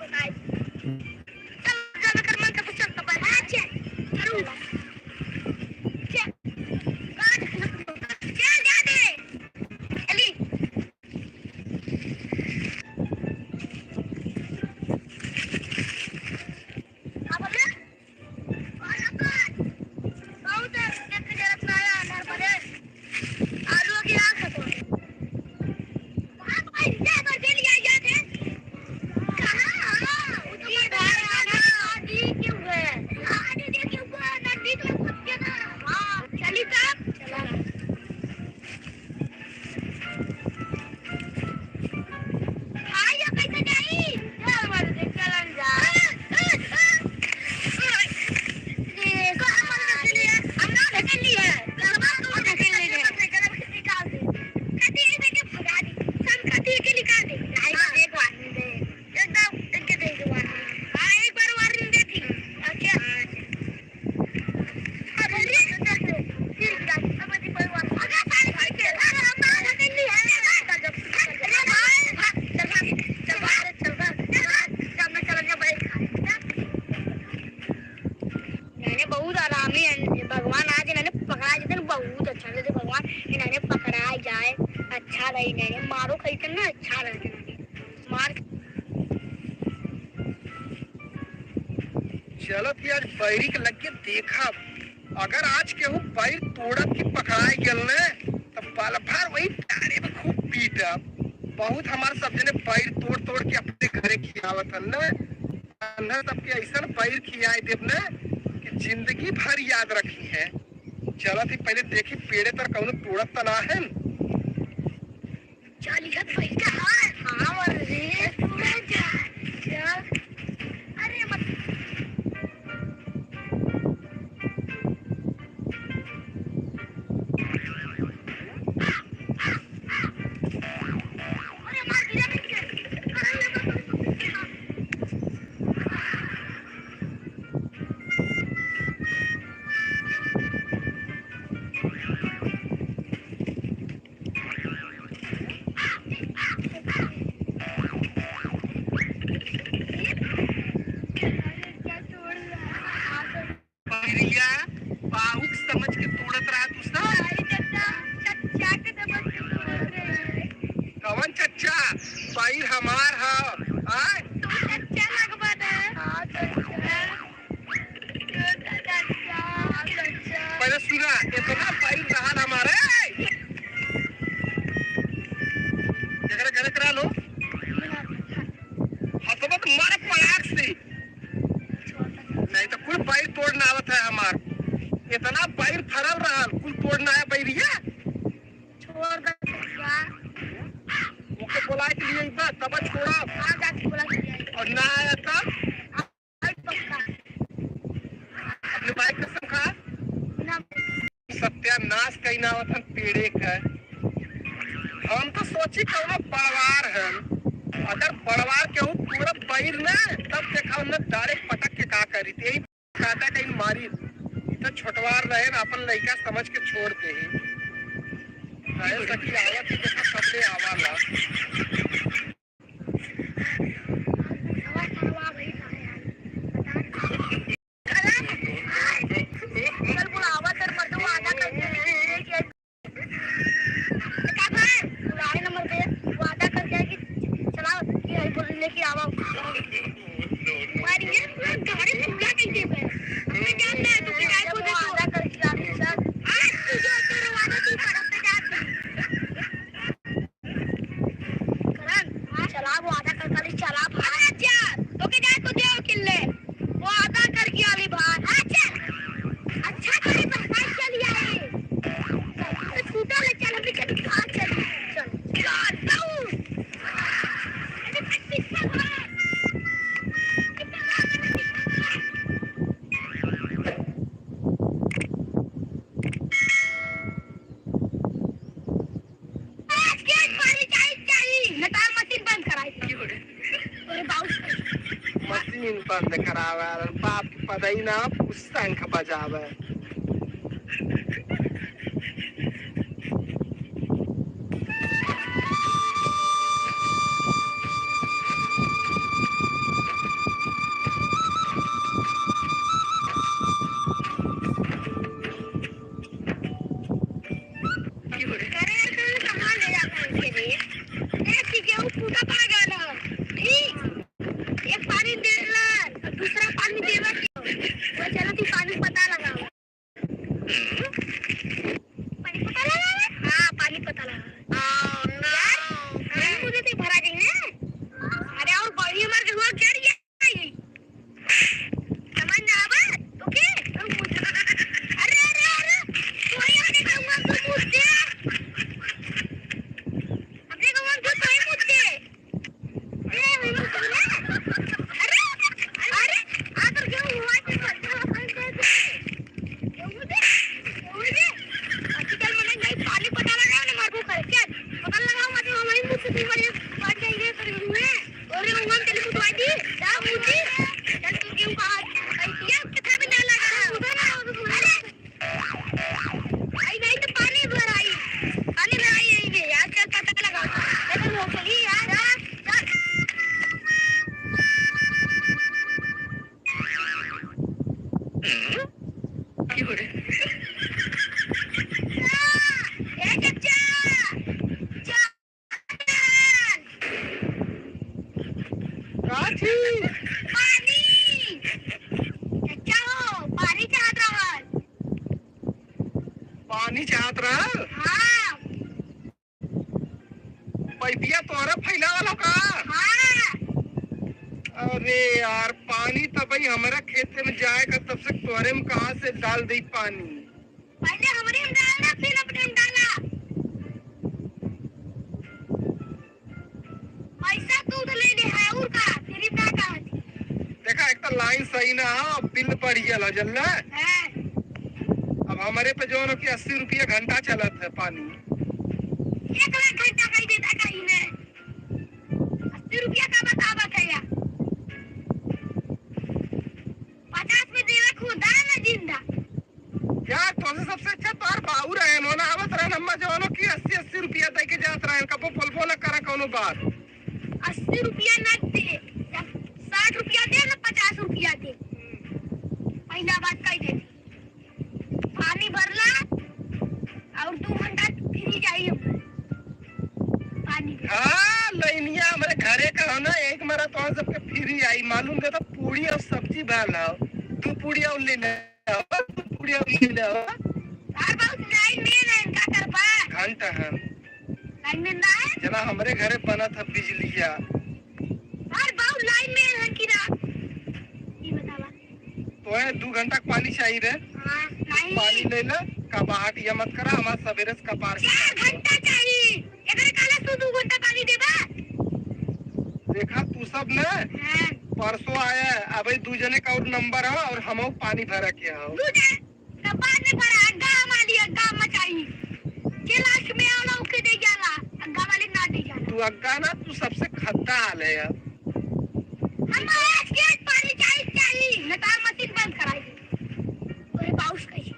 चल, चल, कर मन का चल, तो बस। हाँ, चल। करूँगा। चल। चल, जा दे। चली। हाँ, बोल ना। इन्हने बहुत आरामी है, भगवान आज इन्हने पकड़ा जाते ना, बहुत अच्छा लगे भगवान, इन्हने पकड़ा जाए, अच्छा रहे, इन्हने मारो खाई थे ना, अच्छा रहे इन्हने मार। चलत ही आज बैरी के लगे देखब, अगर आज केहू बैर तोड़त की पकड़ाए गेल न, त पल भर वही डारे में खूब पीटब। बहुत हमार सब जने बैर तोड़ तोड़ के अपने घरे खियावत हन न, अन्हर सबके ऐसन बैर खियाए देब न कि जिंदगी भर याद रखी है। चलत ही पहले देखी पेड़े तर कौनो तोड़त त ना है। चलिहत भइया, हाँ, हाँ, अरे, तू जा, जा। अरे, मत। अरे, मार दिया नहीं। अरे, ये तो बैरिया, बाहुक समझ के तोड़त रहा तू सब। अरे चच्चा, चच्चा के समझ के तोड़त रहे। कवन चच्चा? बैर हमार ह, आय? तू चच्चा लगबा ना। हाँ, चच्चा। पहले सुना, इतना बैर रहल हमारे। एकरा घरे करा लो। हथवा तो मारे पड़ाक से। नहीं तो कुल बैर तोड़ना आवत है हमार। इतना बैर फरल रहल, कुल तोड़ना आया बैरिया। छोड़ दे ससुरा। ओके बुलाए के लिए एक बार, तब छोड़ा। हाँ, जाके बुला के ले आई। और ना आया तब? अपने भाई कसम खा। ना। सब नाश कइना आवत हन पेड़े क। हम तो सोची कउनो बड़वार हन। अगर बड़वार केहू पूरा बैर न, तब देखा न direct पटक के का करी। तेही काटा कहीं मारी। ई तो छोटवार रहे न, अपन लइका समझ के छोड़ देही। अरे सखी आवत ही देखा सबले आवाला। चल बुलावा तेरे मर्दवा आधा कर दे। का भाई? बुलाए नंबर पे वादा कर दिया कि चलाओ, कि आई बोल लेके आवा। मारिए पूरा गाड़ी खुला कर दे बे। हमें क्या ना है, तू किराए को दे दो। वादा कर दिया अभी सर। आज तू जो तेरे वादा तू सड़क पे जाती। करण, चला वो आधा कर खाली चला भाई। अच्छा, तो के जाए तो देव किल्ले। वो आधा कर गया अली भाई। अच्छा, अच्छा करे तो भाई चल आए। तो छूटा ले चल, अभी चल, आ चल, चल, चल, दौड़। अरे, पीछे भाग। आज के पानी चाही, चाही। नटार मशीन बंद कराई। अरे बाबू। मशीन बंद करावे, बाप के पदई ना, शंख बजावे। अरे यार, तू कहाँ ले जाता है इनके लिए? ए, ठीक है, वो पूरा पागल है। ठीक? एक पानी देला, दूसरा पानी देवा के। वो चलो, तू पानी पता लगाओ। पानी पता लगाओ? हाँ, पानी पता लगाओ। Oh, no। यार, अरे मुझे तो भरा गई ना। अरे, और बड़ी उम्र के हुआ, क्या ये? समझ ना आवा? तो के? अरे, अरे, अरे, तू ही आने का हुआ, तू मुझसे। अपने का हुआ, तू तो ही मुझसे। अरे, अरे, अरे, आ तो क्यों हुआ कि पत्थर अपन दे दे? क्यों दे? क्यों दे? आजकल मैंने नहीं पानी पता लगा ना, मार को करके पता लगा, मतलब, हमारी मुझसे भी बड़ी बात चाहिए, तो हुए। अरे भगवान, चल कुछ भाई जी, जा मुझे, चल तू क्यों कहा, भाई, किया, कितना भी ना लगा रहा है। अरे, आई नहीं तो पानी भराई, पानी भराई यही में, यार, चल पता लगा, चल हो गई, यार, जा, जा। क्यों रे? ए, चचा, चा-, काची? पानी। चचा हो, पानी चाहत रहल। पानी चाहत रहल? हाँ। पैपिया तोहरा फैलावल हो का? हाँ। अरे यार, पानी त भाई हमरा खेते में जाए का, तब से तोहरे में कहाँ से डाल दी पानी? पहले हमरे में डालना, फिर अपने में डाला। पैसा तू तो ले ले है, और का? तेरी का कहा थी? देखा, एक तो लाइन सही ना है, अब बिल बढ़ गया ला, जल्ला। हाँ। अब हमरे पे जौन हो कि अस्सी रुपया घंटा चलत है पानी। एक लाख घंटा कही देता कहीं में। अस्सी रुपया का बतावा कहिया? पचास में देवे खुदा ना जिंदा। यार, तोसे सबसे अच्छा तोर बाऊ रहे, मोना आवत रहे, अम्मा जवानो की अस्सी अस्सी रुपया दे के जात रहे, कबो बोलबो ना करा कौनो बात। अस्सी रुपया ना दे, साठ रुपया दे ना पचास रुपया दे, पहला बात कह दे। पानी भरला और दो घंटा फ्री जाई हम। पानी। हाँ, लइनिया हमरे घरे का हो ना, एक मारा तो सबके फ्री आई। मालूम दे तो पूड़ी और सब्जी भरला, दो पूड़ी और ले ले, दो पूड़ी और ले ले। यार, बहुत लाइन में ना, इनका करबा। घंटा है। लाइन में ना है? चला, हमरे घरे बनत है बिजलिया। यार, बहुत लाइन में है कि ना? ये बतावा। तोहे दू घंटा के पानी चाही रे। हाँ, नहीं। पानी ले ले, कबाहट ये मत करा, हमार सबेरे से कपार चार घंटा चाही। एकरे काला तू दू घंटा पानी देबा? देखा तू सब ना, हाँ। परसों आया, अबे दू जने का और नंबर है और हम पानी भरा के आओ। दू जने, तो बाद में भरा, अग्गा हम आली, अग्गा हम तू अग्गा ना, तू सबसे खद्दा आल है यार। हम आज के आज पानी चाही, चाही, न तो मशीन बंद कराई। तोरे बाउस कही।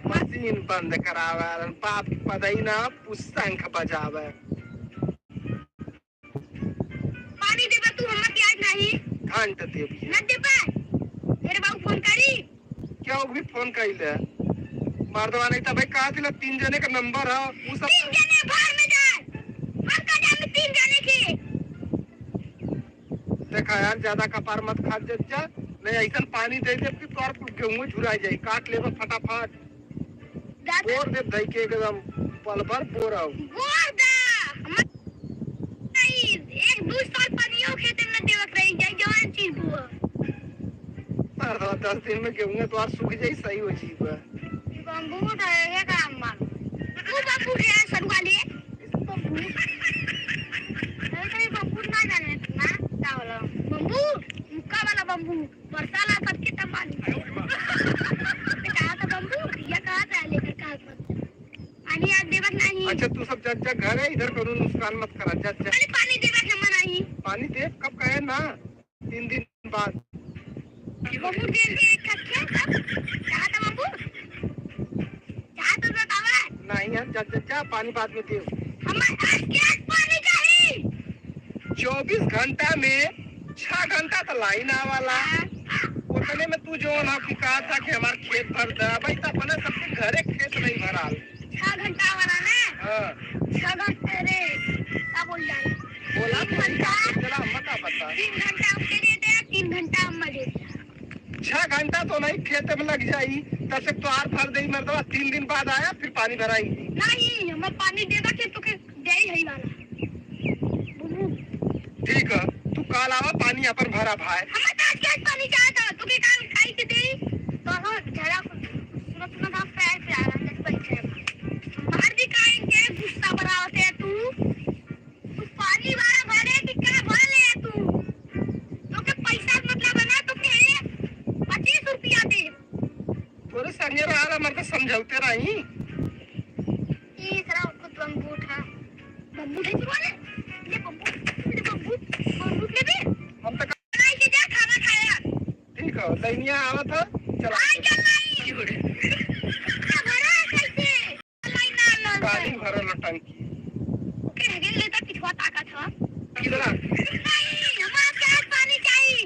मशीन बंद करावे, बाप के पदई ना, पुस्तंख बजावे। पानी देबा तू, हमर प्याज नाही। घंट देबी। न देबा। मेरे बाबू फोन करी। क्या वो भी फोन कइले? मर्दवा नहीं त भाई कहा दिला तीन जने का नंबर है, वो सब तीन जने बाहर में जाए। हम का जाने तीन जने के। देखा यार, ज्यादा कपार मत खा जज्जा, नहीं ऐसन पानी दे दे कि तोर कुल गेहूं झुरा जाई, काट लेबा फटाफट। दादा। बोर दे धई के एकदम पल भर बोर आओ। बोर दा। हम नहीं, एक दो साल पानियो खेते में देवत रही, जाई जवान चीज बुआ। अरे दस दिन में गेहूं तो आज सूख जाई, सही हो जी बा। बम्बू तो है, ये काम बा। तू बम्बू ले आ, सरुआ ले। बम्बू। अरे तो ये बम्बू ना जाने ना, का होला? बम्बू, मुक्का वाला बम्बू। बरसाला सबके तबाही। कहा था बम्बू, ये कहा था लेकर कहा था? पानी आज देवत नहीं। अच्छा, तू सब जा, जा घर है, इधर कोनो नुकसान मत करा, जा, जा। अरे पानी देवत हम नहीं। पानी दे, कब कहे ना? तीन दिन बाद। बम्बू दे दे, कब क्या, कब? कहा था बम्बू? जा तो बतावा। नहीं यार, जा, जा, जा, पानी बाद में दे। हमारे आज के आज पानी चाहिए। चउबीस घंटा में छह घंटा तो लाइन आवाला। हाँ। उतने में तू जौन है कि कहा था कि हमार खेत भर दे, भाई, तो अपने सबके घरे खेत नहीं भराल। छह घंटा वाला ना? हाँ। छह घंटे रे, का बोल जाए? बोला तीन तो घंटा। चला, मत आ पता। तीन घंटा हमके दे दे, तीन घंटा हम दे दे। छह घंटा तो नहीं खेत में लग जाई, तब से तोहार भर देई मर्दवा, तीन दिन बाद आया, फिर पानी भराई। नहीं, हमें पानी देगा कि तोके देई है वाला। बुबू। ठीक है, तू काल आवा, पानी अपन भरा भाई। हमें तो आज के आज पानी चाहता, तोके काल खाई के देई। तो हम झगड़ा सुनो, सुनो, हम पैर पे आ रहा है, जब बैठे हैं। बाहर भी काहे के गुस्सा बढ़ावत है तू? तू पानी वाला भरे कि का भरे तू? तोके पैसा से मतलब है ना, तोके पच्चीस रुपया दे। तोरे संगे रहला, मर के समझौते रही। ई सारा खुद बम्बू उठा। बम्बू उठे बोले? ले बम्बू, ले बम्बू, बम्बू ले बे। हम तो बनाई के जा, खाना खाया। ठीक है, लइनिया आवत है, चला। आ गया लाई। भरा कैसे? पानी भरल टंकी। ओके, हगे ले तो पिछवा ताकत ह। कितना? नहीं, हमारे प्याज पानी चाहिए।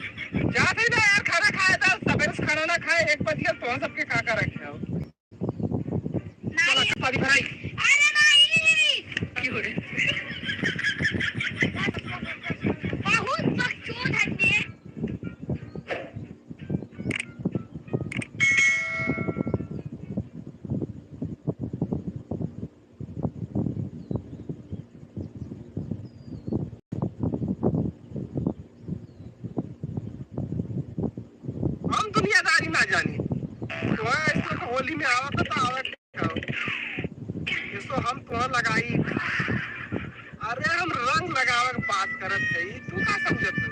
जात है ना यार, खाना खाया था, सवेरे से खाना ना खाए, एक बज गया, तो हम सबके का का रखे हो? नहीं। चला, पानी भराई। अरे नहीं। बहुत बकचोद है ये। हम दुनियादारी ना जानी। तो ऐसे तो होली में आवत तो आवत। ये सो हम तोहर लगाई। अरे, हम रंग लगावे के बात करत हई, तू का समझत हई?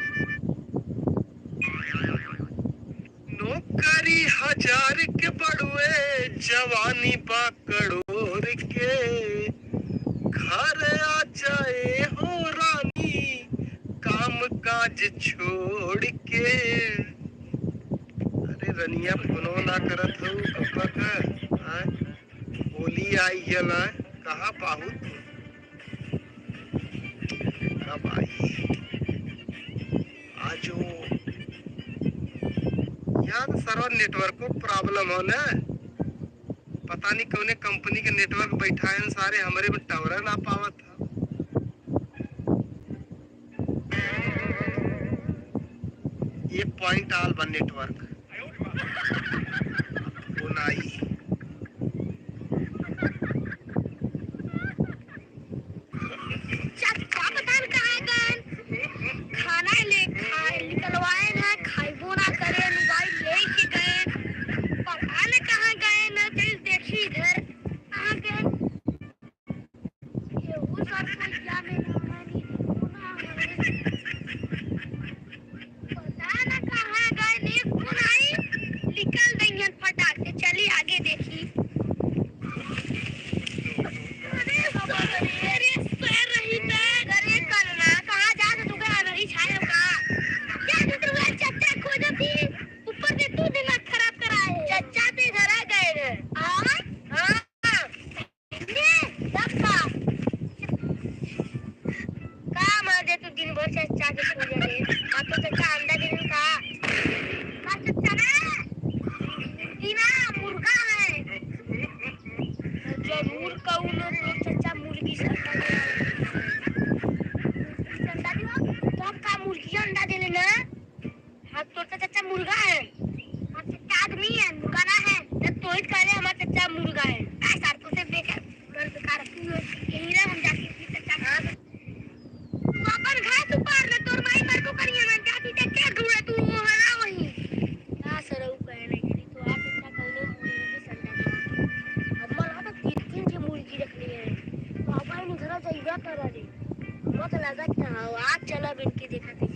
नौकरी हजार के बड़ुए, जवानी बा करोड़ के। घर आ जाए हो रानी, काम काज छोड़ के। अरे रनिया, फोनो ना करत हो, कब का? हाँ? होली आई है ना, कहाँ बाहू तू? कब आई? आजो। यार, सर्वर नेटवर्क को प्रॉब्लम हो ना, पता नहीं कौने कंपनी के नेटवर्क बैठा है, सारे हमरे में टावर ना पावत है। ये पॉइंट आल बा नेटवर्क। वो नाई। चक्का पता न कहाँ गए, खाना ले खाए, निकलवाए ना, खाइबो ना करे, मोबाइल लेके गए, पता न कहाँ गए ना, चल देखी इधर, कहाँ गए? केहू सब कोई जाने ना मानी, ना मानी। पता ना कहाँ गए, नेक फोन आई, निकल गई हैं फटाक से। चली आगे कौनो तोर चच्चा मुर्गी से अंडा दे। मुर्गी से अंडा दे, तब का मुर्गी अंडा देले ना? हाँ, तोर चच्चा मुर्गा है। हमार चच्चा आदमी है, मुर्गा ना है। जब तोहित कहले हमार चच्चा मुर्गा है। आ, सार, तोसे बेकार, घर बेकार, तू यही रह, हम जाके अपने चच्चा के। तू अपन घास उपार ले, तोर माई मरबो करिया ना, जाती ते के ढूंढे तू, वो हला वही। ना सरऊ कहे नहीं, यदि तो आप इतना कहले मुर्गी से अंडा दे। अब मला तो तीन तीन ठे मुर्गी रखली है। तो अपन घर जाइबा करा रे। मत लगा था, आज चला बिन के देखा थे।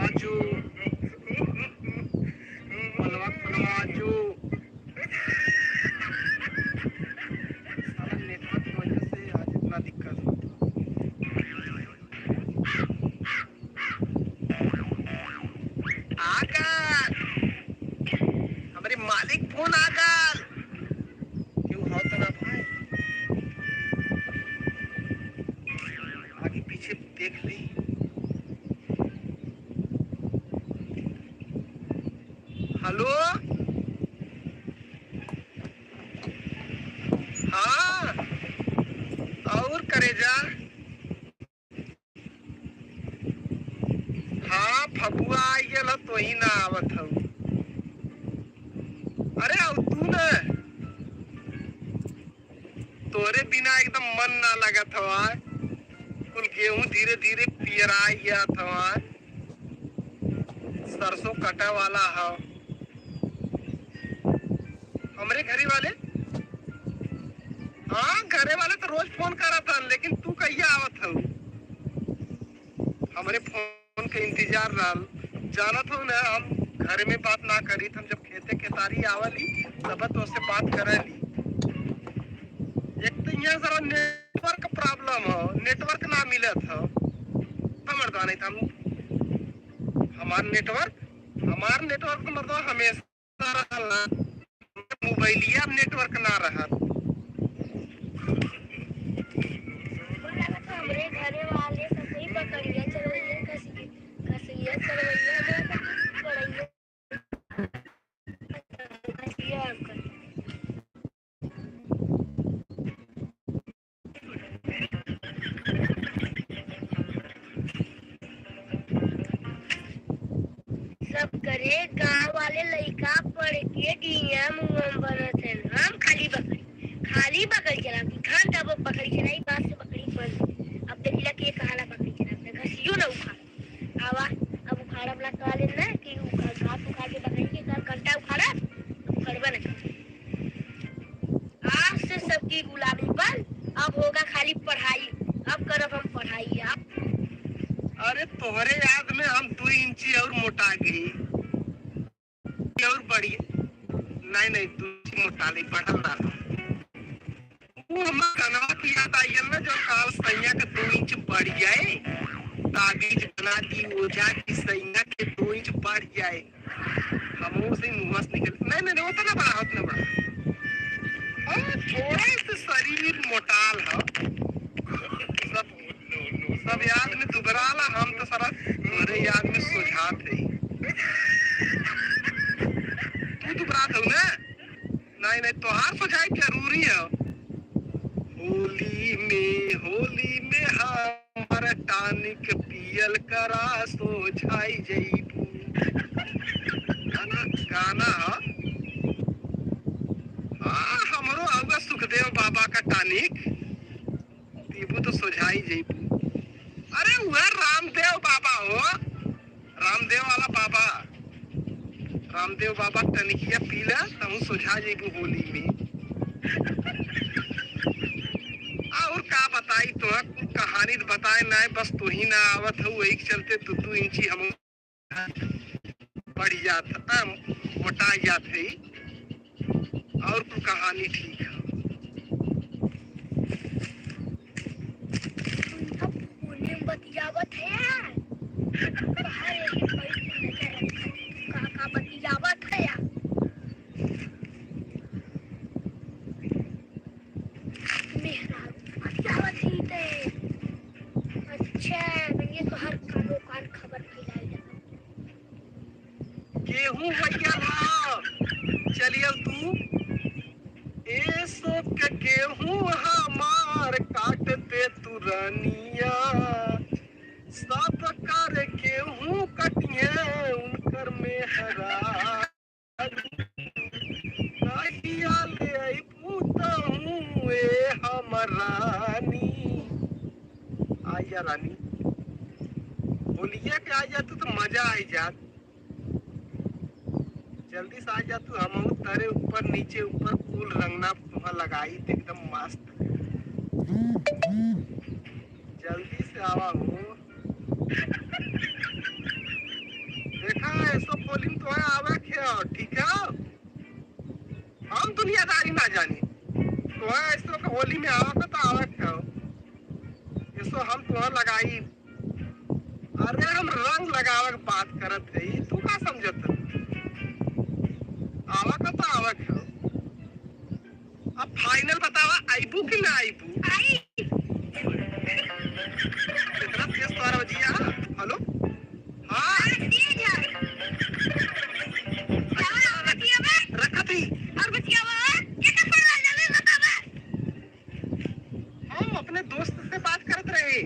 आजू, मलवा फुलवा आजू। साला network की वजह से आज इतना दिक्कत होता। आकर, हमरे मालिक फोन आकर। क्यों हो तो ना भाई? आगे पीछे देख ली। हेलो, हाँ, और करेजा? हाँ, फगुआ आई गेल ह, तोही ना आवत हऊ। अरे, अब तू न, तोरे बिना एकदम मन ना लगत हवा। कुल गेहूं धीरे धीरे पियराई जात हवा। सरसों कटे वाला ह। हमरे घरे वाले, हाँ, घरे वाले तो रोज फोन करत हन, लेकिन तू कहिया आवत हऊ? हमरे फोन के इंतजार रहल। जानत हऊ ना, हम घर में बात ना करी, हम जब खेते खेतारी आवली, तब तोसे बात करली। एक तो यहाँ सारा network problem हो, network ना मिलत हो। तो मर्दवा नहीं था, हमार network, हमार network तो मर्दवा हमेशा रहल ना, मोबाइलिया में network ना रहल। हमरे घरे वाले सब कोई बकरिया चरवैया, खसी-, खसिया चरवैया, हमरे सब बड़ैया, खसिया अंकल। सब करे गाँव वाले लइका पढ़ के D M उएम बनत हैं। हम खाली बकरी, खाली बकरी चरावत ही, घंटा भर बकरी चराई, बाँस से बकरी बंद। अब देखिला कि ये कहाला बकरी चरावत है, घसियो ना उखाड़। आवा, अब उखाड़ब ना कहले ना कि उखा-, घास उखाड़ के बकरी के कर घंटा उखाड़ब, अब उखाड़बे ना करब। आज से सबकी गुलामी बंद, अब होगा खाली पढ़ाई, अब करब हम पढ़ाई। आप अरे तोहरे याद में हम दो इंची और मोटा गई। और बढ़िया। नहीं, नहीं, दो इंची मोटा नहीं, बढ़ल ना। वो हमार कनवा की याद आई है ना, जो काल सैया के दो इंच बढ़ जाए, ताबीज बना दी ओझा की सैया के दो इंच बढ़ जाए। हम उसे मुँह से निकल, नहीं, नहीं, नहीं, उतना बड़ा, उतना बड़ा। हाँ, थोड़ा सा शरीर मोटाल है। सब, सब याद में दुबराला, हम तो सारा तोरे याद में सोझात है। तू दुबरात हो ना? नहीं, नहीं, तोहार सोझाई जरूरी है। होली में, होली में हमार tonic पियल करा, सोझाई जइबू। है ना? गाना है। हाँ, हमरो आउगा सुखदेव बाबा का tonic। पीबू तो सोझाई जइबू। अरे, वह रामदेव बाबा हो। रामदेव वाला बाबा, रामदेव बाबा टनिकिया पी ला, तहूँ सोझा जइबू होली में। और का बताई तोहक, कुल कहानी तो बताए ना, बस तोही ना आवत हऊ, वही के चलते दू दू इंची हम बढ़ जात, आ, मोटा जात है। और कुल कहानी ठीक है। अब फोने में बतियावत है यार। बाहर एक एक बैठ के नजर रखा, का, का बतियावत है यार। मेहरारू बतियावत ही ते। अच्छा, ये तो हर कानो कान खबर फैलाई है। केहू भैया ना, चलिए तू। ए शोक केहू हमार काट दे तू रनिया, सब कर केहू कटिहे उनकर मेहरा। कहिया ले अइबू तहूँ ए हमर रानी। आइया रानी, होलिया के आ जा तू तो मजा आई जात। जल्दी से आ जा तू, हमहू तरे ऊपर नीचे ऊपर कुल रंगना तुहा लगाई त एकदम मस्त। जल्दी से आवा हो। देखा, ऐसो होली में तोहे आवे के हो, ठीक है? हम दुनियादारी ना जानी। तोहे ऐसो के होली में आवे के तो आवे के हो। ऐसो हम तोहे लगाई। अरे, हम रंग लगावे के बात करत हई, तू का समझत है? आवे के तो आवे के हो। अब final बतावा, आइबू कि ना आइबू? आई। इतना तेज तोहरा बजिया, hello? हाँ। हाँ, तेज है। क्या हुआ, बतियावा? रखत ही। और बतियावा, ये तो पढ़वा जावे, बतावा। हम अपने दोस्त से बात करत रहे।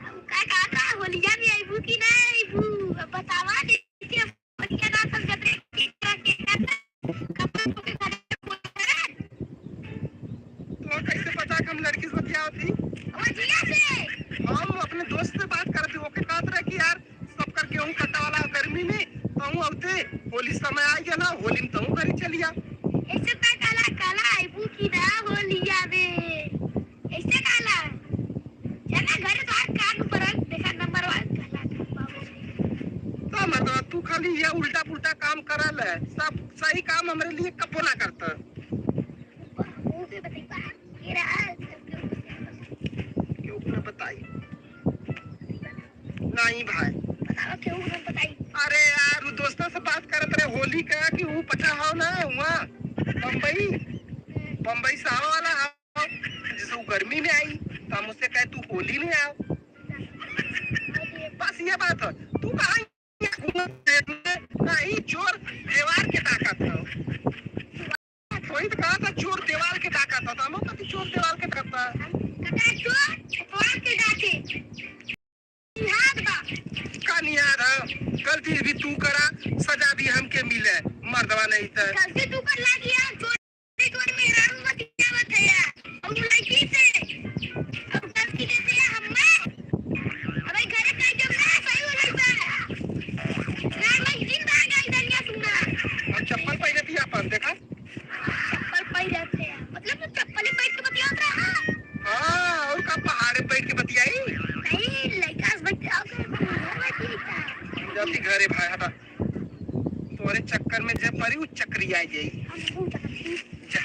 हम का, का, का, होलिया में आइबू कि ना आइबू? अब बतावा, देखिए। बतिया ना समझत रहे, के करा, के करा, कपड़ा धो के खाली बोलत रहे। तोर कैसे पता कि हम लड़की से बतियावत ही? बतिया से। हम अपने दोस्त से बात करत ही, ओके कहत रहे कि यार, सब करके हूँ कट्टा वाला गर्मी में, तहूँ अवते, होली समय आ गया ना, होली में तहूँ घरे चलिया। ऐसे का काला, काला आइबू की ना होलिया में? ऐसे काला? चला घरे तो आज कान ऊपर रख, देखा number one काला का बाबू। तो मतलब तू खाली ये उल्टा पुल्टा काम करल है, सब सही काम हमरे लिए कबो ना करता। मुंह पे बताई बा, ये रहा, सबके ऊपर। के ऊपर बताई? नहीं भाई। बताओ, के ऊपर बताई? अरे यार, वो दोस्तों से बात करत रहे होली का कि वो पता हो ना, हुआ बम्बई, हम्म। बम्बई से आवे वाला है। जैसे वो गर्मी में आई, तो हम उससे कहे, "तू होली में आओ।" बस ये बात है। तू कहाँ ये घूम, नहीं, चोर दीवार के ताकत है। वही तो कहा था, चोर दीवार के ताकत है, तो हम कहते, "चोर दीवार के ताकत है।" हम कहते, "चोर दीवार के ताकत।" निहाद बा। का निहाद है? गलती भी तू करा, सजा भी हमके मिले, मर्दवा नहीं त। गलती तू कर लागी है, चोरी चोरी मेहरारू बतियावत है यार। और वो लड़की से। और गलती देते हैं हमें। अबे घरे कह के ना सही हो नहीं बा। राम दिन भाग आई दुनिया सुना। और चप्पल पहने थी अपन, देखा? चप्पल पहिरत है, मतलब तू चप्पल ही पहिर के बतियात रहा? हाँ, और का पहाड़े बैठ के बतियाई? नहीं, लड़का से बतियाओ के, हम घर में ठीक है। जाती घरे भाई, हटा। तोरे चक्कर में जब परी, उ चक्री आ जाई। हम घूम सकती। जा।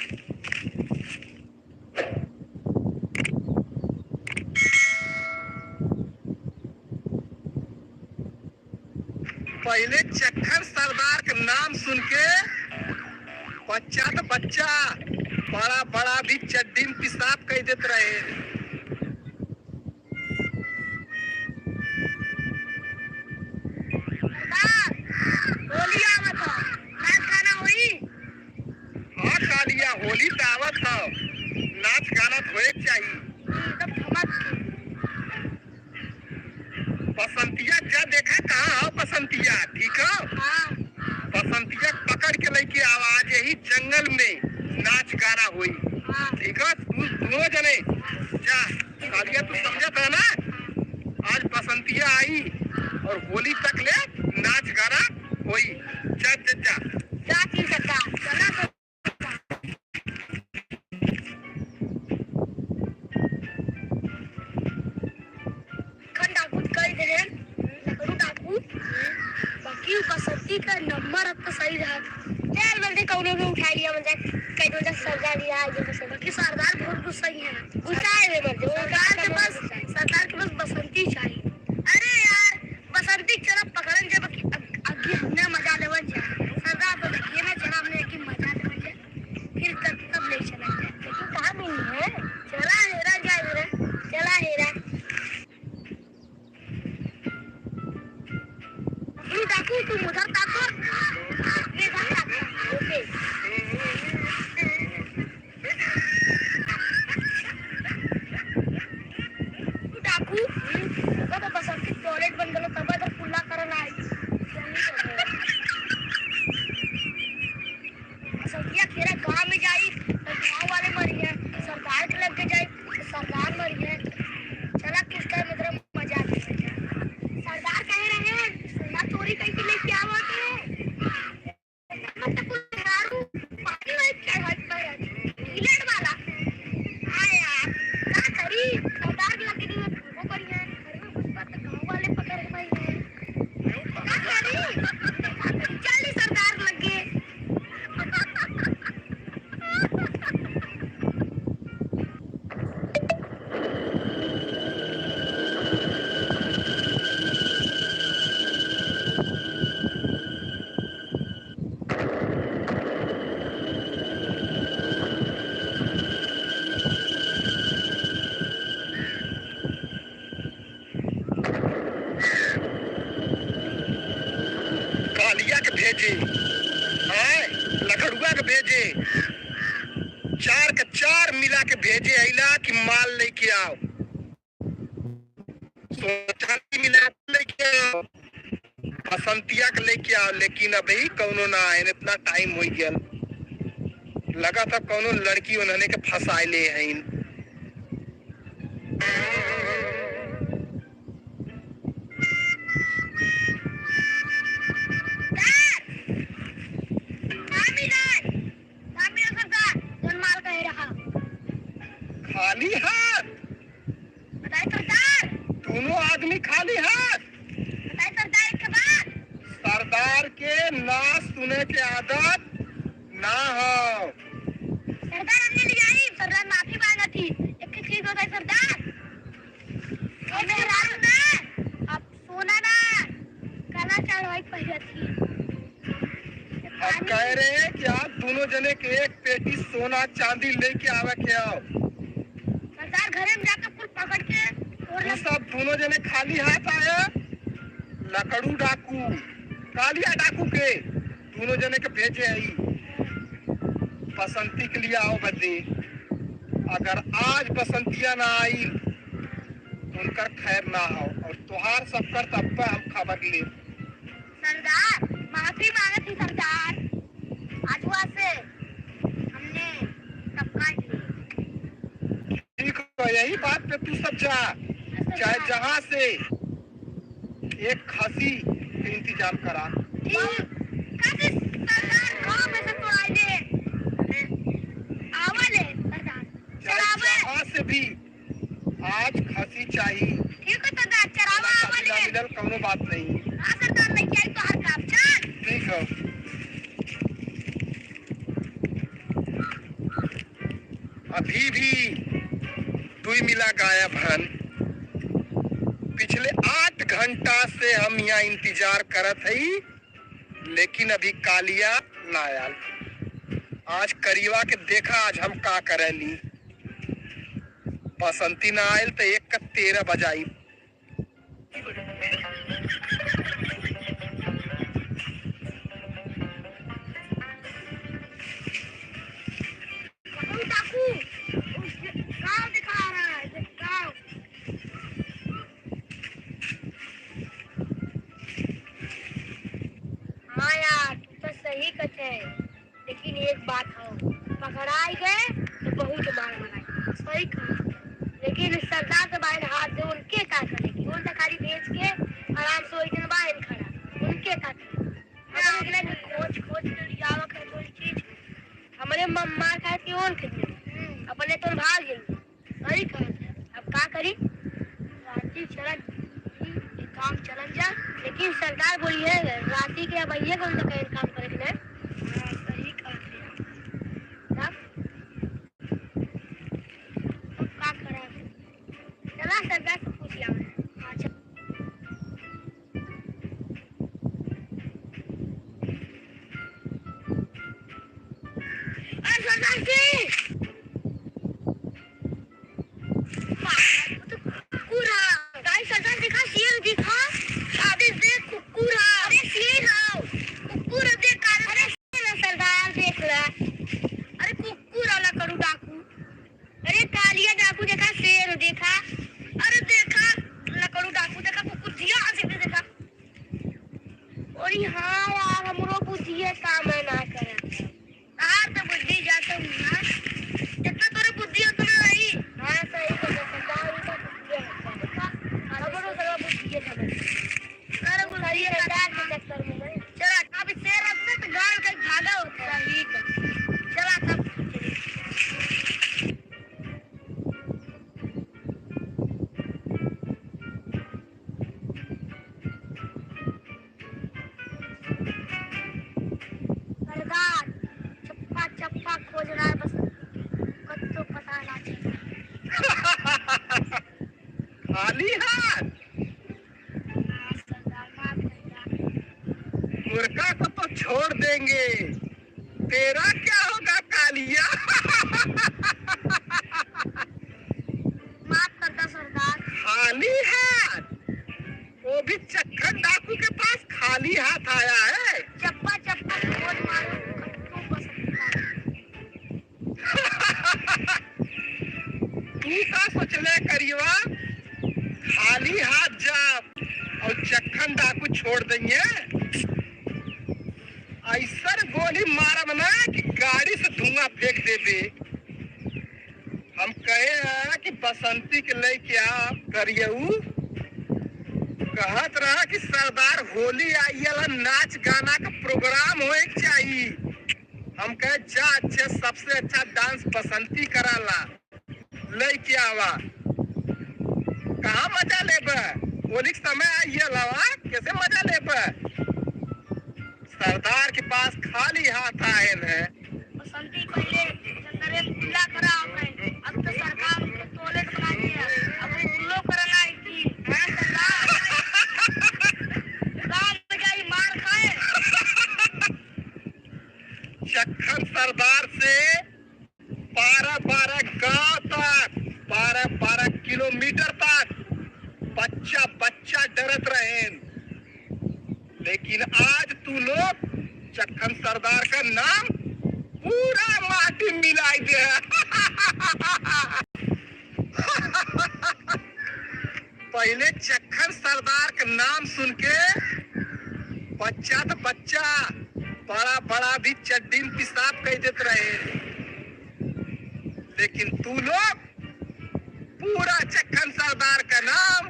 पहिले चक्कर सरदार के नाम सुन के बच्चा त बच्चा, बड़ा बड़ा भी चड्डी में पेशाब कइ देत रहे। सरदार, होली आवत ह, नाच गाना होई? हाँ कालिया, होली त आवत ह, नाच गाना त होए के चाही। एकदम धमक के। बसंतिया जा देखा कहाँ हो बसंतिया, ठीक हो? हाँ। बसंतिया पकड़ के लेके आवा, आज यही जंगल में नाच गाना होई। हाँ। ठीक हो? तू दोनों जने जा, कालिया तू समझत है ना? आज बसंतिया आई और होली तक ले नाच गाना होई। जा, जा, जा। जा, ठीक है, जा। चला तो। खन डाकू कह दे, लकड़ू डाकू, बाकी बसंती का नंबर अब तो सही रहा। यार, बल्कि कौनो भी उठा लिया, मतलब, कह दो, जब सरदार लिया, ये बस, बाकी सरदार बहुत गुस्सा ही है। गुस्सा है, मतलब, सरदार के पास, सरदार के पास बसंती चाहिए। अरे यार, बसंती चला पकड़न जब अग-, अग-, अग्गी हमने मजा लेवन जा। सरदार तो देखिए ना, चला हमने एक ही मजा लेवन जा। फिर तब, तब ले चला जाए। लेकिन कहाँ मिली है? चला हेरा जाए रे, चला हेरा। तू डाकू, तुम उधर ताको। कालिया के भेजे, हैं, लकड़ुआ के भेजे, चार के चार मिला के भेजे अइला कि माल लेके आओ। सोना चांदी मिला के लेके आओ, बसंतिया के लेके आओ, लेकिन अभी कौनो ना आए, इतना टाइम हो गया। लगा था कौनो लड़की उन्होंने के फंसाए ले हैं। का मिला? का मिला सरदार? जौन माल कहे रहा। खाली हाथ? बताई सरदार। दोनों आदमी खाली हाथ? बताई सरदार, एक बात। सरदार के ना सुने के आदत ना हो। सरदार, हमने ले जाई, सरदार माफी मांगत ही। एक ठे चीज बताई सरदार, ए मेहरारू ना, अब सोना ना, काला चढ़वाई पहिरत ही। हम कह रहे हैं कि आप दोनों जने के एक पेटी सोना चांदी लेके आवे के आओ। सरदार, घरे में जाके कुल पकड़ के और तू सब दोनों जने खाली हाथ आए, लकड़ू डाकू, कालिया डाकू के दोनों जने के भेजे आई बसंती के लिए आओ बदे। अगर आज बसंतिया ना आई, उनकर खैर ना हो, और तोहार सबकर तब पे हम खबर ले। सरदार, माफी मांगत ही सरदार, आज हुआ से हमने सब काट लिए। ठीक है, यही बात पे तू सब जा, चाहे जहाँ से एक खसी के इंतजाम करा। ठीक, खसी सरदार गाँव में से तो आइले, आवा ले सरदार, चाहे चलावे। जहाँ से भी आज खसी चाही। ठीक है सरदार, चरावा आवल ना है। मिलल, कौनो बात नहीं। हाँ सरदार, लेके आई तो हर काम। चल। ठीक है। अभी भी दुई मिला गायब हन। पिछले आठ घंटा से हम यहाँ इंतजार करत हई, लेकिन अभी कालिया ना आयल। आज करियवा के देखा, आज हम का करेली। बसंती ना आयल त एक का तेरह बजाई। हाँ यार, तू तो सही कहते है। लेकिन एक बात हो, पकड़ाई गए तो बहुत मार मराई। सही कहा। लेकिन सरदार तो बाहर हाथ दे, उनके का करेगी? उन तो खाली भेज के आराम से वही दिन बाहर खड़ा, उनके का करेगी? अगर उनने भी खोज खोज के लियावा कर कोई चीज, हमरे मम्मा का के ओन के दे, अपने तो भाग गई। सही कहत है। अब का करी? राती चलत ही एक काम चलत जा, लेकिन सरदार बोली है, राती के अब आइए कौन सा कहीं काम करे के नहीं। हाँ, सही कहत है। तब? अब का करा? चला सरदार से पूछ लिया। हाँ, चल। अरे सरदार जी! बाप रे, वो तो कुकुर है। गाइस, सरदार देखा, शेर देखा। अरे देख, कुकुर है। अरे शेर है। कुकुर है, देख, अरे शेर है, सरदार, देख ले। अरे कुकुर है, लकड़ू डाकू। अरे कालिया डाकू देखा, शेर देखा, अरे देखा लकड़ू डाकू देखा, कुकुर दिया आज भी देखा। अरे हाँ यार, हमरो बुद्धि है, काम है ना करे। तार तो बुद्धि जाता हूँ ना, जितना तोरे बुद्धि उतना नहीं। हाँ, सही बोले, सरदार भी तो बुद्धि है। देखा, हमरो सरवा बुद्धि है, समझ। अरे, वो सही है, सरदार के चक्कर में नहीं। चला, अब शेर रहता तो गाँव का भागा होता। सही है। चला, तब। सरदार, चप्पा चप्पा खोज रहा है, बस कत्तो पता ना चला। खाली हाथ? हाँ, सरदार, माफ कर दो। मुर्गा को तो छोड़ देंगे, तेरा क्या होगा कालिया? माफ कर दो सरदार। खाली हाथ? वो भी चक्खन डाकू के पास खाली हाथ आया है। गाड़ी से धुआं फेंक देबे। हम कहे हैं कि बसंती के लइके आ करियऊ, कहत रहा कि सरदार होली आइला, नाच गाना का प्रोग्राम होए के चाही। हम कहे जा, अच्छे, सबसे अच्छा डांस बसंती कराला, लइके आवा। कहाँ मजा लेबे? होली के समय आइला, कैसे मजा लेबे? सरदार के पास खाली हाथ आएन है। बसंती पहिले चंदरेन कुल्ला करा होवे, अब तो सरकार उनके टॉयलेट बना दिया, अब वो कुल्लो करना है कि सरदार गाँव में जाई मार खाए। चक्खन सरदार से बारह बारह गांव तक, बारह बारह किलोमीटर तक बच्चा बच्चा डरत रहेन। लेकिन आज तू लोग चक्खन सरदार का नाम पूरा माटी मिलाई दे। पहिले चक्खन सरदार का नाम सुन के बच्चा तो बच्चा, बड़ा बड़ा भी चड्डी में पेशाब कर देत रहे, लेकिन तू लोग पूरा चक्खन सरदार का नाम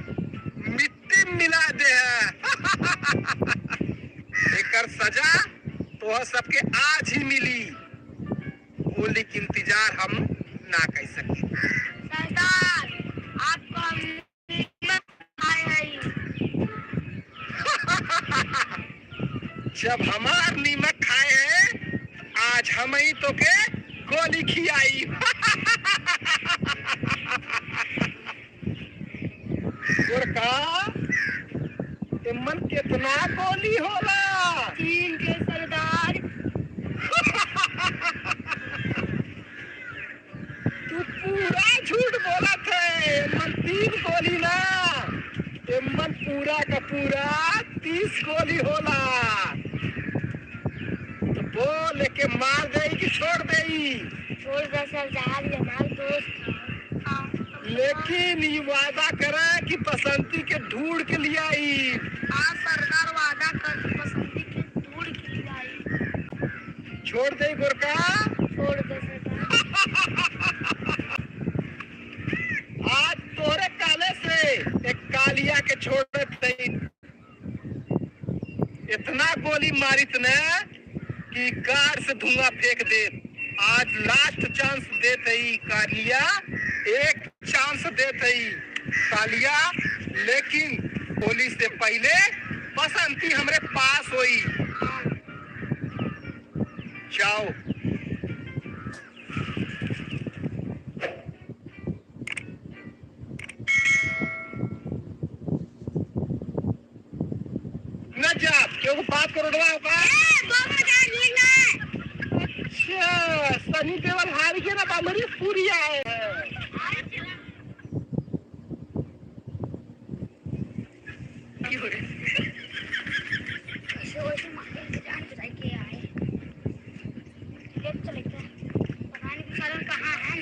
मिट्टी में मिला दे है। एकर सजा तोह सबके आज ही मिली। होली के इंतजार हम ना कर सके। सरदार, आपको हम नीमक खाए हई। जब हमार नीमक खाए है, आज हम ही तोके गोली खियाई। गोरका, एमन केतना गोली होला? तीन के सरदार। तू पूरा झूठ बोलत है। एमन तीन गोली ना, एमन पूरा का पूरा तीस गोली होला। तो बोल, एके मार देई कि छोड़ देई? छोड़ दे सरदार, ये हमार दोस्त है। हाँ। लेकिन ये वादा करा कि बसंती के ढूंढ के लियाई। हाँ सरदार, वादा कर कि बसंती के ढूंढ के लियाई। छोड़ दे गोरका। छोड़ दे सरदार। आज तोरे काले से एक कालिया के छोड़त नहीं। इतना गोली मारित न कि कार से धुआं फेंक देत। आज last chance देत हई कालिया, एक chance देत हई कालिया, लेकिन होली से पहिले बसंती हमरे पास होई। जाओ। न जा, केहू बात करो, डवा का? ए, दो हजार ये ना। अच्छा, सनी देओल हार गया ना, अमरीश पुरी आए हैं। ऐसे वैसे मारे जान बचाई के आए। लेट चले गए। पता नहीं बेचारे कहाँ हैं।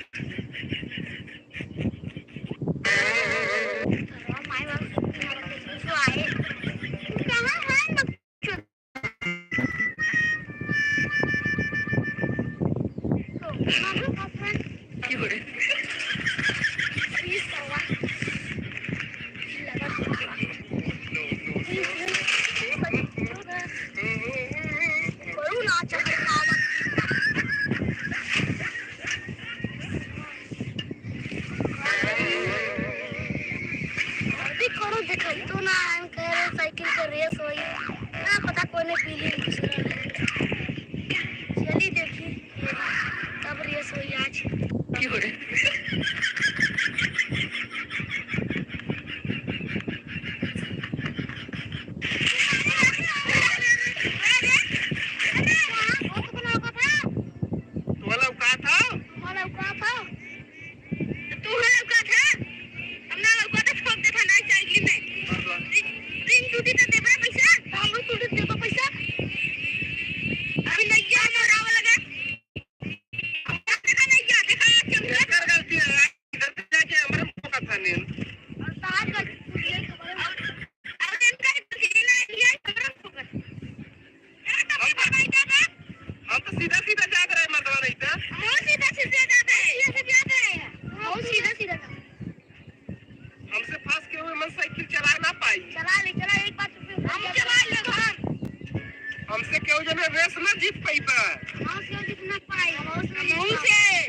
अभी कौनो देखाई तो ना, हम कह रहे साइकिल के रेस होई, ना पता कौने पीली दूसरा। चली देखी, तब रेस होई आज। तोहरा लौकात हौ? तोहरा लौकात हौ? तोहरा लौकात हौ? हम ना लौकात हौ, ठोक देत हौ ना साइकिल में। रिंग, रिंग टूटी तो देबे पैसा, तो हमरो टूटी देबे पैसा। अभी नैया मोरावा लगा। देखा नैया, देखा, चमका। एकर गलती है, इधर जाके हमरे मुंह का था नीन। और तार का, अरे इनका ये ना, ये हमरा मुंह का। हम तो सीधा सीधा जात रहे, मतलब। हमसे केहू जने रेस ना जीत पइबा। हमहू से जीत ना पाई। हमहू से।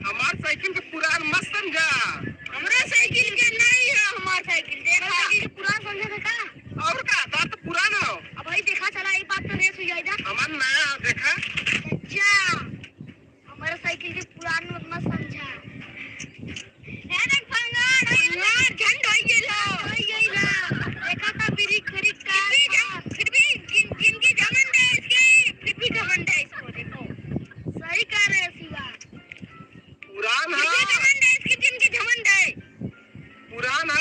हमार साइकिल के पुरान मत समझा। हमरा साइकिल के नहीं है, हमार साइकिल देखा। हमार साइकिल के पुरान समझा था का? और का? दांत पुरान हो। अब भाई देखा चला, ई बात तो रेस हो जाएगा। हमार नया हो, देखा। अच्छा। हमारे साइकिल के पुरान मत, मत समझा। हे देख भंगार, भंगार झंड होई गइल हो। होई गइल हो। देखा था बिरिक, बिरिक का। फिर भी झं-, फिर भी जिन-, जिनके घमंड है इसके, फिर भी घमंड है इसको, देखो। सही कह रहे हो शिवा। पुरान फिर भी है। घमंड है इसके, जिनके घमंड है। पुरान है।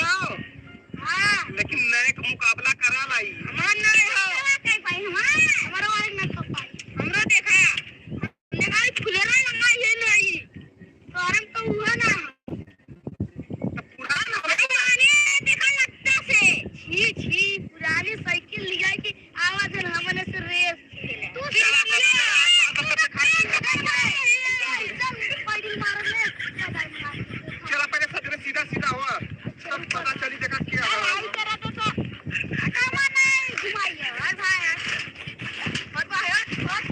हाँ। लेकिन नए के मुकाबला करा लाई। हमार नए हो। हमार नए हो। हमारो वाले न कर पाई। हमरो देखा। लड़ाई फुलेरा लड़ाई है नहीं। कारण तो हुआ ना। तो पुरान हो गया। पुराने देखा लगता से। छी, छी, पुरानी साइकिल लिया के आवाज है, हमने से रेस खेले। तू चला, चला, चला, चला, चला, चला, चला। चल, पहले मारो, मैं चला, पहले सजरे सीधा, सीधा हुआ। तब पता चली देखा क्या हुआ। लड़ाई करा तो, तो हटावा नहीं, घुमाइए, और भाई, और भाई, और, और।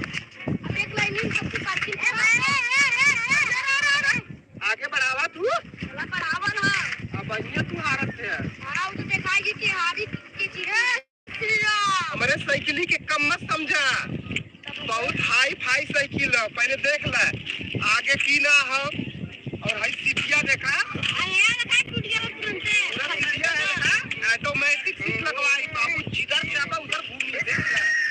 अब एक लाइन में सबकी पार्किंग ए, करा। ए, ए, ए, ए, ए, ए, ए। आगे बढ़ावा तू। चला बढ़ावा ना। अब बनिया तू हारत है। हाँ, वो तो दिखाई कि हारी के चीज है। हमरे साइकिल के कम मत समझा। बहुत हाई फाई साइकिल है, पहले देख ले। आगे की ना हो। और हाई सीटिया देखा। अरे यार, का टूट गया तुरंत से। पूरा सीटिया है ना, automatic सीट लगवाई, बाबू जिधर चाहता उधर घूम ले, देख ले।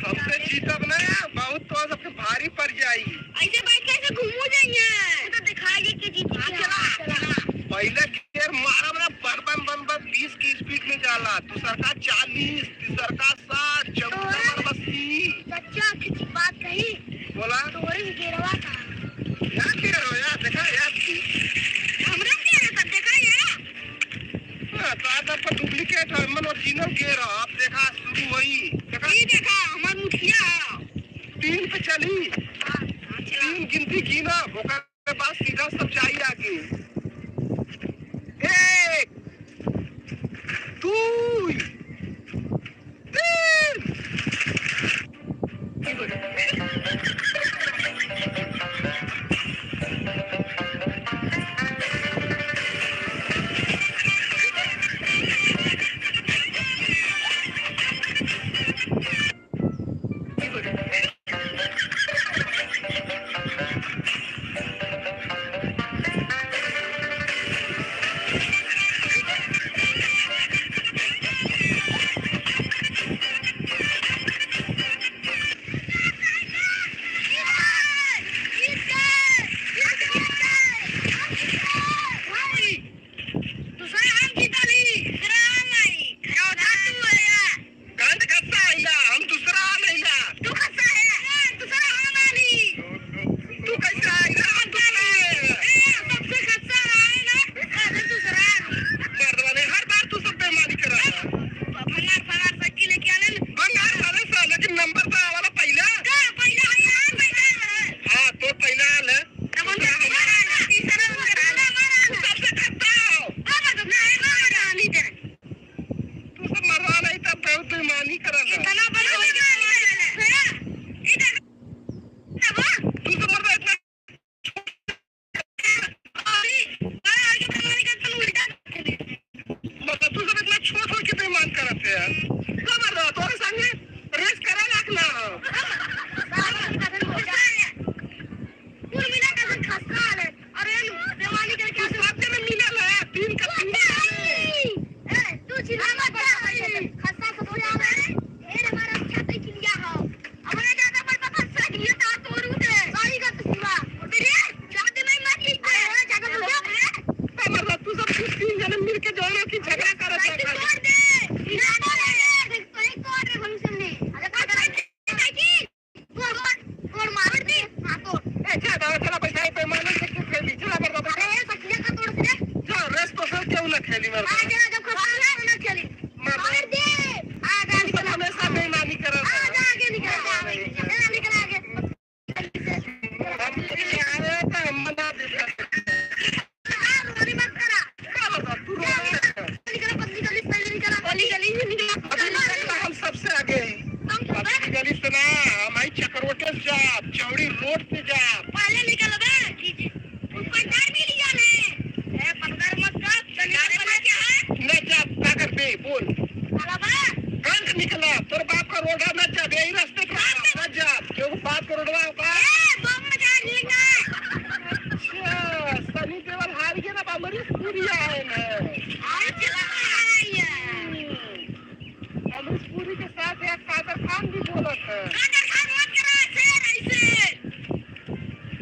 हमसे जीतब ना, बहुत तो सबके भारी पड़ जाई। ऐसे बाइक कैसे घूमू जाइए? वो तो दिखाई दे के जीत गया। चला, चला। पहले गियर मारब ना, बन, बन, बन, बन, बीस की स्पीड में जाला, दूसर का चालीस, तीसर का साठ, चौथा तोरे पर अस्सी। सच्चा किसी बात कही? बोला। तोरे ही गियरवा का। यार, गियर हो यार, देखा यार। हमरा गियर है, तब देखा यार। हाँ, तो आज आपका डुप्लीकेट है, मन ओरिजिनल गियर है। आप देखा, शुरू हुई। देखा? ये देखा, हमार मुखिया है। तीन पे चली। हाँ, हाँ, चला। तीन गिनती गिना, ओकर के बाद सीधा सब जाई आगे। एक, दुई, तीन। दूसरा हम जीता नहीं, दूसरा हम आई। खड़ा हो जा तू, भैया। गंध खस्सा आइला, हम दूसरा आइला। तू खस्सा है? हाँ, दूसरा हम आली। तू कैसे आइला? हम दूसरा है। ए, सबसे खस्सा है ना? अरे, दूसरा। मर्दवा ने हर बार तू सब बेईमानी करा। भंगार, भंगार साइकिल लेके आले न। भंगार साले सा, लेकिन नंबर तो आवाला पहला। का पहला है यार, पहला है। हाँ, तो पहला आले। तब हम दूसरा हमारा आइला, तीसरा हमारा आइला। तू सबसे खस्सा हो। अब तो ना, ना, ना, नहीं जाए। तू सब मरवा नहीं, तब बहुत बेईमानी करल है। इतना बड़ा हो गया हमारे लिए। इधर। तू सब मरवा इतना, अरे, बड़ा हो गया, बेईमानी करता, उल्टा। मतलब, तू सब इतना छोट हो के बेईमान करत है यार। का मरवा, तोरे संगे रेस करा लाख ना हो। कुल मिला के खस्सा है। अरे, बेईमानी करके तू साथ में मिलल है, तीन का तीन। ए, तू चिल्ला मत, खस्सा सबसे आवे। ए, हमारा अच्छा तो चिल्ला हो। अब निकला, तोर बाप का रोडवा न जा, यही रास्ते का न जा, क्यों बाप का रोडवा होता? ए, बम मचा लेगा। अच्छा, सनी देओल हार गया ना, अमरीश पुरी आए ना। अरे, चला आया। हम्म। अमरीश पुरी के साथ यार कादर खान भी बोलत है। कादर खान मत करा, शेर ऐसे।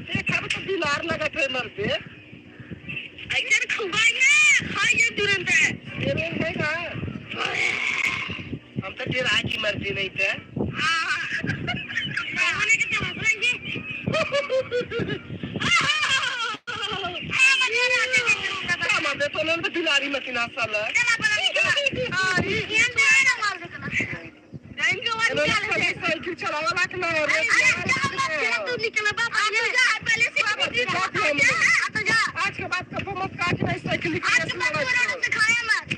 देख, अब तो बिलार लगत है मर दे। ऐसे खवाई ना, खाई ये तुरंत है। शेर है ना? हम तो डेरा की मर्जी नहीं थे। हाँ। होने के तो हंस रहे हैं। क्या मार दे तो उन्होंने तो बिलारी मत ना साला। चला, चला, चला। हाँ, ये ये तो है ना मार दे चला। इनके बाद इन्होंने निकाल कभी दे। साइकिल चलावा लाख ना है, अरे, रोड अरे, चलावा क्या लाख बात ना है। तू निकल बाप, आ, तू जा, पहले से बाप, बाप, बाप, बाप, जा, आ, तू जा। आज के बाद कब मत काट ना साइकिल निकाल आज के बाद लड़ा तू रोड से। से खाया मत।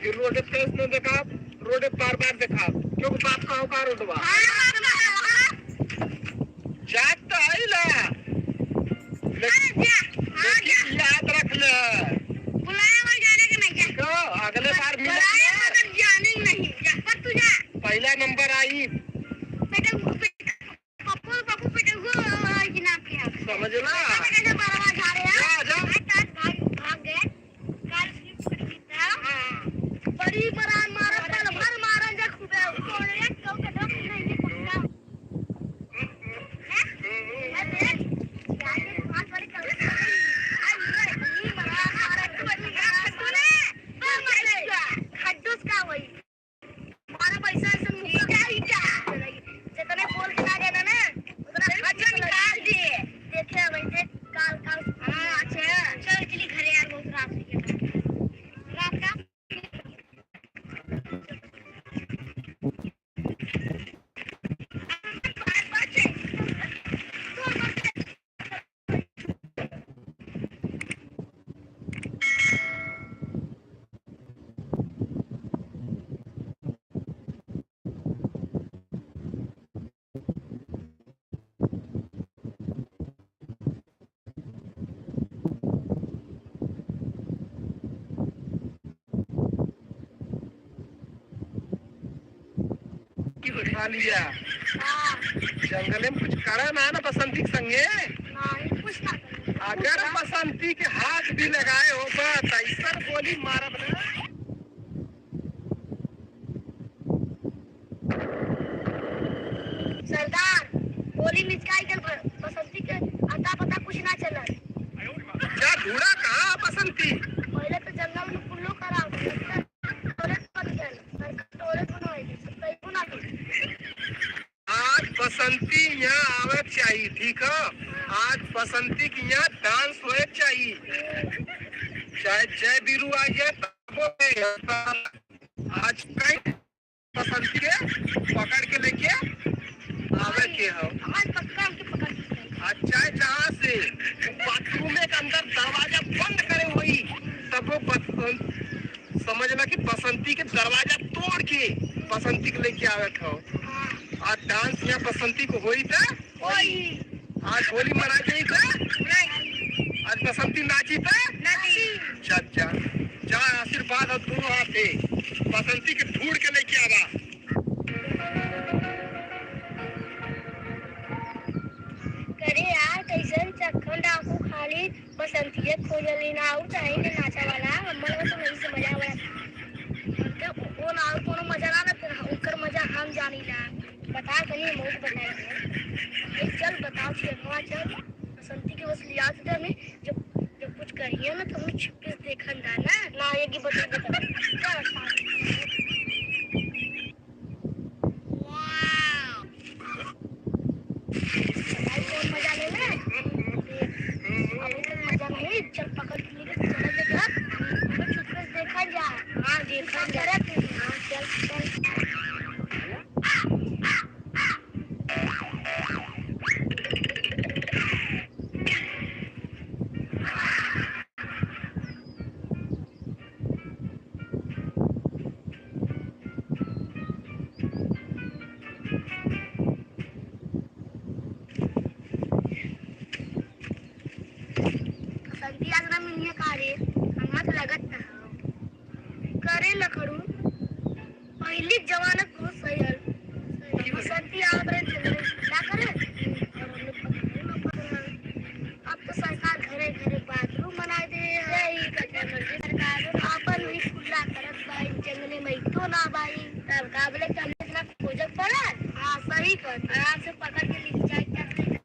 ये रोड पे इसने देखा, रोड पे बार बार देखा, क्योंकि बाप का होगा रोडवा। हाँ, बाप का होगा। जात तो आई ला। अरे जा, हाँ, लेकिन जा। याद रख ले। बुलाया हुआ जाने के नहीं जा। तो अगले बार मिला बुलाया के। मगर जाने ही नहीं। जा, पर तू जा। पहला नंबर आई। पेटल, पप्पू, पप्पू पेटल को, अ, इनाम किया। समझ ला? कैसे, कैसे बरवा झाड़े हैं? जा, जा। भाग, भाग, भाग गए। कार स्लिप कर गई था। हाँ। बड़ी मरान मारा, पल भर मारन जा खूबे। कोने एक दो के दो नहीं, ये पक्का। हैं? अरे, गाड़ी में पाँच वाली कभी नहीं। आज ये इतनी मरान मारा, तू बड़ी मरान मारा। तू ना, तू मर गया। खड्डूस का वही। मारा पैसा ऐसे मुक्का। इटा, इटा। जितने बोल के ना देना ना, उतना खर्चा निकाल दे। देखे भाई, देख, काल, काल। हाँ, अच्छा। चल, चली घरे यार, बहुत रात हो गया। रात का उठा लिया। हाँ। जंगले में कुछ करा ना, ना बसंती के संगे। नहीं, कुछ ना करे। अगर बसंती के हाथ भी लगाए हो, बस ऐसा गोली मारब ना। सरदार, गोली मिचकाई के ब-, बसंती के अता पता कुछ ना चलल। जा ढूंढा कहाँ बसंती? पहले तो जंगल में कुल्लू करा, टोरेट बन गया, सरकार टोरेट बनवाई थी, सब कहीं बना दी। आज बसंती यहाँ आवे के चाहिए, ठीक है? आज बसंती के यहाँ डांस होए के चाहिए, चाहे जय बीरू आ जाए, तब होए। आज कहीं बसंती के पकड़ के लेके आवे के हो। आज पक्का हमके पकड़ के लेके। आज चाहे जहाँ से बाथरूम के अंदर दरवाजा बंद करे होई, तब वो बसंत, समझ ला कि बसंती के दरवाजा तोड़ के बसंती के लेके आवे के हो। हाँ। आज डांस यहाँ बसंती को होई त होई। आज होली मनाई जाई त? नहीं। आज बसंती नाची त? नहीं। जा, जा, जा, आशीर्वाद हो दोनों हाथे। बसंती के ढूंढ के लेके आवा। करे यार, कैसन चक्खन डाकू खाली बसंतिये खोजली ना, और चाहे के नाचा वाला, हमन लोग तो नहीं समझा वाला। हमके वो ना, और कोनो मजा ना, ना, फिर ओकर मजा हम जानी ला। बताओ तनी, हम लोग बताई दे। ए, चल बताओ, छियनवा चल। बसंती के बस लिया से हमें, जब, जब कुछ करिए ना, तो हमें छुपके से देखन जा ना। ना, ये की बता दे। चल, बताओ। बताओ, कौन मजा ले ले? अभी तो मजा नहीं, चल पकड़ के लेके चला जा, चुपके से देखा जा। हाँ, देखा जा। हाँ, चल, चल। बसंती आज ना मिलिए का रे? हमरा तो लगत ना हो। करे लखड़ू, पहली जमाना बहुत सही का बोले कि हमने इतना खोजक पड़ा। हाँ, सही कहत। आराम से पकड़ के लेके जाए, क्या करे?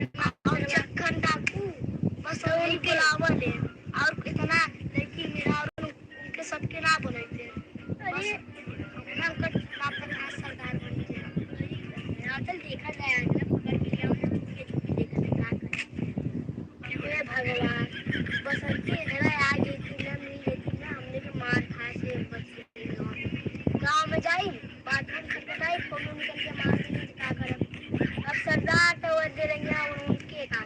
और चक्खन डाकू, बस तो वही उनके बुलावल है। और इतना लड़की मेरा और उनके सबके ना बनाते। अरे, बस अपना उनका नाम पर आज सरदार बन गया। हाँ, चल देखा जाए, आज ना पकड़ के ले आओ, छुपके छुपके देखा जाए, का करे। हे भगवान, बसंती इधर आ गई थी ना, मिल गई थी ना, हमने के मार खा से बच गई। गाँव में जाई, बाथरूम खटखटाई, कोनो निकल के मार दी, तो का करब? अब सरदार तो वो दे रही है, उनके का?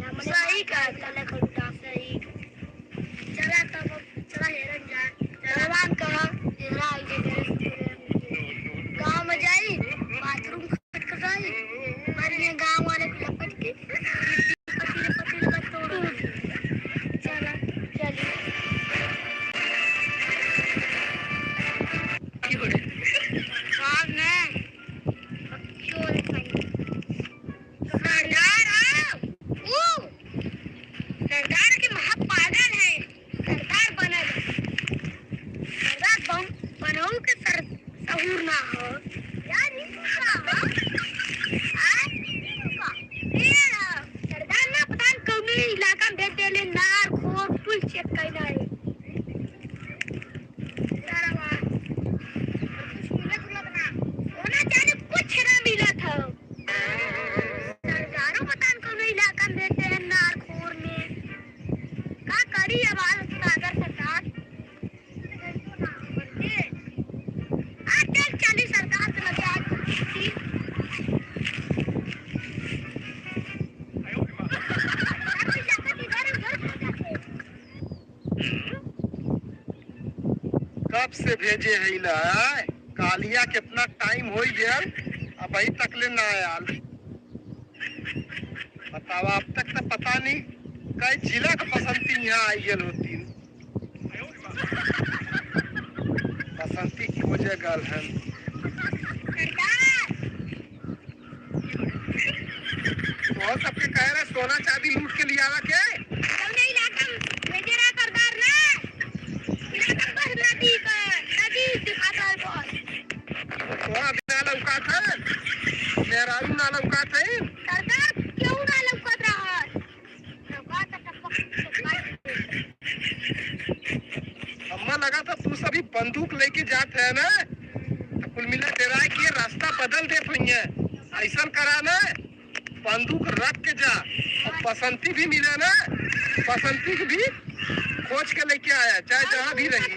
हमने सही मार कहा, खाई, गलत उल्टा। सही। चला तब, चला हेरन जा। भगवान कहा, हेरा आई जे तेरे से तेरे। गाँव में जाई, बाथरूम खटखटाई, पर ये गाँव वाले को लपट के पतील पतील का तोड़ दे। चला, चली। साहब ने चोर खाई। सरदार, हाँ, ऊ सरदार के महा पागल है। सरदार बनल। सरदार बन-, बनऊ के सर-, सहूर ना हो। यार, ई तू का हो? आ? ई तू का? ए, सरदार ना पता न कौने इलाका में भेज देले, नार, खोर, कुल चेक कइला है। सरवा, कुछ मिलत उलत ना। सोना चांदी कुछ ना मिलत हो। सरदारो पता न कौनो इलाका में रहते हैं, नारखोर में। का करी अब, आज सागर सरकार। आ, चल, चली सरकार के लगे आज छुट्टी। कब से भेजे है इला, आय? कालिया कितना टाइम हो गया, अबही तक ले ना आयल। बतावा, अब तक तो पता नहीं कई जिला के बसंती यहाँ आई गल होती। बसंती की वजह गल है। तो सबके कह रहे सोना चांदी लूट के लियावा के। कौने इलाका में भेजे रहा सरदार ना? इलाका बस नदी का, नदी दिखाता है बस। तोरा भी ना लौकात है, मेहरारू ना लौकात है। सरदार क्यों ना लौकात रहा? अम्मा, लगा था तू सभी बंदूक लेके जात है ना, तो कुल मिला डराए के रास्ता बदल देत होइहैं। ऐसन करा ना, बंदूक रख के जा, और बसंती भी मिला ना, बसंती के भी खोज के लेके आया, चाहे जहाँ भी रही।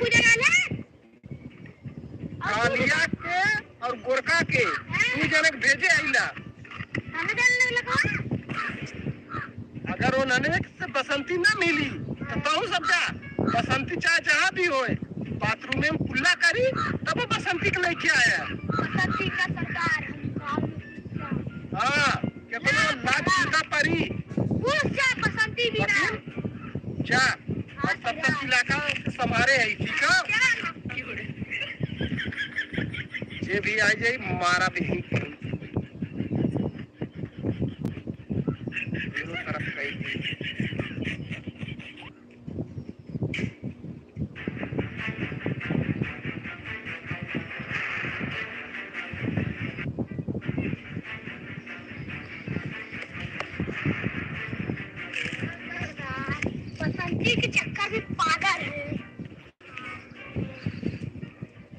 कालिया के और गोरका के दू जने के भेजे आइला। अगर वो नन्हे से बसंती ना मिली, तो तहू सब जा। बसंती चाहे जहाँ भी होए, बाथरूम में कुल्ला करी, तब वो बसंती के लेके आया। बसंती का सरदार हम गाँव में। हाँ, कितना लाज चुका परी। घुस जा बसंती बिना। जा, हाँ, और तब तक सरदार। इलाका के संभारे है, ठीक है? जे भी आ जाए, मारा भी। दोनों तरफ कहीं। बसंती के चक्कर में पागल है।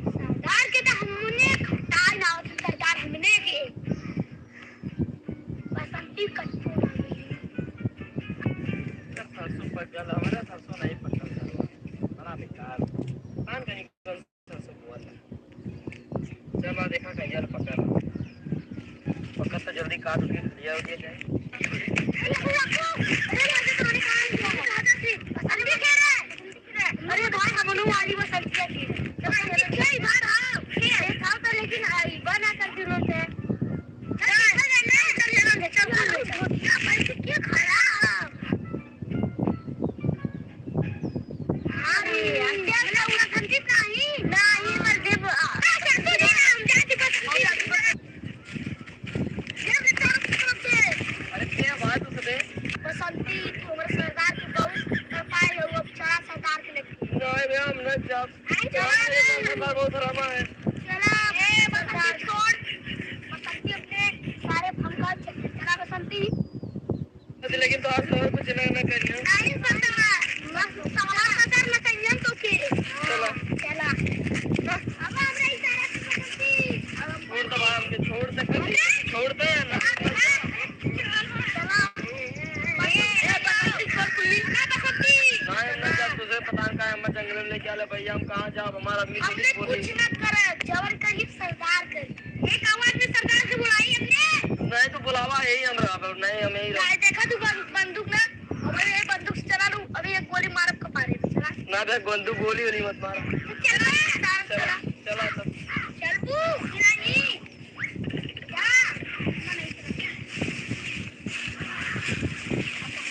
सरदार के तो हमने ताल ना होती, सरदार हमने के। बसंती कट्टू। सरसों पक गल, हमारा सरसों नहीं पकल था। बड़ा बेकार। कान का निकल सरसों बोआ था। चला देखा कहिया ले पकल। पकल तो जल्दी काट उठ के लिया उठिए जाए। अरे, अरे, अरे, अरे, बसंती कह रहा है। अरे भाई, हमनू वाली बसंतिया की। तो बसंती क्या ही बात है? ये है, था तो लेकिन आई, बना कर दिनों से। चल, चल, चल, चल, चल, चल, चल, चल, चल, चल, क्या खड़ा है? अरे, क्या बसंती नहीं? नहीं, मर दे, आ, बसंती नहीं, हम जाति बसंती। अरे, क्या बात है बे? बसंती, तू गोंदू गोली वोली मत मारा। चला, चला, चला। चला, चला। चल तू, गिरानी। जा।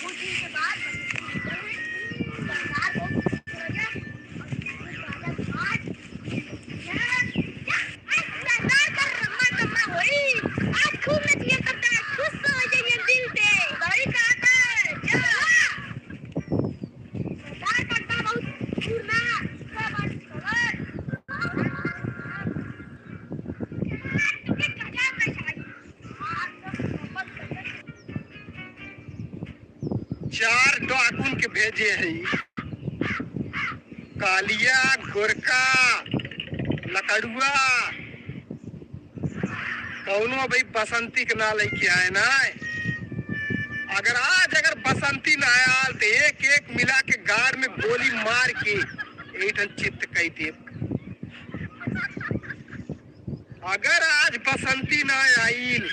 कुछ दिन के बाद सरदार को चार डाकुन के भेजे हई, कालिया, गोरका, लकड़ुआ, कौनो भाई बसंती के ना लइके आए ना। अगर आज अगर बसंती ना आयल तो एक एक मिला के गाड़ में गोली मार के एक ठन चित्त कई देब। अगर आज बसंती ना आइल,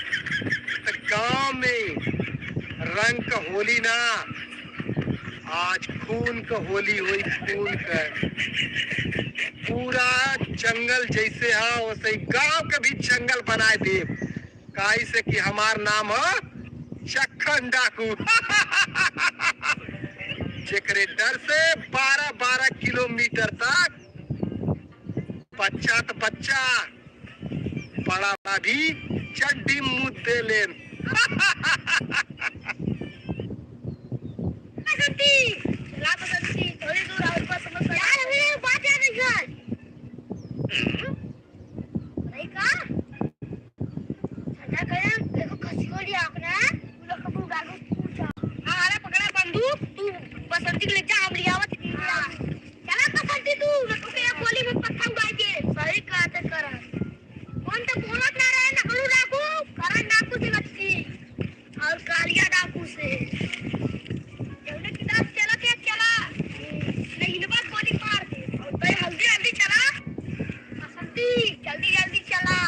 त गांव में रंग क होली ना, आज खून क होली होई, खून क। पूरा जंगल जैसे ह, वैसे ही गांव के भी जंगल बनाए देब। काहे से कि हमार नाम ह चक्खन डाकू। जेकरे डर से बारह बारह किलोमीटर तक बच्चा त बच्चा, बड़ा बड़ा भी चड्डी मुद्दे लेन। बसंती, चला बसंती, थोड़ी दूर और बस, बस। यार, अभी बात याद नहीं कर। नहीं का? ठंडा करे, देखो, खसी को लिया आपने, तू लोग कबूल गाल को पूछा। हाँ, अरे, पकड़ा बंदूक, तू बसंती के ले जा, हम ले आवत ही, ले आवत। चला बसंती तू, न तोके एक गोली में पत्थर उड़ाई दे। सही कहते करा। कौन तो बोलत ना रहे, नकलू डाकू, करण डाकू से बचती। और कालिया डाकू से। जौने किताब चला के चला, नहीं हिलवा गोली मार दे। और भाई हल्दी हल्दी चला, बसंती, जल्दी जल्दी चला।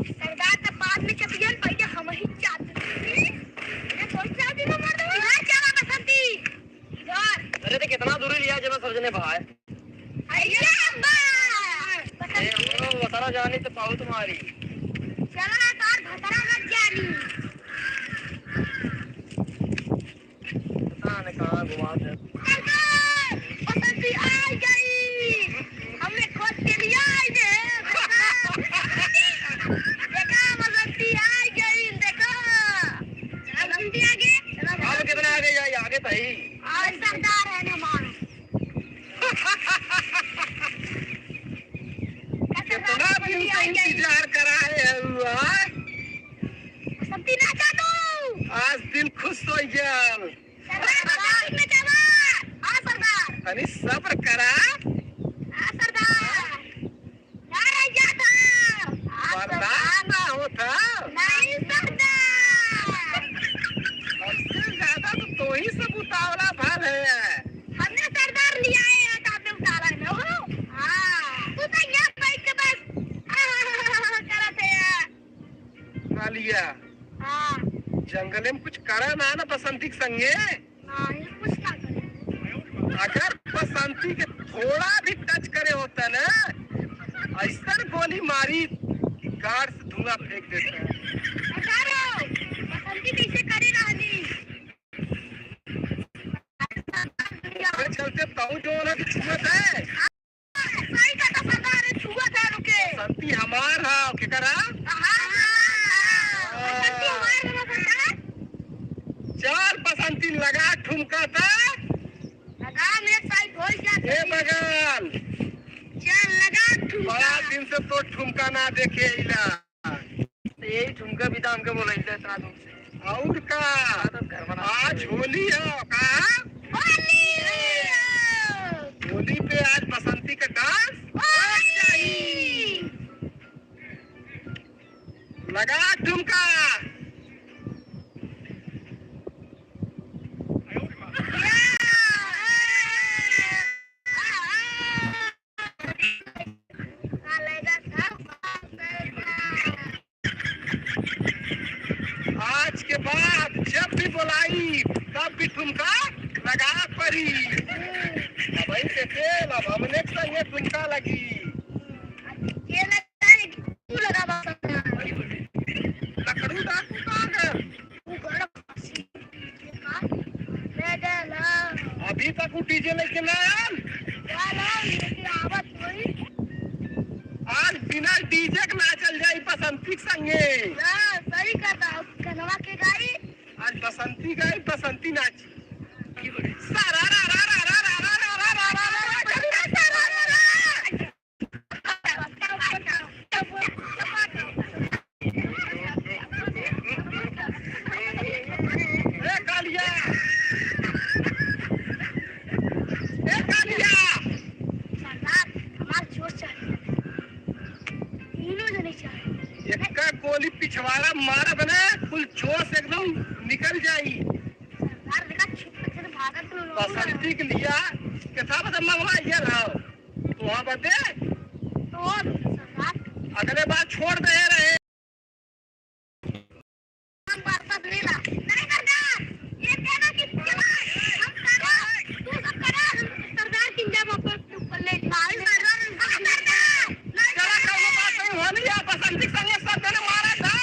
सरदार तो बाद में चपियन, पहले हम ही चाहते थे। मैं कोई चाहती ना मार दे। इधर चला बसंती। अरे, तो कितना दूरी लिया जब समझने भाई? अरे अब्बा! ए, हमरो भतरा जानी तो पाऊ तुम्हारी। चला, तार भतरा मत जानी। पता नहीं कहाँ घुमा दे। सरदार, बसंती आ गई। हमने खोज के लिए आई रे। देखा, बसंती आ गई, देखा। बसंती आ गई। अब कितना आगे जाए, आगे तो ही। और सरदार है ना मान। कितना दिन से इंतजार करा है हुआ। बसंती नाचा तू। आज दिल खुश हो गया। सरदार, सरदार, नचावा। हाँ, सरदार। तनी सब्र करा। हाँ, सरदार। ना रह जा, सरदार। हाँ, बर्दाश्त सरदार। ना होता। नहीं, सरदार। हमसे ज्यादा तो तोही सब उतावला भल है। हमने सरदार लिया है, तो आपने उतारा है ना, हो? हाँ। तू तो यहाँ बैठ के बस करत है यार। कालिया। हाँ। जंगले में कुछ करा ना, ना बसंती के संगे। हाँ, ये कुछ ना करे। अगर बसंती के थोड़ा भी टच करे होता ना, ऐसन गोली मारी कि गाड़ से धुआं फेंक देता। बता रहे हो, बसंती कैसे करे रहनी? ये चलते तऊ जो ना कि छुअत है। सही कहता सरदार, छुआ था रुके। बसंती हमार हा, केकर हा? हमार हा। बसंती हमार हा, सरदार। चार बसंती लगा ठुमका था। लगा में साइड हो गया। ए बगल। चल लगा ठुमका। बड़ा दिन से तो ठुमका ना देखे इला। तो यही ठुमका भी था हमके बोला इधर इतना दूर से। और का? आज होली है का? होली है। होली पे आज बसंती का डांस होली। लगा ठुमका। आज के बाद जब भी बोलाई, तब भी ठुमका लगा परी। अबही से तेल, अब हमने के संगे ठुमका लगी। तेल लगाए कि तू लगावा? लकड़ू डाकू कहाँ गए? उ गड़ फंसी। ले गए ना। अभी तक उ डीजे लेके ना आयल? चल, लेके आवत होई। आज बिना डीजे के नाचल जाई बसंती के संगे। हाँ, सही कहता। कनवा के गाई? आज बसंती गाई, बसंती नाची। सारा रा रा रा। ए कालिया, ए कालिया। सरदार, हमार जोश चाहिए। तीनों जने चाहिए। एक्का गोली पिछवाड़ा मारब ना, कुल जोश एकदम निकल जाई। सरदार, देखा, छुप के भागत लोग। बसंती के लिया, कितना बदम मंगवा ये लाओ। तो वहाँ बदे? तो सरदार। अगले बार छोड़ दे रहे। हम वापस ले ला। नहीं सरदार, ये कहना कि हम सरदार, तू सब सरदार, हम सरदार की जब अपन ऊपर ले ला। नहीं सरदार, हम सरदार। चला, कौनो बात नहीं होनी, आप बसंती संगे सब जने मारा जाए।